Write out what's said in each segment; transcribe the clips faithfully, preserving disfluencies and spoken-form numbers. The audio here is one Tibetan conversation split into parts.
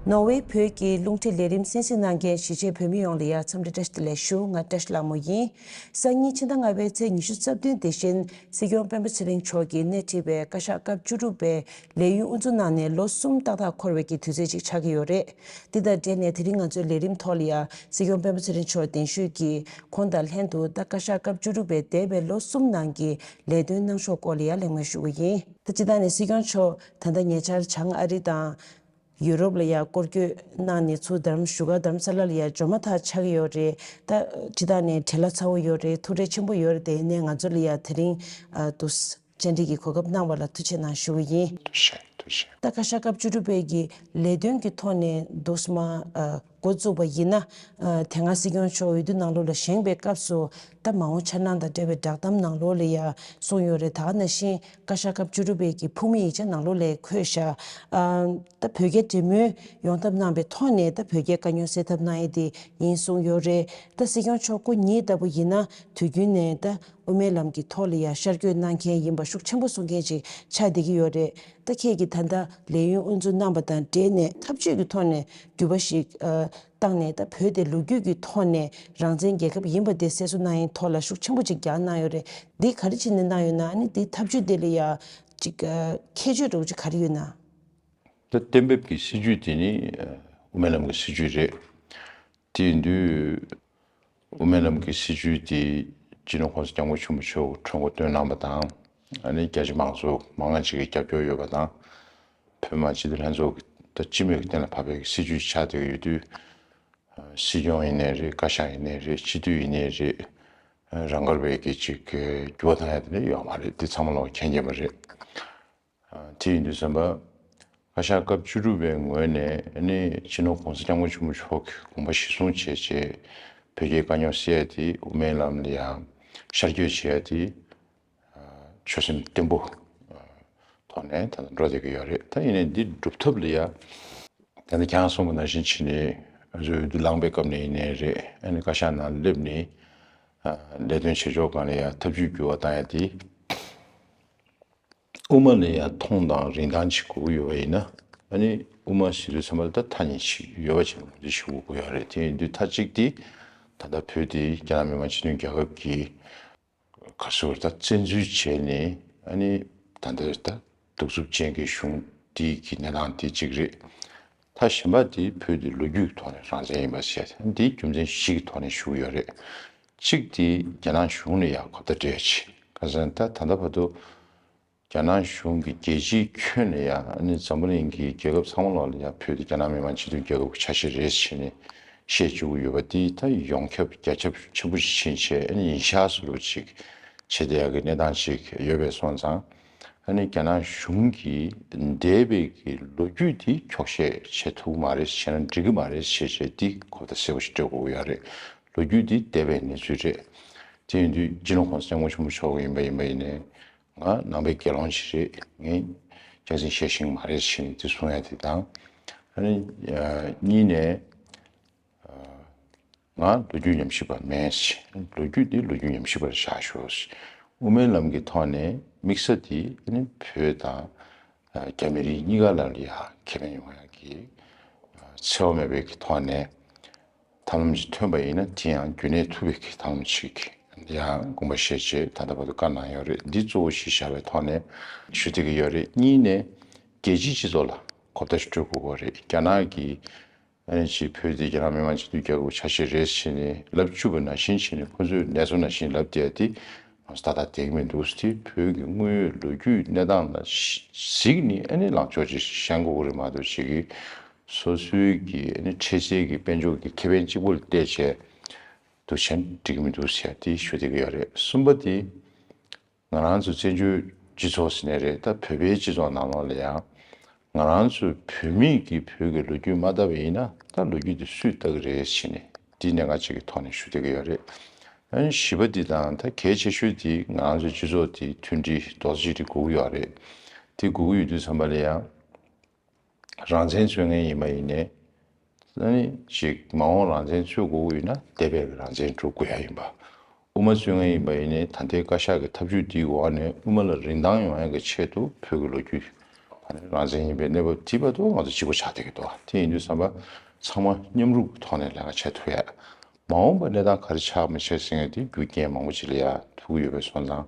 ནོར་ཝེ་བོད་ཀྱི་རླུང་འཕྲིན་ལས་རིམ་གསན་གཟིགས་གནང་མཁན་གཞིས་བྱེས་བོད་མི་ཡོངས་ལ་ཡང་འཚམས་འདྲི་བཀྲ་ཤིས་བདེ་ལེགས་ཞུ། ང་བཀྲ་ཤིས་ལྷ་མོ་ཡིན། སང་ཉིན་ཕྱི་ཟླ་ལྔ་པའི་ཚེས་ཉི་ཤུ་རྩ་བདུན་དེ་བཞིན་སྲིད་སྐྱོང་སྤེན་པ་ཚེ་རིང་མཆོག་གིས་སྣེ་ཁྲིད་པའི་བཀའ་ཤག་སྐབས་བཅུ་དྲུག་པའི་ལས་ཡུན་དབུ་འཛུགས་གནང་ནས་ལོ་གསུམ་ཏག་ཏག་འཁོར་བའི་གི་དུས་ཚོད་ཅིག་ཆགས་ཀྱི་ཡོད་རེད། འདི་དང་འབྲེལ་ནས་དེ་རིང་ང་ཚོའི་ལས་རིམ་ཐོག་ལ་ཡང་སྲིད་སྐྱོང་སྤེན་པ་ཚེ་རིང་མཆོག་གདན་ཞུས་ཀྱིས་ཁོང་དང་ལྷན་དུ་ད་བཀའ་ཤག་སྐབས་བཅུ་དྲུག་པའི་འདས་པའི་ལོ་གསུམ་ནང་གི་ལས་དོན་གནང་ཕྱོགས་སྐོར་ལ་ཡང་གླེང་མོལ་ཞུ་གི་ཡིན། ད་སྤྱིར་བཏང་ནས་སྲིད་སྐྱོང་མཆོག་ད་ལྟ་ཉེ་ཆར་བྱང་ཨ་རི་དང་། ཡུ་རོབ་ལ་ཡང་སྐོར་སྐྱོད་གནང་ནས་ཚུར་རྡ་རམ་བཞུགས་སྒར་རྡ་རམ་ས་ལ་ལ་ཡང་འབྱོར་མ་ཐག་ཆགས་ཀྱི་ཡོད་རེད། ད་སྤྱིར་བཏང་ནས་བྲེལ་བ་ཚ་བོ་ཡོད་རེད། ཐུགས་ཁྲལ་ཆེན་པོ་ཡོད་རེད། དེ་ཡིན་ནའི་ང་ཚོ་ལ་ཡང་དེ་རིང་ཨ་དུ་བཅར་འདྲི་གི་གོ་སྐབས་གནང་བ་ལ་ཐུགས་རྗེ་གནང་ཞུ་གི་ཡིན། ཐུགས་རྗེ་ཆེ། ཐུགས་རྗེ་ཆེ། ད་བཀའ་ཤག་སྐབས་བཅུ་དྲུག་པའི་གི་ལས་དོན་གྱི་ཐོག་ནས་འདུག་སེ་མར་ཨ་འགོ་བཙུགས་པ་ཡིན་ན། ཨ་དེ་སྔ་སྲིད་སྐྱོང་མཆོག་འོས་བསྡུ་ནང་ལོགས་ལ་བཞེངས་པའི་སྐབས་སུ་ད་མ་འོངས་འཆར་སྣང་དང་འབྲེལ་བའི་བསྒྲགས་གཏམ་ནང་ལོགས་ལ་ཡང་གསུངས་ཡོད་རེད། ད་ག་ནང་བཞིན་བཀའ་ཤག་སྐབས་བཅུ་དྲུག་པའི་གི་ཕུགས་དམིགས་ཡིག་ཆ་ནང་ལོགས་ལ་འཁོད་བཞག་ཨ་ད་བོད་རྒྱ་འབྲེལ་མོལ་ཡོང་ཐབས་གནང་པའི་ཐོག་ནས་ད་བོད་རྒྱའི་དཀའ་རྙོག་སེལ་ཐབས་གནང་ཡས་དེ་ཡིན་གསུངས་ཡོད་རེད། ད་སྲིད་སྐྱོང་མཆོག་སྐུ་ཉིད་ལྟ་བུ་ཡིན་ན་དུས་རྒྱུན་ནས་ད་དབུ་མའི་ལམ་གྱི་ཐོག་ལ་ཡང་ཤར་བསྐྱོད་གནང་མཁན་ཡིན་པ་ཤུགས་ཆེན་པོ་གསུང་མཁན་ཅིག་ཆགས་བསྡད་ཀྱི་ཡོད་རེད། ད་ཁྱེད་ཀྱིས་ད་ལྟ་ལས་ཡུན་དབུ་འཛུགས་གནང་པ་དང་འབྲེལ་ནས་འཐབ་ཇུས་ཀྱི་ཐོག་ནས་འགྱུར་བ་ཞིག་ཨ་བཏང་ནས་ད་བོད་དེ་ལོ་རྒྱུས་ཀྱི་ཐོག་ནས་རང་བཙན་རྒྱལ་ཁབ་ཡིན་པ་དེ་གསལ་བཟོ་གནང་ཡའི་ཐོག་ལ་ཤུགས་ཆེན་པོ་ཅིག་རྒྱག་གནང་ཡོད་རེད། འདི་ག་རེ་བྱས་ནས་གནང་ཡོད་ན། ཨ་ནི་འདི་འཐབ་ཇུས་དེ་ལ་ཡ་ཅིག་ཨ་ཁྱད་ཆོས་འདྲ་བོ་ཅིག་ག་རེ་ཡོད་ན། ད་གཏན་འབེབས་ཀྱི་སྲིད་ཇུས་དེ་ནི་ཨ་དབུ་མའི་ལམ་གྱི་སྲིད་ཇུས་རེད། དེ་ཡིན་དུས་དབུ་མའི་ལམ་གྱི་སྲིད་ཇུས་དེ་སྤྱི་ནོར་༸གོང་ས་༸སྐྱབས་མགོན་ཆེན་པོ་མཆོག་གིས་གྲོས་འགོ་བཏོན་གནང་པ་དང་། ཨ་ནི་རྒྱ་ཆེ་མང་ཚོགས་མང་ང་ཅིག་གིས་རྒྱབ་སྐྱོར་ཡོད་པ་དང་། བོད་མི་མང་སྤྱི་འཐུས་ལྷན་ཚོགས་ཀྱིས་ད་སྤྱི་མོས་ཀྱི་གཏན་ལ་ཕབ་པའི་སྲིད་ཇུས་ཆགས་བསྡད་ཀྱི་ཡོད་དུས། སྲིད་སྐྱོང་ཡིན་ནའི་རེད། བཀའ་ཤག་ཡིན་ནའི་རེད། སྤྱི་འཐུས་ཡིན་ནའི་རེད། རང་དགར་བའི་གི་ཅིག་འགྱུར་བ་བཏང་ཡ་དེ་འདྲ་ཡོད་མ་རེད། དེ་ཚང་མ་ལོག་མཁྱེན་གྱི་མ་རེད། དེ་ཡིན་དུས་ཙམ་པ། བཀའ་ཤག་སྐབས་བཅུ་དྲུག་པའི་ངོས་ནས་ནི་སྤྱི་ནོར་༸གོང་ས་༸སྐྱབས་མགོན་ཆེན་པོ་མཆོག་གི་དགོངས་པ་གཞིར་བཟུང་བྱས་བྱས་བོད་རྒྱའི་དཀའ་རྙོག་སེལ་ཡ་དེ་དབུ་མའི་ལམ་ལ་ཡང་ཤར་བསྐྱོད་བྱེད་ཡ་དེ། ཆོད་སེམས་བརྟན་པོ་ཐོག་ནས་ད་ལྟ་འགྲོ་བསྡད་ཀྱི་ཡོད་རེད། ད་ཡིན་ནའི་འདི་སྒྲུབ་ཐབས་ལ་ཡ། ད་ལྟ་ཁྱེད་རང་གསུངས་པ་ནང་བཞིན་བྱས་ནས་ང་ཚོས་འོས་བསྡུ་ལངས་པའི་སྐབས་ནས་ཡིན་ནའི་རེད། ཨ་ནི་བཀའ་ཤག་ནང་སླེབས་ནས་ལས་དོན་བྱེད་ཕྱོགས་སྒང་ལ་ཡ་ཐབས་ཇུས་འགྱུར་བ་བཏང་ཡ་དེ། དབུ་མ་ལ་ཡ་ཐོང་དང་རིན་ཐང་ཅིག་དགོས་ཀྱི་ཡོད་པ་ཡིན་ན། ཨ་ནི་དབུ་མ་ཟེར་དུས་ཚང་མ་ལ་ད་ཐ་སྙད་ཅིག་ཡོད་པ་ཅིག་ངོས་འཛིན་ཞུ་དགོས་ཀྱི་ཡོད་རེད། དེ་ཡིན་དུས་མཐའ་གཅིག་དེ་ད་ལྟ་བོད་དེ་རྒྱ་ནག་མི་དམངས་སྤྱི་མཐུན་རྒྱལ་ཁབ་ཀྱི་ག་ཟེར་ད་བཙན་འཛུལ་བྱས་ནས། ཨ་ནི་ད་ལྟ་ད་གདུག་རྩུབ་ཅན་གྱི་གཞུང་འདི་གི་གནས་སྟངས་དེ་གཅིག་རེད། མཐའ་གཞན་པ་དེ་བོད་དེ་ལོ་རྒྱུས་ཀྱི་ཐོག་ནས་རང་བཙན་ཡིན་པ་བཤད། འདི་རྒྱུ་མཚན་བཞི་གི་ཐོག་ནས་ཞུ་གི་ཡོད་རེད། གཅིག་དེ་རྒྱ་ནག་གཞུང་ལ་ཡང་གོ་བརྡ་སྤྲད་ཡ་ཆེད། ག་ཟེར་ན་ད་ད་ལྟ་བར་དུ་རྒྱ་ནག་གཞུང་གིས་རྒྱལ་སྤྱིའི་ཁྱོན་ནས་ཡང་ཨ་ནི་འཛམ་བུ་གླིང་གི་རྒྱལ་ཁབ་ཚང་མ་ལོག་ལ་ཡང་བོད་དེ་རྒྱ་ནག་མི་དམངས་སྤྱི་མཐུན་རྒྱལ་ཁབ་ཀྱི་ཆ་ཤས་རེད་ཟེར་ནས་བཤད་བཅུག་གི་ཡོད་པ་དེ་ད་ཡོངས་ཁྱབ་རྒྱ་ཁྱབ་ཆེན་པོ་ཞིག་ཕྱིན་བྱས། ཨ་ནི་ཉིན་ཞག་བཟོ་འདྲ་ཅིག་བྱེད་བསྡད་ཡག་གི་གནས་སྟངས་ཅིག་ཡོད་པས་སོང་ཙང་། ཨ་ནི་རྒྱ་ནག་གཞུང་གིས་འདས་པའི་གི་ལོ་རྒྱུས་དེ་འཁྱོག་བཤད་བྱེད་ཐུབ་ཀྱི་མ་རེད། བྱས་ན་འགྲིག་གི་མ་རེད་ཟེར་བྱས་དེ་གོ་བརྡ་གསལ་པོ་ཞིག་སྤྲད་དགོས་ཀྱི་ཡོད་རེད། ལོ་རྒྱུས་དེ་འདས་པའི་གནས་ཚུལ་རེད། དེ་ཡིན་དུས་སྤྱི་ནོར་༸གོང་ས་༸སྐྱབས་མགོན་ཆེན་པོ་མཆོག་ཡིན་པ་ཡིན་པ་ཡིན་ནའི། ང་ནང་པའི་དགེ་སློང་ཞིག་རེད། ངས་སྐྱག་རྫུན་བཤད་ཤེས་ཀྱི་མ་རེད་ཟེར་ནས་དེ་གསུང་ཡ་དེ་དང་། ཨ་ནི་གཉིས་ནས་ང་ལོ་རྒྱུས་ཉམས་ཞིབ་པ་མིན་ཟེར། ལོ་རྒྱུས་འདི་ལོ་རྒྱུས་ཉམས་ཞིབ་པར་བཞག་ཤོག་ཟེར། དབུ་མའི་ལམ་གྱི་ཐོག་ནས་དམིགས་ས་དེ་ཨ་ནི་བོད་དང་རྒྱ་མི་རིགས་གཉིས་ཀ་ལ་ལ་ཡ་ཁེ་ཕན་ཡོང་ཡ་གི་འཚེ་བ་མེད་པའི་གི་ཐོག་ནས། ཐབས་ལམ་ཞིག་ཐོན་པ་ཡིན་ན་དེ་ཡང་རྒྱུན་གནས་ཐུབ་པའི་གི་ཐབས་ལམ་ཞིག་ཡང་དགོངས་པ་བཞེས་བྱས་ད་ལྟ་བར་དུ་བཀའ་གནང་ཡོད་རེད། འདི་གཙོ་བོ་ཞིག་བཞག་པའི་ཐོག་ནས་ཞུ་བསྡད་ཀྱི་ཡོད་རེད། གཉིས་ནས་རྒྱལ་སྤྱིའི་སྤྱི་ཚོགས་ལ་གོ་བརྡ་ཞིག་སྤྲོད་དགོས་ཀྱི་རེད། རྒྱ་ནག་གིས་ཨ་ནི་ཅིག་བོད་དེ་རྒྱ་ནག་མི་དམངས་སྤྱི་མཐུན་རྒྱལ་ཁབ་ཆ་ཤས་རེད་ཟེར་ནས་ལབ་བཅུག་པ་ནང་བཞིན་བྱས་ནས་ཁོ་ཚོས་ནེ་ཙོ་ནང་བཞིན་ལབ་བསྡད་དེ་ང་ཚོ་ཏག་ཏག་བསྡད་ཀྱི་མི་འདུག་དེ་བོད་ཀྱི་དངོས་ཡོད་ལོ་རྒྱུས་གནས་སྟངས་ལ་གཟིགས་ནས་ཨ་ནི་ལངས་ཕྱོགས་ཅིག་བཞེངས་དགོས་ཀྱི་རེད་མ་གཏོགས་ཅིག་གིས། སོ་སོའི་གི་ཨ་ནི་འཕྲལ་སེལ་གྱི་དཔལ་འབྱོར་གྱི་ཁེ་ཕན་གཅིག་པུ་ལ་བལྟས་བྱས་འདུག་བྱས་ན་འགྲིག་གི་མི་འདུག་ཟེར་དེ་ཞུ་བསྡད་ཀྱི་ཡོད་རེད། གསུམ་པ་དེ་ང་རང་ཚོ་བཙན་བྱོལ་སྤྱི་ཚོགས་ཟེར་ནའི་རེད། ད་བོད་པའི་སྤྱི་ཚོགས་ནང་ལོགས་ལ་ཡང་ང་རང་ཚོ་བོད་མི་གིས་བོད་ཀྱི་ལོ་རྒྱུས་མ་བལྟས་པ་ཡིན་ན་ད་ལོ་རྒྱུས་དེ་སུས་བལྟ་གི་རེད་ཟེར་ནས་དེ་གནད་འགག་ཅིག་གི་ཐོག་ནས་ཞུ་བསྡད་ཀྱི་ཡོད་རེད། ཨ་ནི་བཞི་པ་དེ་དང་ད་གལ་ཆེ་ཤོས་དེ་ང་རང་ཚོའི་སྤྱི་ཚོགས་དེ་མཐུན་སྒྲིལ་རྡོག་རྩ་གཅིག་སྒྲིལ་དགོས་ཀྱི་ཡོད་རེད། དེ་དགོས་ཀྱི་ཡོད་དུས་ཙམ་པ་ལ་ཡང་། རང་བཙན་རྩོད་མཁན་ཡིན་པ་ཡིན་ནའི། ཨ་ནི་ཅིག་མ་འོངས་རང་བཙན་རྩོད་དགོས་ཀྱི་ཡོད་ན་འདས་པའི་རང་བཙན་སྒྲུབ་དགོས་ཡ་ཡིན་པ། དབུ་མ་རྩོད་མཁན་ཡིན་པ་ཡིན་ནའི་ད་ལྟའི་བཀའ་ཤག་གི་ཐབས་ཇུས་འདིའི་འོག་ནས་དབུ་མ་ལ་རིན་ཐང་ཡོང་ཡ་གི་ཆེད་དུ་བོད་ཀྱི་ལོ་རྒྱུས་གོ་ ཨ་ནི་རང་བཙན་ཡིན་པའི་གནས་བབ་དེ་བར་དུ་ང་ཚོ་གཅིག་པ་ཆགས་བསྡད་ཀྱི་འདུག་དེ་ཡིན་དུས་ཙམ་པ་ཚང་མ་མཉམ་རུབ་ཀྱི་ཐོག་ནས་ལས་ཀ་བྱེད་ཐུབ་ཡ། མ་འོངས་པ་གནས་སྟངས་ག་རེ་ཆགས་མི་ཆགས་ཟེར་མཁན་དེ་རྒྱུ་རྐྱེན་མང་པོ་ཅིག་ལ་ཡ་ཐུག་གི་ཡོད་པའི་སོང་ཙང་།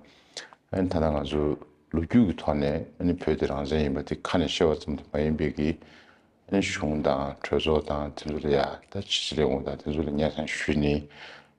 ཨ་ནི་ད་ལྟ་ང་ཚོ་ལོ་རྒྱུས་ཀྱི་ཐོག་ནས་ཨ་ནི་བོད་དེ་རང་བཙན་ཡིན་པ་དེ་ཁ་ནས་བཤད་པ་ཙམ་དུ་མ་ཡིན་པའི་གི། ཨ་ནི་གཞུང་དང་གྲོས་ཚོགས་དང་དེ་ཚོ་ལ་ཡ་ད་ཕྱི་ཕྱི་ལས་འོང་དང་དེ་ཚོ་ལ་སྙན་སེང་ཞུས་ནས་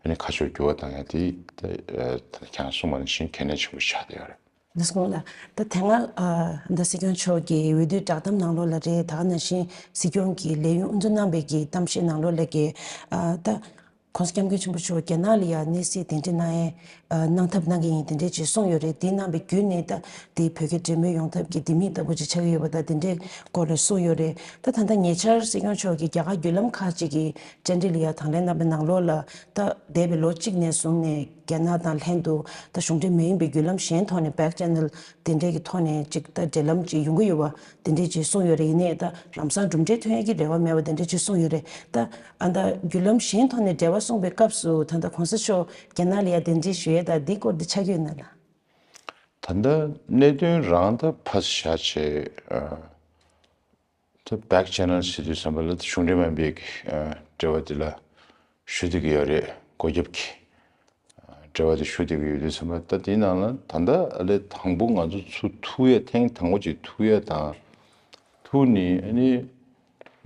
ཨ་ནི་ཁ་ཕྱོགས་འགྱུར་བ་བཏང་ཡ་དེ་ད་ད་ཁྱེད་རང་གསུངས་པ་ནང་བཞིན་གལ་གནད་ཆེན་པོ་ཆགས་བསྡད་ཡོད་རེད། ལགས་སོ་ལགས། ད་དེ་སྔ་ཨ་ད་སྲིད་སྐྱོང་མཆོག་གིས་འོས་བསྡུའི་བསྒྲགས་གཏམ་ནང་ལོགས་ལ་རེད། ད་ག་ནང་བཞིན་སྲིད་སྐྱོང་གིས་ལས་ཡུན་དབུ་འཛུགས་གནང་པའི་གི་གཏམ་བཤད་ནང་ལོགས་ལ་གི་ཨ་ད་༸གོང་ས་༸སྐྱབས་མགོན་ཆེན་པོ་མཆོག་རྒྱ་ནག་ལ་ཡང་གནས་གཟིགས་གདན་འདྲེན་གནང་ཡས་ཨ་གནང་ཐབས་གནང་གི་ཡིན་དེ་འདྲས་ཅིག་གསུངས་ཡོད་རེད། དེ་གནང་པའི་བརྒྱུད་ནས་ད་དེ་བོད་རྒྱ་འབྲེལ་མོལ་ཡོང་ཐབས་ཀྱི་ལྡེ་མིག་ལྟ་བུ་ཅིག་ཆགས་ཀྱི་ཡོད་པ་ད་དེ་འདྲས་སྐོར་ལ་གསུངས་ཡོད་རེད། ད་ད་ལྟ་ཉེ་ཆར་སྲིད་སྐྱོང་མཆོག་གིས་རྒྱ་གར་བརྒྱུད་ལམ་ཁག་ཅིག་གི་བཅར་འདྲི་ལ་ཡང་དང་ལེན་གནང་པའི་ནང་ལོགས་ལ་ད་འདས་པའི་ལོ་གཅིག་ནས་བཟུང་ནས་རྒྱ་ནག་དང་ལྷན་དུ་ད་གཞུང་འབྲེལ་མ་ཡིན་པའི་བརྒྱུད་ལམ་གཞན་ཐོག་ནས་back channel དེ་འདྲས་ཀྱི་ཐོག་ནས་ཅིག་ད་འབྲེལ་ལམ་ཅིག་ཡོང་གི་ཡོད་པ་དེ་འདྲས་ཅིག་གསུངས་ཡོད་རེད། ཡིན་ནའི་ད་ལམ་སང་གྲུབ་འབྲས་ཐོན་ཡ་གི་རེ་བ་མེད་པ་དེ་འདྲས་ཅིག་གསུངས་ཡོད་རེད། ད་ཨ་ད་བརྒྱུད་ལམ་གཞན་ཐོག་ནས་འབྲེལ་བ་བཟུང་པའི་སྐབས་སུ་ད་ལྟ་གོང་ས་མཆོག་རྒྱ་ནག་ལ་ཡ་གདན་འདྲེན་ཞུ་ཡས་ད་འདི་སྐོར་འདི་ཆགས་ཀྱི་ཡོད་ན་ལ། ད་ལྟ་གནད་དོན་རང་ད་ཕར་བཞག་བྱས་ཨ་ད་back channel ཟེར་དུས་ཙམ་པ་ལ་གཞུང་འབྲེལ་མིན་པའི་ཨ་འབྲེལ་བ་འདི་ལ་ཞུ་བསྡད་ཀྱི་ཡོད་རེད། སྒོ་རྒྱབ་ཀྱི་འབྲེལ་བ་དེ་ཞུ་བསྡད་ཀྱི་ཡོད་དུས་ཙམ་པ་ད་དེའི་ནང་ལ་ད་ལྟ་ཨ་ལས་དང་པོ་ང་ཚོ་ཚུར་ཐུག་ཡ་ཐེངས་དང་པོ་ཅིག་ཐུག་ཡ་དང་། ཐུག་ནི་ཨ་ནི་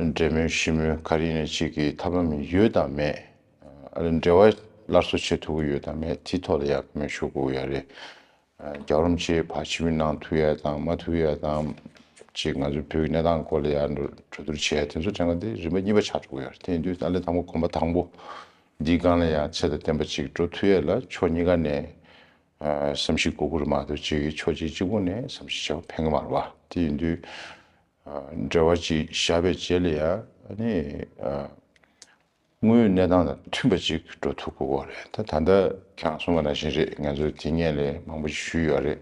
འབྲེལ་མོལ་ཞི་མོལ་ག་རེ་ཡིན་ན་ཅིག་གི་ཐབས་ལམ་ཡོད་དང་མེད། ཨ་ནི་འབྲེལ་བ་སླར་གསོ་བྱེད་ཐུབ་ཀྱི་ཡོད་དང་མེད་དེའི་ཐོག་ལ་ཡ་བཀའ་མོལ་ཞུ་དགོས་ཡ་རེད། རྒྱལ་བ་རིན་པོ་ཆེ་ཕར་ཕྱིར་འབུལ་གནང་ཐུབ་ཡ་དང་མ་ཐུབ་ཡ་དང་། ཅིག་ང་ཚོའི་བོད་ཀྱི་གནས་སྟངས་སྐོར་ལ་ཡ་གྲོས་བསྡུར་བྱེད་ཡ་དེ་ཚོ་དྲན་ག་དེ་རིམ་པ་གཉིས་པ་ཆགས་འགྲོ་གི་ཡོད་རེད། དེ་ཡིན་དུས་ད་ལས་དང་པོ་གོམ་པ་དང་པོ་འདིའི་སྒང་ལ་ཡ་ཚད་དང་ལྡན་པ་ཅིག་འགྲོ་ཐུབ་ཡ་ལ་ཕྱོགས་གཉིས་ཀ་ནས་བསམ་གཞིག་དགོས་ཀྱི་རེད་མ་གཏོགས་ཅིག་ཕྱོགས་གཅིག་གཅིག་པོ་ནས་བསམ་གཞིག་བྱས་པ་ཕན་གི་མ་རེད་བ། དེ་ཡིན་དུས་འབྲེལ་བ་ཅིག་བཞག་པའི་རྗེས་ལ་ཡ་ཨ་ནི། དངོས་ཡོད་གནས་སྟངས་དང་མཐུན་པ་ཅིག་འགྲོ་ཐུབ་དགོས་ཀྱི་རེད། ད་ད་ལྟ་ཁྱེད་རང་གསུངས་པ་ནང་བཞིན་རེད། ང་ཚོས་དེ་སྔོན་ལས་མང་པོ་ཞིག་ཞུས་ཡོད་རེད།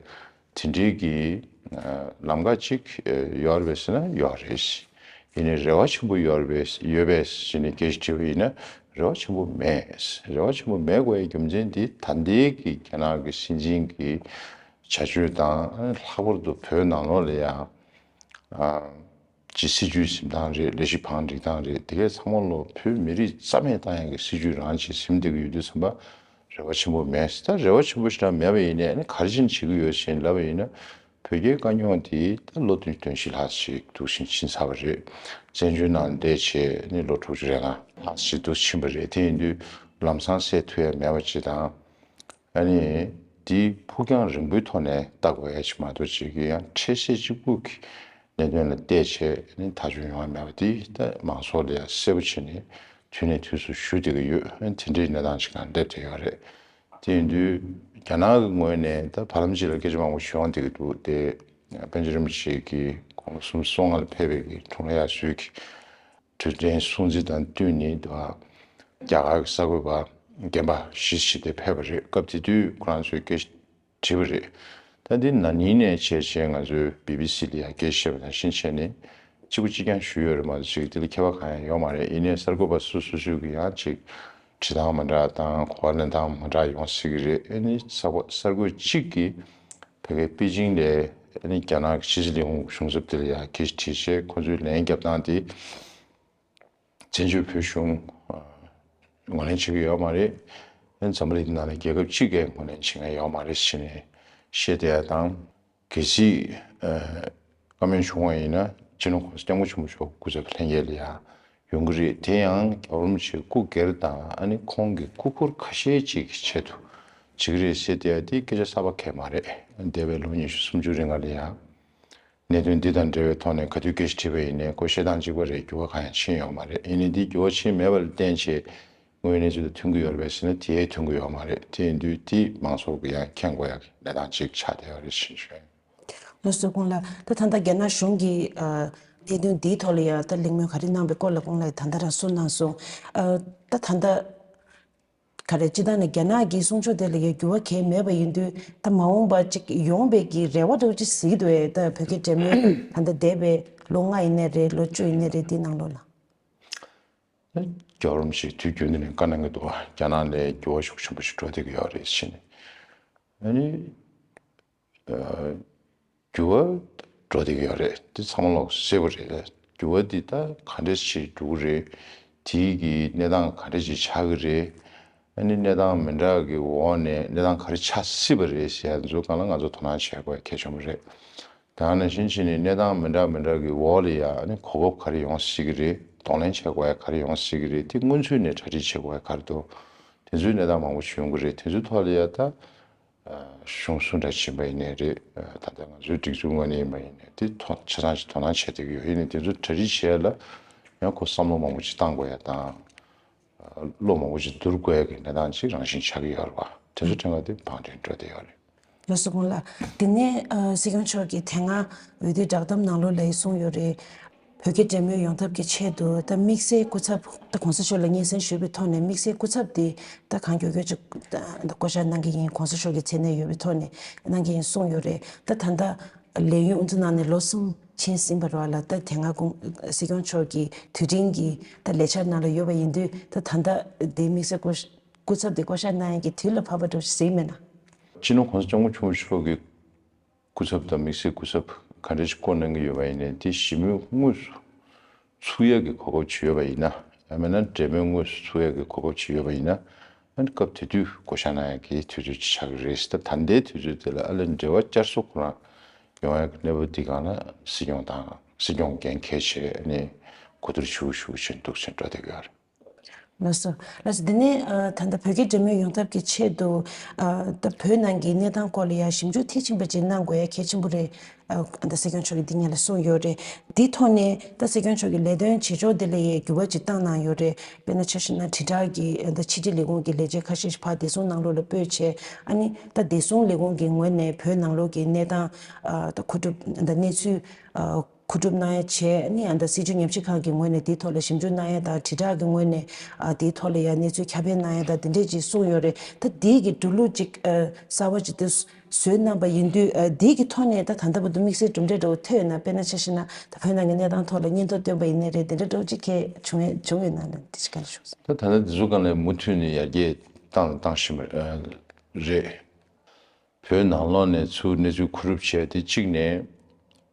དེ་འདྲའི་གི་ལམ་ཁ་ཅིག་ཡོད་རེད་པས་ཟེར་ན་ཡོད་རེད། ཡིན་ནའི་རེ་བ་ཆེན་པོ་ཡོད་རེད་པས་ཡོད་པས་ཟེར་ནས་སྐད་ཆ་དྲིས་པ་ཡིན་ན་རེ་བ་ཆེན་པོ་མེད། རེ་བ་ཆེན་པོ་མེད་དགོས་ཡའི་རྒྱུ་མཚན་འདི་ད་ལྟའི་གི་རྒྱ་ནག་གི་སྲིད་འཛིན་གི་བྱ་སྤྱོད་དང་ལྷག་པར་དུ་བོད་ནང་ལོགས་ལ་ཡང་ཅི་སྲིད་ཇུས་འཛིན་སྟངས་རེད། ལས་གཞི་བང་སྒྲིག་སྟངས་རེད། དེ་གའི་ཚང་མ་ལོ་བོད་མི་རིགས་རྩ་མེད་བཏང་ཡག་གི་སྲིད་ཇུས་རང་ཅིག་འཛིན་བསྡད་ཀྱི་ཡོད་དུས་ཙམ་པ་རེ་བ་ཆེན་པོ་མེད། ད་རེ་བ་ཆེན་པོ་ཞིག་རང་མེད་པ་ཡིན་ནའི་ཨ་ནི་ག་རེ་བྱས་ནས་བྱེད་ཀྱི་ཡོད་ཅེས་ལབ་པ་ཡིན་ན་བོད་རྒྱའི་དཀའ་རྙོག་དེ་ད་ལོ་བདུན་བདུན་བཞི་ལྷག་ཅིག་འདུག་སེ་ཕྱིན་ཚར་བ་རེད། བཙན་བྱོལ་ནང་བསྡད་བྱས་ནི་ལོ་དྲུག་ཅུ་རེ་ལྔ་ལྷག་ཅིག་འདུག་ཕྱིན་པ་རེད། དེ་ཡིན་དུས་ལམ་སང་སེལ་ཐུབ་ཡ་མེད་པ་ཅིག་དང་། ཨ་ནི་དེའི་ཕུགས་རྒྱང་རིང་པོའི་ཐོག་ནས་ལྟ་དགོས་ཡ་ཅིག་མ་གཏོགས་ཅིག་གི་ཡང་འཕྲལ་སེལ་གཅིག་པུ་གི་གནད་དོན་ལ་བལྟས་བྱས་ནི་ཐག་གཅོད་ཡོང་བ་མེད་པ་དེ་ད་མང་ཚོགས་ལ་ཡང་གསལ་པོ་བྱས་ནས་དུས་ནས་དུས་སུ་ཞུ་བསྡད་ཀྱི་ཡོད། ཨ་ནི་དེ་འདྲའི་གནས་སྟངས་ཅིག་ནང་སླེབས་བསྡད་ཡོད་རེད། དེ་ཡིན་དུས་རྒྱ་ནག་གི་ངོས་ནས་ད་བར་ལམ་ཅིག་ལ་སྐད་ཆ་མང་པོ་ཞུ་ཡོང་བསྡད་ཀྱི་འདུག་དེ་པཎ་ཆེན་རིན་པོ་ཆེ་གིས་དགུང་ལོ་སུམ་ཅུ་སོ་ལྔ་ལ་ཕེབས་པའི་གི་དྲུང་ལ་ཡར་ཞུས་ཀྱི་གྲོས་མཐུན་སྲུང་བརྩི་དང་བསྟུན་ནས་དུ་བ་རྒྱ་གར་གྱི་གསར་འགོད་པ་རྒན་པ་བཞི་ཞིག་དེ་ཕེབས་པ་རེད། སྐབས་དེ་དུས་ཁོ་རང་ཚོས་སྐད་ཆ་དྲིས་པ་རེད། ད་འདི་ན་ནིང་ནས་བྱས་བྱས་ང་ཚོའི་བི་བི་སི་ལ་ཡང་སྐད་ཆ་བཤད་པ་ནང་བཞིན་བྱས་ནས་གཅིག་པུ་གཅིག་རྐྱང་ཞུས་ཡོད་རེད་མ་གཏོགས་ཅིག་དེ་ལ་ཁྱད་པར་གང་ཡང་ཡོད་མ་རེད། ཡིན་ནའི་གསར་འགོད་པ་སོ་སོ་སོ་གི་ཡང་ཅིག་བྲིས་སྟངས་མ་འདྲ་དང་གོ་བ་ལེན་སྟངས་མ་འདྲ་ཡོང་སྲིད་ཀྱི་རེད། ཨ་ནི་གསར་འགོད་གསར་འགོད་གཅིག་གིས་ཕ་གིའི་པེ་ཅིང་ལ་ཨ་ནི་རྒྱ་ནག་གི་ཕྱི་སྲིད་ལས་ཁུངས་གཞུང་ཚབ་དེ་ལ་ཡང་སྐད་ཆ་དྲིས་བྱས་ཁོ་ཚོའི་ལན་བརྒྱབ་སྟངས་དེ་བཙན་བྱོལ་བོད་གཞུང་ཨ་ངོས་ལེན་བྱེད་ཀྱི་ཡོད་མ་རེད། ཨ་ནི་འཛམ་བུ་གླིང་འདི་ནང་ནས་རྒྱལ་ཁབ་གཅིག་གིས་ངོས་ལེན་བྱེད་མཁན་ཡོད་མ་རེད་ཟེར་ནས་བཤད་བསྡད་ཡ་དང་། གལ་སྲིད་ཨ་བཀའ་མོལ་བྱུང་བ་ཡིན་ན་སྤྱི་ནོར་༸གོང་ས་༸སྐྱབས་མགོན་ཆེན་པོ་མཆོག་སྐུ་ཚབ་ལྷན་རྒྱས་ལ་ཡང་ཡོང་གི་རེད། དེ་ཡང་རྒྱལ་བ་རིན་པོ་ཆེ་སྐུ་སྒེར་དང་ཨ་ནི་ཁོང་གི་སྐུ་འཁོར་ཁ་ཤས་ཅིག་གི་ཆེད་དུ་བྱེད་ཀྱི་རེད་ཟེར་བསྡད་ཡ་དེ་སྐད་ཆ་གསར་པ་གང་ཡང་མ་རེད། འདས་པའི་ལོ་ཉི་ཤུ་སུམ་ཅུ་རིང་ལ་ཡང་གནད་དོན་འདི་དང་འབྲེལ་བའི་ཐོག་ནས་ག་དུས་སྐད་ཆ་དྲིས་པ་ཡིན་ནའི་ཁོ་བཤད་སྟངས་གཅིག་པ་རེད། འགྱུར་བ་གང་ཡང་ཕྱིན་ཡོད་མ་རེད། ཡིན་ནའི་འདི་འགྱུར་བ་ཕྱིན་མེད་པ་ལ་བརྟེན་བྱས་དངོས་ཡོད་གནས་ཚུལ་དང་མཐུན་གྱི་ཡོད་རེད་པས་ཟེར་ན་དེ་མཐུན་གྱི་ཡོད་མ་རེད། དེ་ཡིན་དུས་དེ་མང་ཚོགས་ཀྱིས་ཡང་མཁྱེན་དགོས་ཡག་གི་གནས་སྟངས་ཅིག་ཆགས་བསྡད་ཡོད་རེད་ཞེས་ཞུ། ལགས་སོ། དགུང་ལ་ད་ད་ལྟ་རྒྱ་ནག་གཞུང་གིས་ཨ་གནད་དོན་འདིའི་ཐོག་ལ་ཡང་ད་གླེང་མོལ་ག་རེ་གནང་བའི་སྐོར་ལ་དགུང་ལ་ད་ལྟ་རང་གསུངས་གནང་སོང་། ཨ་ད་ད་ལྟ་ག་རེ་སྤྱིར་བཏང་ནས་རྒྱ་ནག་གི་གསུང་ཕྱོགས་དེ་ལ་ཡང་འགྱུར་བ་གང་ཡང་མེད་པ་ཡིན་དུས་ད་མ་འོངས་པ་ཅིག་ཡོང་བའི་གི་རེ་བ་འདྲ་བོ་ཅིག་གཟིགས་འདུག་ཨེ། ད་བོད་རྒྱ་འབྲེལ་མོལ་ད་ལྟ་འདས་པའི་ལོ་ལྔ་ཡིན་ནའི་རེད། ལོ་བཅུ་ཡིན་ནའི་རེད། དེའི་ནང་ལོགས་ལ། རྒྱལ་བ་རིན་པོ་ཆེས་དུས་རྒྱུན་དུ་ནས་བཀའ་གནང་གི་འདུག་རྒྱ་ནག་ལ་འགྱུར་བ་ཤུགས་ཆེན་པོ་ཞིག་འགྲོ་བསྡད་ཀྱི་ཡོད་རེད་ཟེར་ནས། ཨ་ནི། འགྱུར་བ་ འགྲོ་བསྡད་ཀྱི་ཡོད་རེད། དེ་ཚང་མ་ལོག་གསལ་པོ་རེད། འགྱུར་བ་འདི་ད་ག་འདྲ་ཞིག་འགྲོ་གི་རེད། དེའི་གི་གནས་སྟངས་ག་འདྲ་ཞིག་ཆགས་ཀྱི་རེད། ཨ་ནི་གནས་སྟངས་མི་འདྲ་གི་འོག་ནས་གནས་སྟངས་ག་རེ་ཆགས་སྲིད་པ་རེད་ཟེར་ཡ་ཚོའི་སྒང་ལ་ང་ཚོ་དོ་སྣང་བྱེད་དགོས་ཡ་གལ་ཆེན་པོ་རེད། ད་ནང་བཞིན་བྱས་ནས་གནས་སྟངས་མི་འདྲ་མི་འདྲ་གི་འོག་ལ་ཡ་ཨ་ནི་གོ་སྐབས་ག་རེ་ཡོང་སྲིད་ཀྱི་རེད། གདོང་ལེན་བྱེད་དགོས་ཡ་ག་རེ་ཡོང་སྲིད་ཀྱི་རེད། དེ་སྔོན་ཚུད་ནས་གྲ་སྒྲིག་བྱེད་དགོས་ཡ་ག་རེ་འདུག་དེ་ཚོའི་གནས་སྟངས་མང་པོ་ཞིག་ཡོང་གི་རེད། དེ་ཚོའི་ཐོག་ལ་ཡ་ད་གཞུང་སུ་འདྲ་ཕྱིན་པ་ཡིན་ནའི་རེད། ད་ལྟ་ང་ཚོའི་སྒྲིག་འཛུགས་ངོས་ནས་ཡིན་པ་ཡིན་ནའི་དེ་ཐོག་ཆ་ཚང་ཞིག་དོ་སྣང་བྱས་བསྡད་ཀྱི་ཡོད། ཡིན་ནའི་དེ་ཚོ་གྲ་སྒྲིག་བྱེད་ཡ་ལ་ཡང་ཁོ་བསམ་བློ་མང་པོ་ཅིག་བཏང་དགོས་ཡ་དང་། བློ་མང་པོ་ཅིག་བསྡུར་དགོས་ཡ་གི་གནས་སྟངས་ཅིག་རང་བཞིན་ཆགས་ཀྱི་ཡོད་རེད་བ། དེ་ཚོ་ཕྲན་བུ་དེ་བང་བསྒྲིགས་འགྲོ་བསྡད་ཡོད་རེད། ལགས་སོ། དགོངས་ལགས། དེ་ནས་ཨ་སྲིད་སྐྱོང་མཆོག་གིས་དེ་སྔ་འོས་བསྡུའི་བསྒྲགས་གཏམ་ནང་ལོགས་ལ་ཡང་གསུངས་ཡོད་རེད། བོད་རྒྱ་འབྲེལ་མོལ་ཡོང་ཐབས་ཀྱི་ཆེད་དུ་ད་དམིགས་བསལ་སྐུ་ཚབ། ད་གོང་ས་མཆོག་ལ་སྙན་སེང་ཞུས་པའི་ཐོག་ནས་དམིགས་བསལ་སྐུ་ཚབ་དེ་ད་གང་མགྱོགས་མགྱོགས་ཅིག་ད་བསྐོ་བཞག་གནང་གི་ཡིན། གོང་ས་མཆོག་གི་མཚན་གནས་ཡོད་པའི་ཐོག་ནས་གནང་གི་ཡིན་གསུངས་ཡོད་རེད། ད་ད་ལྟ་ལས་ཡུན་ཨུ་ཚུགས་གནང་ནས་ལོ་གསུམ་ཕྱིན་ཟིན་པ་རེད་བ་ལ། ད་དེ་སྔ་གོང་སྲིད་སྐྱོང་མཆོག་གི་དུས་དྲན་གྱི་ད་ལས་འཆར་ནང་ལ་ཡོད་པ་ཡིན་དུས། ད་ད་ལྟ་དེ་དམིགས་བསལ་སྐུ་སྐུ་ཚབ་དེ་བསྐོ་བཞག་གནང་ཡག་གི་དུས་ལ་བབ་པ་འདྲ་ཞིག་གཟིགས་མེད་ན། སྤྱི་ནོར་༸གོང་ས་༸སྐྱབས་མགོན་ཆེན་པོ་མཆོག་གི་སྐུ་ཚབ་དང་དམིགས་བསལ་སྐུ་ཚབ་ག་འདྲ་ཞིག་བསྐོ་གནང་གི་ཡོད་པ་ཡིན་ནའི་དེ་ཞི་མོལ་དངོས་སུ་ཚུགས་ཡག་གི་གོ་སྐབས་ཅིག་ཡོད་པ་ཡིན་ན། ཡང་མིན་ན་འབྲེལ་མོལ་དངོས་སུ་ཚུགས་ཡག་གི་གོ་སྐབས་ཅིག་ཡོད་པ་ཡིན་ན། ཨ་ནི་སྐབས་དེ་དུས་བསྐོ་བཞག་གནང་ཡག་གི་དུས་ཚོད་ཅིག་ཆགས་ཀྱི་རེད། ད་ད་ལྟའི་དུས་ཚོད་དེ་ལ་ཨ་ལས་འབྲེལ་བ་བསྐྱར་གསོ་ཁོ་རང་ཡོང་ཡག་གི་གནས་བབ་འདི་སྒང་ལ་སྲིད་སྐྱོང་དང་སྲིད་སྐྱོང་འགན་འཁྱེར་བྱས་ནས་གོ་བསྡུར་ཞུ་ཞུ་བྱས་འདུག་བྱས་འགྲོ་བསྡད་ཀྱི་ཡོད་རེད། ལགས་སོ། ལགས་སོ། འདི་ནས་ཨ་ད་ལྟ་བོད་རྒྱ་འབྲེལ་མོལ་ཡོང་ཐབས་ཀྱི་ཆེད་དུ་ཨ་ད་བོད་ནང་གི་གནས་སྟངས་སྐོར་ལ་ཡང་ཞིབ་འཇུག་མཐིལ་ཕྱིན་པ་ཅིག་གནང་དགོས་ཡ་གལ་ཆེན་པོ་རེད། ཨ་ད་སྲིད་སྐྱོང་མཆོག་གིས་འདི་ཉིད་ལ་གསུངས་ཡོད་རེད། འདིའི་ཐོག་ནས་ད་སྲིད་སྐྱོང་མཆོག་གི་ལས་དོན་བྱེད་ཕྱོགས་འདི་ལ་ཡང་འགྱུར་བ་ཅིག་བཏང་གནང་ཡོད་རེད། དཔེར་ན་ཆ་བཞག་ན་དྲིལ་བསྒྲགས་ཀྱི་ད་ཕྱི་དྲིལ་ལས་ཁུངས་ཀྱི་ལས་བྱེད་ཁ་ཤས་ཤིག་ཕར་བདེ་སྲུང་ནང་ལོགས་ལ་སྤོས་བྱས། ཨ་ནི་ད་བདེ་སྲུང་ལས་ཁུངས་ཀྱི་ངོས་ནས་བོད་ནང་ལོགས་ཀྱི་གནས་སྟངས་ཨ་ད་མཁོ་སྒྲུབ་ད་གནས་ཚུལ་ཨ་མཁོ་སྒྲུབ་གནང་ཡ་བྱས། ཨ་ནི་ཡང་ད་སྲིད་བྱུས་ཉམས་ཞིབ་ཁང་གི་ངོས་ནས་དེའི་ཐོག་ལ་ཞིབ་འཇུག་གནང་ཡ་དང་། དྲིལ་བསྒྲགས་ཀྱི་ངོས་ནས་ཨ་དེའི་ཐོག་ལ་ཡང་གནས་ཚུལ་ཁྱབ་སྤེལ་གནང་ཡ་དང་དེ་འདྲས་ཅིག་གསུངས་ཡོད་རེད། ད་དེའི་གི་འགྲོ་ལུགས་ཅིག་ཨ་གསར་བ་ཅིག་ཏུ་བཟོས་གནང་པ་ཡིན་དུས། ཨ་དེའི་གི་ཐོག་ནས་ད་ད་ལྟ་བར་དུ་དམིགས་བསལ་གྲུབ་འབྲས་འདྲ་བོ་ཐོན་ཡོད་ན། དཔེར་ན་ཆ་བཞག་ན་ད་བོད་ནང་གི་གནས་སྟངས་ཐོག་ལ་སྙན་ཐོ་བཏོན་པ་ཡིན་ནའི་རེད། དེ་འདྲ་འདྲ་བོ་ཅིག་གལ་བྱུང་ཡོད་བྱུང་ཡོད་ན་ལ་དེ་ཅིག་ག་ལ་ཞུ། ད་ད་ལྟ་འདི་ཚོ་སྒང་ལ་མུ་མཐུད་ནས་ཡར་རྒྱས་བཏང་བཏང་བཞིན་པ་རེད། བོད་ནང་ལོགས་ནས་ཚུར་གནས་ཚུལ་མཁོ་སྒྲུབ་བྱས་ཏེ་གཅིག་ནས་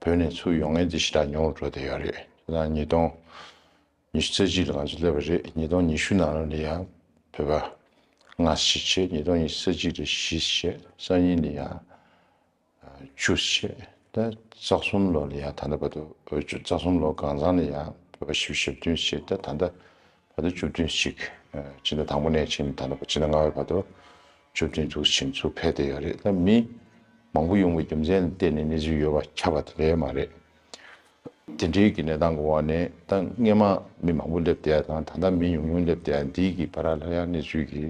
བོད་ནས་ཚུར་ཡོང་མཁན་དེ་ཞེ་དྲག་ཉུང་རུ་འགྲོ་བསྡད་ཡོད་རེད། ད་ཉིས་སྟོང་ཉི་ཤུ་རྩ་གཅིག་ལ་ང་ཚོ་སླེབས་པ་རེད། ཉིས་སྟོང་ཉི་ཤུ་ནང་ལོགས་ལ་ཡང་བོད་པ་ལྔ་ཞིག་བྱས། ཉིས་སྟོང་ཉི་ཤུ་རྩ་གཅིག་ལ་བཞི་བྱས། སང་ཉིན་ལ་ཡང་བཅུ་བྱས། ད་རྩ་གསུམ་ལོ་ལ་ཡང་ད་ལྟ་བར་དུ་རྩ་གསུམ་ལོ་གང་ཚང་ལ་ཡང་བོད་པ་བཞི་བཅུ་ཞེ་བདུན་བྱས། ད་ད་ལྟ་བར་དུ་བཅུ་བདུན་ཞིག་ཕྱི་ཟླ་དང་པོ་ནས་ཕྱིན། ད་ལྟ་ཕྱི་ཟླ་ལྔ་པའི་བར་དུ་བཅུ་བདུན་ཚུགས་ཕྱིན་ཚུར་ཕེབས་བསྡད་ཡོད་རེད། ད་མི་མང་པོ་ཡོང་བའི་རྒྱུ་མཚན་ལ་བརྟེན་ནས་གནས་ཚུལ་ཡོད་པ་ཁྱབ་པ་དེ་འདྲ་མ་རེད། དེ་འདྲའི་གི་གནས་སྟངས་ཀྱི་འོག་ནས་ད་སྔས་མ་མི་མང་པོ་སླེབས་བསྡད་ཡ་དང་ད་ལྟ་མི་ཉུང་ཉུང་སླེབས་བསྡད་ཡ་འདི་གི་བར་ལ་ཡང་གནས་ཚུལ་གྱི་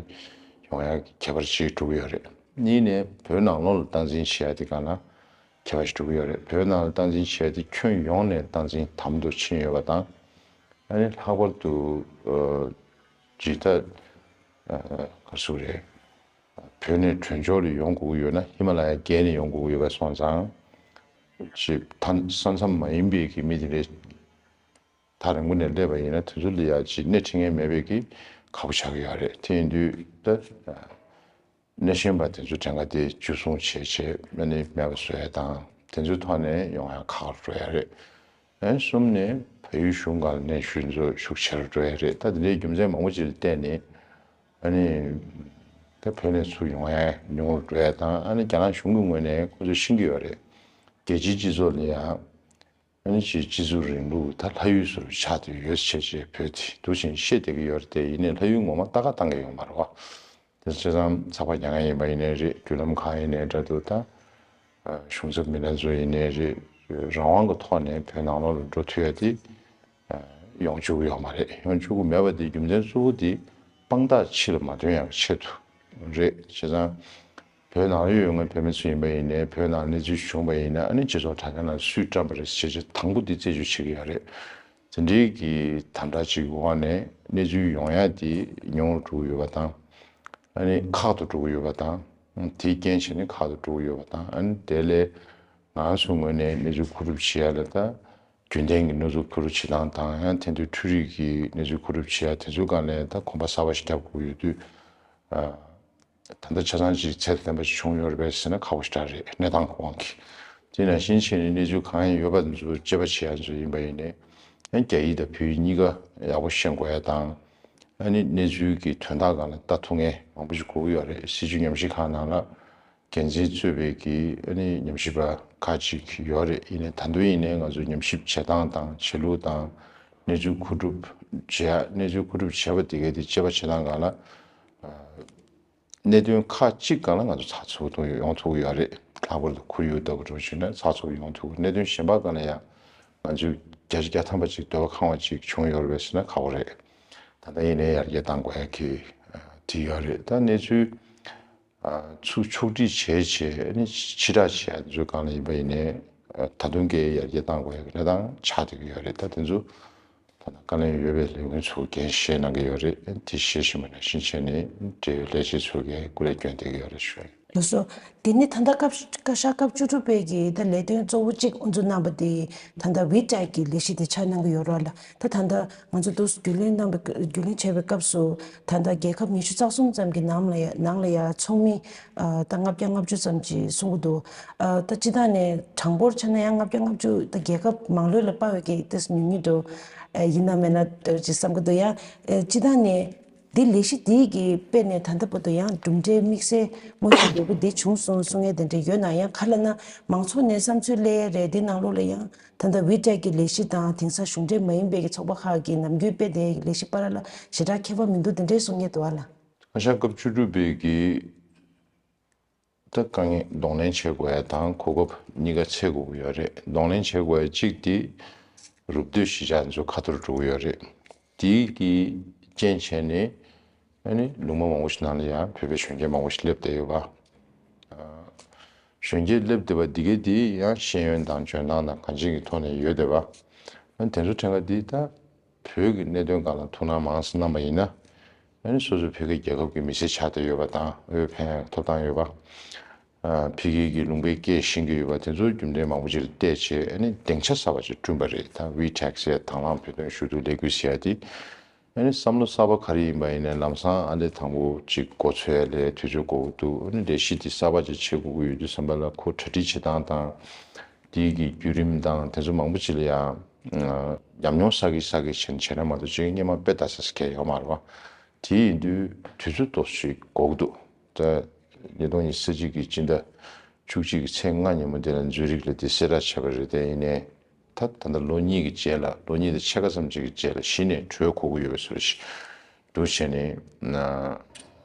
ཡོང་ཡ་གི་ཁྱད་པར་ཅིག་འགྲོ་གི་ཡོད་རེད། གཉིས་ནས་བོད་ནང་ལོགས་ལ་སྟངས་འཛིན་བྱེད་ཡ་དེ་ག་ལ་ཁྱད་པར་ཞིག་འགྲོ་གི་ཡོད་རེད། བོད་ནང་ལ་སྟངས་འཛིན་བྱས་ཏེ་ཁྱོན་ཡོངས་ནས་སྟངས་འཛིན་དམ་དུ་ཕྱིན་ཡོད་པ་དང་། ཨ་ནི་ལྷག་པར་དུ་ཨ་ཇི་ལྟར་ཨ་ག་རེ་ཟེར་དགོས་རེད། བོད་ནས་བྲོས་བྱོལ་ལ་ཡོང་དགོས་ཀྱི་ཡོད་ན་ཧི་མ་ལ་ཡ་བརྒལ་ནས་ཡོང་དགོས་ཀྱི་ཡོད་པ་སོང་ཙང་། ཅིག་ཐ་ས་མཚམས་མ་ཡིན་པའི་གི་མི་དེ་འདྲའི་ཐག་རིང་པོ་ནས་སླེབས་པ་ཡིན་ན་དེ་ཚོ་ལ་ཡ་ཅིག་སྣེ་ཁྲིད་མཁན་མེད་པའི་གི་ཁག་པོ་ཆགས་ཀྱི་ཡོད་རེད། དེ་ཡིན་དུས་ད། སྣེ་ཤན་པ་དེ་ཚོ་གྲངས་ཀ་དེ་འཇུ་བཟུང་བྱས་བྱས་ཨ་ནི་མེད་པ་བཟོ་ཡ་དང་དེ་ཚོའི་ཐོག་ནས་ཡོང་ཡ་ཁག་རུ་འགྲོ་ཡ་རེད། ཨ་ནི་གསུམ་ནས་བལ་ཡུལ་གཞུང་སྒང་ལ་གནོན་ཤུགས་ཚོ་ཤུགས་ཆེ་རུ་འགྲོ་ཡ་རེད། ད་དེ་འདྲའི་རྒྱུ་མཚན་མང་པོ་ཅིག་ལ་བརྟེན་ནས་ཨ་ནི་ད་བོད་ནས་ཚུར་ཡོང་ཡ་ཉུང་རུ་འགྲོ་ཡ་དང་། ཨ་ནི་རྒྱ་ནག་གཞུང་གི་ངོས་ནས་ཁོ་ཚོས་ཤེས་ཀྱི་ཡོད་རེད། རྒྱལ་སྤྱིའི་སྤྱི་ཚོགས་ལ་ཡང་ཨ་ནི་ཅིག་སྤྱི་ཚོགས་རིང་ལུགས་ད་ལྷ་ཡུལ་བཟོ་འདྲ་ཆགས་བསྡད་ཡོད་ཟེར་བྱས་བོད་དེ་འདུག་བྱས་བཤད་བསྡད་ཀྱི་ཡོད་རེད་དེ། ཡིན་ནའི་ལྷ་ཡུལ་ངོ་མ་ལྟ་ག་བཏང་གི་ཡོད་མ་རེད་བ། དེ་བྱས་ཙང་ཚགས་པར་རྒྱག་མཁན་ཡིན་པ་ཡིན་ནའི་རེད། བརྒྱུད་ལམ་གང་ཡིན་ནའི་འདྲ་འདུག་ད་གཞུང་ཚབ་མི་སྣ་ཚོ་ཡིན་ནའི་རེད། རང་དབང་གི་ཐོག་ནས་བོད་ནང་ལོགས་ལ་འགྲོ་ཐུབ་ཡ་དེ་ཡོང་བཅུག་གི་ཡོད་མ་རེད། ཡོང་བཅུག་གི་མེད་པ་དེ་རྒྱུ་མཚན་གཙོ་བོ་དེ་དཔང་རྟགས་ཕྱི་ལ་མ་ཐོན་ཡག་ཆེད་དུ་རེད། བྱས་ཙང་བོད་ནང་ལ་ཡོད་མཁན་བོད་མི་ཚོ་ཡིན་པ་ཡིན་ནའི་བོད་ནང་གནས་ཚུལ་བྱུང་བ་ཡིན་ན་ཨ་ནི་སྤྱི་ཚོགས་དྲ་རྒྱ་ནང་སུས་བཀྲམ་པ་རེད་ཟེར་བྱས་དང་པོ་དེ་རྩད་གཅོད་བྱེད་ཀྱི་ཡོད་རེད། དེ་འདྲའི་གི་དམ་དྲག་ཅིག་འོག་ནས་གནས་ཚུལ་ཡོང་ཡ་དེ་ཉུང་རུ་འགྲོ་གི་ཡོད་པ་དང་། ཨ་ནི་ཁག་ཏུ་འགྲོ་གི་ཡོད་པ་དང་། དེའི་རྐྱེན་བྱས་ནས་ཁག་ཏུ་འགྲོ་གི་ཡོད་པ་དང་། ཨ་ནི་དེ་ལས་ང་ཚོའི་ངོས་ནས་གནས་ཚུལ་མཁོ་སྒྲུབ་བྱེད་ཡ་ལ་ད་རྒྱུན་ལྡན་གྱི་གནས་ཚུལ་མཁོ་སྒྲུབ་བྱེད་སྟངས་དང་། ཡང་དེང་དུས་འཕྲུལ་རིག་གི་གནས་ཚུལ་མཁོ་སྒྲུབ་བྱེད་ཡ་དེ་ཚོའི་སྒང་ནས་ད་གོམ་པ་གསར་པ་ཞིག་རྒྱབ་དགོས་ཡོད་དུས། ཨ། ད་ལྟ་ཆ་ཚང་ཅིག་ཚད་ལྡན་པ་ཞིག་བྱུང་ཡོད་རེད་པས་ཟེར་ན་ཁག་པོ་ཞེ་དྲག་རེད། གནས་སྟངས་ཀྱི་དབང་གིས། དེ་ནང་བཞིན་བྱས་ནས་གནས་ཚུལ་གང་ཡང་ཡོད་པ་དེ་ཚོ་དཔྱད་པ་བྱེད་ཡ་ཚོ་ཡིན་པ་ཡིན་ནའི། ཡང་རྒྱ་ཡིག་དང་བོད་ཡིག་གཉིས་ཀ་ཡག་པོ་ཤེས་དགོས་ཡ་དང་། ཨ་ནི་གནས་ཚུལ་གྱི་དོན་དག་སྒང་ལ་ལྟ་ཐུབ་མཁན་མང་པོ་ཞིག་དགོས་ཀྱི་ཡོད་རེད། སྲིད་བྱུས་ཉམས་ཞིབ་ཁང་ནང་ལ་འགན་འཛིན་གཙོས་པའི་གི་ཨ་ནི་ཉམས་ཞིབ་པ་ཁག་ཅིག་ཡོད་རེད། ཡིན་ནའི་ད་དུང་ཡིན་ནའི་ང་ཚོ་ཉམས་ཞིབ་བྱེད་སྟངས་དང་བྱེད་ལུགས་དང་། གནས་ཚུལ་མཁོ་སྒྲུབ་བྱེད་ཡ། གནས་ཚུལ་མཁོ་སྒྲུབ་བྱས་པ་དེ་གའི་དེ་དཔྱད་པ་བྱེད་སྟངས་སྒང་ལ། གནད་དོན་ཁག་ཅིག་སྒང་ལ་ང་ཚོ་ཚགས་ཚུད་དུ་ཡོང་ཐུབ་ཀྱི་ཡོད་རེད། ལྷག་པར་དུ་ཁོར་ཡུག་ལྟ་བུ་འདྲ་བོ་ཞིག་ན་ཚགས་ཚུད་ཡོང་ཐུབ། གནད་དོན་གཞན་པ་སྒང་ལ་ཡང་ང་ཚོས་བརྒྱ་ཆ་བརྒྱ་ཐམ་པ་ཅིག་འདོད་པ་ཁེངས་པ་ཅིག་བྱུང་ཡོད་རེད་པས་ཟེར་ན་ཁག་པོ་རེད། ད་ལྟ་ཡིན་ནའི་ཡར་རྒྱས་གཏང་དགོས་ཡ་གི་དེ་ཡོད་རེད། ད་གནས་ཚུལ་ཚུར་ཕྱོགས་སྒྲིག་བྱས་བྱས་ནི་ཕྱིར་བསྒྲགས་བྱས་ཡ་དེ་ཚོའི་སྒང་ལ་ཡིན་པ་ཡིན་ནའི་ད་དུང་གི་ཡར་རྒྱས་གཏང་དགོས་ཡ་གི་གནས་སྟངས་ཆགས་བསྡད་ཀྱི་ཡོད་རེད། ད་དེ་ཚོ། ཐ་ན་བཀའ་བློན་ཡོད་པའི་ལས་ཁུངས་ཚོ་འགན་བཞེས་གནང་གི་ཡོད་རེད། དེ་བཞེས་བཞིན་པ་ནང་བཞིན་བྱས་ནས་འབྲེལ་ཡོད་ལས་བྱེད་ཚོ་འགན་སྐུ་ལས་བསྐྱོན་བསྡད་ཀྱི་ཡོད་རེད་ཞུ་ཡ་ཡིན། ལགས་སོ། དེ་ནི་ད་ལྟ་སྐབས་བཀའ་ཤག་སྐབས་བཅུ་དྲུག་པའི་གི་ད་ལས་དོན་གཙོ་བོ་གཅིག་དབུ་འཛུགས་གནང་པ་དེ་ད་ལྟ་ཝི་ཊེག་གི་ལས་གཞི་དེ་ཆགས་གནང་གི་ཡོད་རེད་ལ། ད་ད་ལྟ་ང་ཚོ་འདུག་རྒྱུས་ལོན་གནང་བའི་རྒྱུས་ལོན་བྱས་པའི་སྐབས་སུ་ད་ལྟ་རྒྱལ་ཁབ་ཉི་ཤུ་རྩ་གསུམ་ཙམ་གྱི་ནང་ལ་ཡ་ནང་ལ་ཡ་ཚོགས་མི་ད་ལྔ་བརྒྱ་ལྔ་བཅུ་ཙམ་གྱིས་གསུང་གི་འདུག་ད་སྤྱི་བཏང་ནས་གྲངས་འབོར་ཆ་ན་ཡང་ལྔ་བརྒྱ་ལྔ་བཅུ་ད་རྒྱལ་ཁབ་མང་ལོས་ལ་དཔག་པའི་གི་ཏེས་ཉུང་ཉུང་འདུག་ཡིན་ན་མེད་ན་ཅིག་བསམ་གི་འདུག་ཡང་སྤྱི་བཏང་ནས་འདི་ལས་གཞི་འདི་གི་དཔེ་ནས་ད་ལྟ་བར་དུ་ཡང་གྲུབ་འབྲས་དམིགས་བསལ་མངོན་གྱི་ཡོད་པ་འདི་བྱུང་སོང་གསུང་ཡས་དེ་འདྲ་ཡོད་ན་ཡང་ག་ལ་ན་མང་ཚོགས་ནས་བསམ་ཚུལ་སླེབས་ཡས་རེད། འདི་ནང་ལོགས་ལ་ཡང་ད་ལྟ་ཝི་ཊེག་གི་ལས་གཞི་དང་དེང་སང་གཞུང་འབྲེལ་མ་ཡིན་པའི་གི་ཚོགས་པ་ཁག་གི་ནམ་རྒྱུན་དཔེ་དེ་ལས་གཞི་བར་ལ་ཞེ་དྲག་ཁྱད་པར་མི་འདུག་དེ་འདྲའི་གསུང་ཡས་འདུག་བ་ལ། བཀའ་ཤག་སྐབས་བཅུ་དྲུག་པའི་གི་ད་དཀའ་ངལ་གདོང་ལེན་བྱེད་དགོས་ཡ་དང་གོ་སྐབས་གཉིས་ཀ་འཚོལ་དགོས་ཀྱི་ཡོད་རེད། གདོང་ལེན་བྱེད་དགོས་ཡ་གཅིག་དེ་རུབ་སྟོད་གཞིས་ཆགས་ཚོ་ཁ་ཐོར་འགྲོ་གི་ཡོད་རེད། དེའི་གི་རྐྱེན་བྱས་ནས་ཨ་ནི་ལུང་པ་མང་པོ་ཞིག་ནང་ལ་ཡང་བོད་པའི་གཞོན་སྐྱེས་མང་པོ་ཞིག་སླེབས་བསྡད་ཡོད་པ། གཞོན་སྐྱེས་སླེབས་བསྡད་པ་འདི་གའི་དེ་ཡང་ཤེས་ཡོན་དང་འཇོན་ཐང་དང་གང་ཅིའི་གི་ཐོག་ནས་ཡོད་བསྡད་པ། ཨ་ནི་དེ་ཚོ་ཕྲན་ག་དེ་ད། བོད་ཀྱི་གནད་དོན་སྒང་ལ་ཐུགས་སྣང་མང་ཙམ་གནང་པ་ཡིན་ན། ཨ་ནི་སོ་སོའི་བོད་ཀྱི་རྒྱལ་ཁབ་ཀྱི་མི་སེར་ཆགས་བསྡད་ཡོད་པ་དང་འོས་འཕེན་ཡག་ཐོབ་ཐང་ཡོད་པ། ཨ་ཕ་གི་གི་ལུང་པའི་སྐད་ཤེས་ཀྱི་ཡོད་པ་དེ་ཚོ་རྒྱུ་མཚན་མང་པོ་ཅིག་ལ་བལྟས་བྱས་ཨ་ནི་སྡིངས་ཆ་གསར་པ་ཅིག་བསྐྲུན་པ་རེད། ད་ཝི་ཊེག་ཟེར་དང་བླངས་བོད་དོན་ཞུ་གཏུག་ལས་འགུལ་ཟེར་ཡ་དེ། ཨ་ནི་བསམ་བློ་གསར་པ་ག་རེ་ཡིན་པ་ཡིན་ནའི་ལམ་སང་ཨ་ལས་དང་པོ་ཅིག་འགོ་ཚུགས་ཡ་ལས་དུས་ཚོད་འགོར་གྱི་འདུག་ཨ་ནི་ལས་གཞི་དེ་གསར་པ་ཅིག་བྱེད་དགོས་ཀྱི་ཡོད་དུས་ཙམ་པ་ལ་ཁོ་གྲ་སྒྲིག་བྱེད་སྟངས་དང་། དེའི་གི་བརྒྱུད་རིམ་དང་དེ་ཚོ་མང་པོ་ཅིག་ལ་ཡང་ཉམས་མྱོང་བསགས་ཀྱི་བསགས་ཀྱི་བྱས་ནས་བྱས་ན་མ་གཏོགས་ཅིག་སྔོན་མ་དཔེ་ལྟ་ས་ས་གལ་ཡོད་མ་རེད་བ། དེ་ཡིན་དུས་དུས་ཚོད་ཏོག་ཙམ་འགོར་གྱི་འདུག་ད་ཉིས་སྟོང་ཉི་ཤུ་རྩ་གཅིག་གི་སྤྱི་ཟླ་བཅུ་གཅིག་གི་ཚེས་ལྔ་ཉིན་མོ་དེ་ལ་ཛུ་རིག་ལ་དེ་གསལ་བསྒྲགས་བྱས་པ་རེད། དེ་ཡིན་ནའི་ད་ད་ལྟ་ལོ་གཉིས་ཀྱི་རྗེས་ལ་ལོ་གཉིས་དང་ཕྱེད་ཀ་ཙམ་ཅིག་གི་རྗེས་ལ་གཞི་ནས་གྲོས་གོ་གི་ཡོད་པའི་བཟོ་འདྲ་ཞིག་འདུག་བྱས་ནས་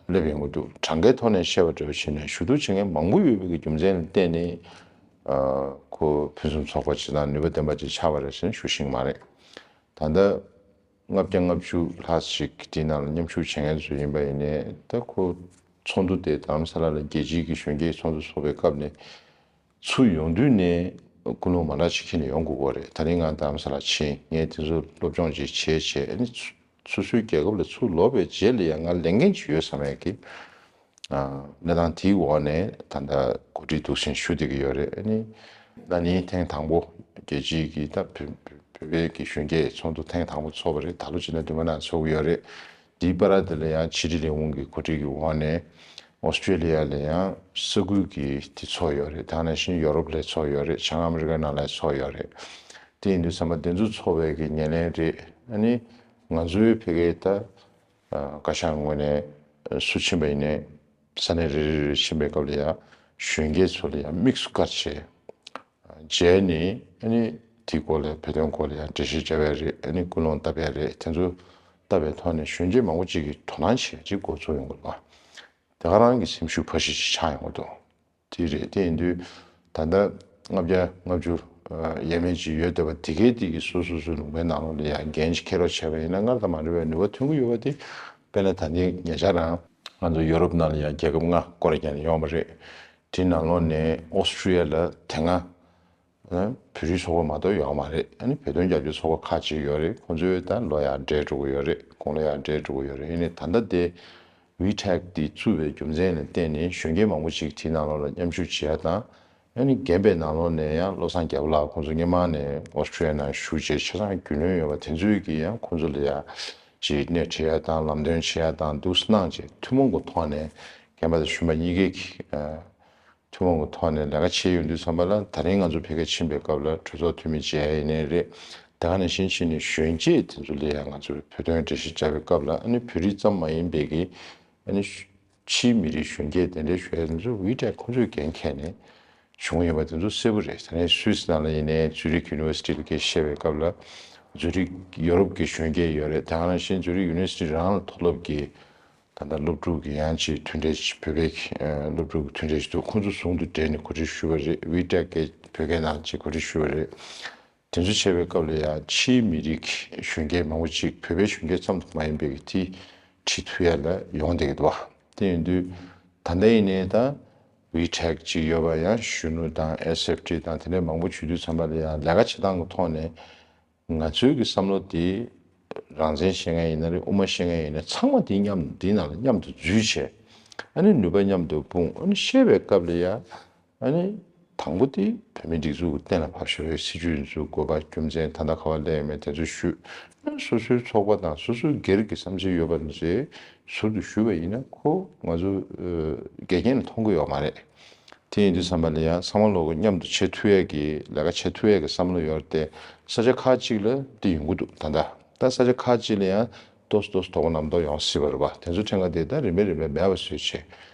སླེབས་ཡོང་གི་འདུག་གྲངས་ཀའི་ཐོག་ནས་བཤད་པ་འདྲ་བོ་བྱས་ནས་ཞུ་གཏུག་བྱེད་མཁན་མང་པོ་ཡོད་པའི་གི་རྒྱུ་མཚན་ལ་བརྟེན་ནས་ཁོ་ཕུན་སུམ་ཚོགས་པ་ཅིག་དང་ནུས་པ་ལྡན་པ་ཅིག་ཆགས་པ་རེད་ཟེར་ནས་ཞུ་ཤེས་ཀྱི་མ་རེད། ད་ལྟ་ལྔ་བརྒྱ་ལྔ་བཅུ་ལྷག་ཅིག་དེའི་ནང་ལ་མཉམ་ཞུགས་བྱེད་མཁན་ཚོ་ཡིན་པ་ཡིན་ནའི་ད་ཁོ་ཚོགས་འདུ་དེ་རྡ་རམ་ས་ལ་ལ་རྒྱལ་སྤྱིའི་གི་གཞོན་སྐྱེས་ཚོགས་འདུ་ཚོགས་པའི་སྐབས་ནས། ཚུར་ཡོང་དུས་ནས་ཀུན་སློང་མ་འདྲ་ཅིག་འཁྱེར་ནས་ཡོང་དགོས་ཀྱི་རེད། ད་རིང་ང་རྡ་རམ་ས་ལ་ཕྱིན་ངས་དེ་ཚོ་སློབ་སྦྱོང་ཅིག་བྱས་བྱས་ཨ་ནི་སོ་སོའི་རྒྱལ་ཁབ་ལ་ཚུར་ལོག་པའི་རྗེས་ལ་ཡང་ང་ལས་འགན་ཅིག་ཡོད་བསམ་ཡས་ཀྱི་གནས་སྟངས་དེའི་འོག་ནས་ད་ལྟ་གོ་སྒྲིག་འདུག་སེ་ཞུ་བསྡད་ཀྱི་ཡོད་རེད། ཨ་ནི་ན་ནིང་ཐེངས་དང་པོ་རྒྱལ་སྤྱིའི་གི་ད་བོད་བོད་པའི་གི་གཞོན་སྐྱེས་ཚོགས་འདུ་ཐེངས་དང་པོ་ཚོགས་པ་རེད། ད་ལོ་ཕྱི་ཟླ་བདུན་པ་ནང་ཚོགས་ཀྱི་ཡོད་རེད། དེའི་བར་དེ་ལ་ཡང་ཕྱི་དྲིལ་ལས་ཁུངས་ཀྱི་གོ་སྒྲིག་གི་འོག་ནས་ཨོ་སི་ཀྲི་ལི་ཡ་ལ་ཡང་ས་ཁུལ་གྱི་དེ་ཚོགས་ཡོད་རེད། དེ་ནང་བཞིན་ཡོ་རོབ་ལ་ཚོགས་ཡོད་རེད། བྱང་ཨ་མི་རི་ཀའི་ནང་ལ་ཚོགས་ཡོད་རེད། དེ་ཡིན་དུས་ཙམ་པ་དེ་ཚོ་ཚོགས་པའི་གི་ཉེར་ལེན་རེད། ཨ་ནི་ང་ཚོའི་ཕ་གིའི་ད་བཀའ་ཤག་ངོས་ནས་སུ་ཕྱིན་པ་ཡིན་ནའི་ས་གནས་རེ་རེ་རེ་ཕྱིན་པའི་སྐབས་ལ་ཡང་གཞོན་སྐྱེས་ཚོ་ལ་ཡང་དམིགས་སུ་བཀར་བྱས། རྗེས་ནས་ཨ་ནི་དེའི་སྐོར་ལ་བོད་དོན་སྐོར་ལ་ཡང་འགྲེལ་བཤད་བརྒྱབ་ཡ་རེད། ཨ་ནི་ཀུན་སློང་བཏབ་ཡ་རེད། དེ་ཚོ་བཏབ་པའི་ཐོག་ནས་གཞོན་སྐྱེས་མང་པོ་ཅིག་གིས་དོ་སྣང་བྱེད་ཡ་ཅིག་འགོ་ཚུགས་ཡོང་གི་རེད་པ། དེ་ག་རང་གི་སེམས་ཤུགས་འཕར་གཞི་ཅིག་ཆགས་ཡོང་གི་འདུག་དེ་རེད། དེ་ཡིན་དུས་ད་ལྟ་ལྔ་བརྒྱ་ལྔ་བཅུ་ཡས་མས་ཅིག་ཡོད་བསྡད་པ་དེ་གའི་དེ་གི་སོ་སོ་སོའི་ལུང་པའི་ནང་ལོགས་ལ་ཡང་འགན་ཅིག་འཁྱེར་རོགས་བྱས་པ་ཡིན་ན་སྔར་དང་མ་འདྲ་བའི་ནུས་པ་ཐོན་གྱི་ཡོད་པ་དེ། དཔེར་ན་ད་ནི་ཉེ་ཆར་རང་ང་ཚོ་ཡོ་རོབ་ནང་ལ་ཡང་རྒྱལ་ཁབ་ལྔ་སྐོར་ར་བརྒྱབ་ནས་ཡོང་བ་རེད། དེའི་ནང་ལོགས་ནས་ཨོ་སི་ཀྲི་ཡ་ལ་དེ་སྔ་བོད་རིགས་ཚོགས་པ་མ་གཏོགས་ཡོད་མ་རེད། ཨ་ནི་བོད་དོན་རྒྱབ་སྐྱོར་ཚོགས་པ་ཁག་ཅིག་ཡོད་རེད། ཁོང་ཚོའི་ད་ལོ་ཡར་བགྲེས་འགྲོ་གི་ཡོད་རེད། དགུང་ལོ་ཡར་བགྲེས་འགྲོ་གི་ཡོད་རེད། ཡིན་ནའི་ད་ལྟ་དེ་ཝི་ཊེག་དེ་བཙུགས་པའི་རྒྱུ་མཚན་ལ་བརྟེན་ནས་གཞོན་སྐྱེས་མང་པོ་ཅིག་དེའི་ནང་ལོགས་ལ་མཉམ་ཞུགས་བྱེད་ཡ་དང་། ཨ་ནི་རྒན་པའི་ནང་ལོགས་ནས་ཡང་བློ་བཟང་རྒྱལ་པོ་ལགས་ཁོང་ཚོ་སྔོན་མ་ནས་ཨོ་སི་ཀྲི་ཡ་ནང་བཞུགས་བྱས་ཆ་ཚང་རྒྱུས་ལོན་ཡོད་པ་དེ་ཚོས་ཀྱིས་ཡང་ཁོང་ཚོ་ལ་ཡང་ཅིག་སྣེ་ཁྲིད་ཡ་དང་ལམ་སྟོན་བྱེད་ཡ་དང་འདུག་སེ་གནང་བྱས་ཐུན་མོང་གི་ཐོག་ནས་རྒན་པ་དང་གཞོན་པ་གཉིས་ཀའི་ཨ་ ཐུན་མོང་གི་ཐོག་ནས་ལས་ཀ་བྱས་ཡོང་དུས་ཙམ་པ་ལ། ད་རིང་ང་ཚོ་ཕ་གིར་ཕྱིན་པའི་སྐབས་ལ་གྲོས་ཚོགས་འཐུས་མི་མཇལ་ཡ་ཡིན་ནའི་རེད། དེ་ག་ནང་བཞིན་བྱས་ནས་གཞོན་སྐྱེས་དེ་ཚོ་ལ་ཡང་ང་ཚོས་བོད་དོན་འགྲེལ་བཤད་བརྒྱབ་པའི་སྐབས་ལ། ཨ་ནི་བོད་རིགས་ཙམ་མ་ཡིན་པའི་གི། ཨ་ནི་ཕྱིའི་མི་རིགས་གཞོན་སྐྱེས་དེ་འདྲའི་ཞུ་ཡ་དེ་ཚོ་ཝི་ཊེག་ཁོ་ཚོས་འགན་འཁྱེར་ནས་བྱུང་ཡོད་པ་དེ་ཚོ་གསལ་པོ་རེད། ད་ནི་སུད་སི་ནང་ལ་ཡིན་ནའི་ཛུ་རིག་ཡུ་ནི་ཝར་སི་ཊི་ལ་སྐད་ཆ་བཤད་པའི་སྐབས་ལ། ཛུ་རིག་ཡོ་རོབ་ཀྱི་གཞོན་སྐྱེས་ཡོད་རེད། དེ་ག་ནང་བཞིན་ཛུ་རིག་ཡུ་ནི་ཝར་སི་ཊི་རང་ལ་མཐོ་སློབ་ཀྱི་ད་ལྟ་སློབ་ཕྲུག་གི་ཡང་ཅིག་མཐུན་འབྲེལ་ཞིག་བོད་པའི་སློབ་ཕྲུག་གི་མཐུན་འབྲེལ་ཞིག་འདུག་ཁོང་ཚོ་ཟུང་དུ་འབྲེལ་ནས་གོ་སྒྲིག་ཞུས་པ་རེད། ཝི་ཊེག་གི་བོད་སྐད་ནང་ཅིག་གོ་སྒྲིག་ཞུས་པ་རེད། དེ་ཚོ་བྱས་པའི་སྐབས་ལ་ཡང་ཕྱིའི་མི་རིགས་གཞོན་སྐྱེས་མང་པོ་ཅིག་བོད་པའི་གཞོན་སྐྱེས་ཙམ་དུ་མ་ཡིན་པའི་གི་དེ་ཁྲིད་ཐུབ་ཡ་ལ་ཡོང་བསྡད་ཀྱི་འདུག་བ། དེ་ཡིན་དུས་ད་ལྟ་ཡིན་ནའི་ད་ཝི་ཊེག་ཅིག་ཡོད་པ་ཡང་གཞོན་ནུ་དང་ཨེས་ཨེཕ་ཊི་དང་དེ་འདྲའི་མང་པོ་བྱེད་དུས་ཙམ་པ་ལ་ཡང་ལས་ཀ་བྱེད་སྟངས་ཀྱི་ཐོག་ནས། ང་ཚོའི་གི་བསམ་བློ་དེ་རང་བཙན་བཤད་མཁན་ཡིན་ན་རེད། དབུ་མ་བཤད་མཁན་ཡིན་ན། ཚང་མ་དེ་མཉམ་དེ་ནང་ལ་མཉམ་དུ་འཛུལ་བྱས། ཨ་ནི་ནུས་པ་མཉམ་དུ་སྤུངས། ཨ་ནི་བཤད་པའི་སྐབས་ལ་ཡ། ཨ་ནི་དང་པོ་དེ་བོད་མིའི་སྒྲིག་འཛུགས་ཀྱི་གཏན་ལ་ཕབ་ཤོག་ཡའི་སྲིད་བྱུས་འཛུགས་དགོས་པ། རྒྱུ་མཚན་ད་ལྟ་ག་པར་སླེབས་ཡོད་མེད་དེ་ཚོ་ཞུས། ཨ་ནི་སོ་སོའི་ཚོགས་པ་དང་སོ་སོའི་སྒེར་གྱི་བསམ་ཚུལ་ཡོད་པ་ནི་ཚོས་ཟུར་དུ་ཞུས་པ་ཡིན་ན། ཁོ་ང་ཚོ་འགལ་རྐྱེན་ལ་མཐོང་གི་ཡོད་མ་རེད། དེ་ཡིན་དུས་ཙམ་པ་ལ་ཡང་ཚང་མ་ལོག་མཉམ་དུ་བྱེད་ཐུབ་ཡས་ཀྱི་ལས་ཀ་བྱེད་ཐུབ་ཡས་ཀྱི་བསམ་བློ་ཡོད་རེད་དེ། ས་ཆ་ཁག་ཅིག་ལ་དེ་ཡོང་གི་འདུག་ད་ལྟ་ད་ས་ཆ་ཁག་ཅིག་ལ་ཡང་ཏོག་ཙམ་ཏོག་ཙམ་དོ་དགོང་གནམ་ཐོག་ཡོང་སྲིད་པ་རེད་པ། དེ་ཚོ་ཕྲན་ཁ་དེ་ད་རིམ་པས་རིམ་པས་མེད་པ་བཟོས་བྱས།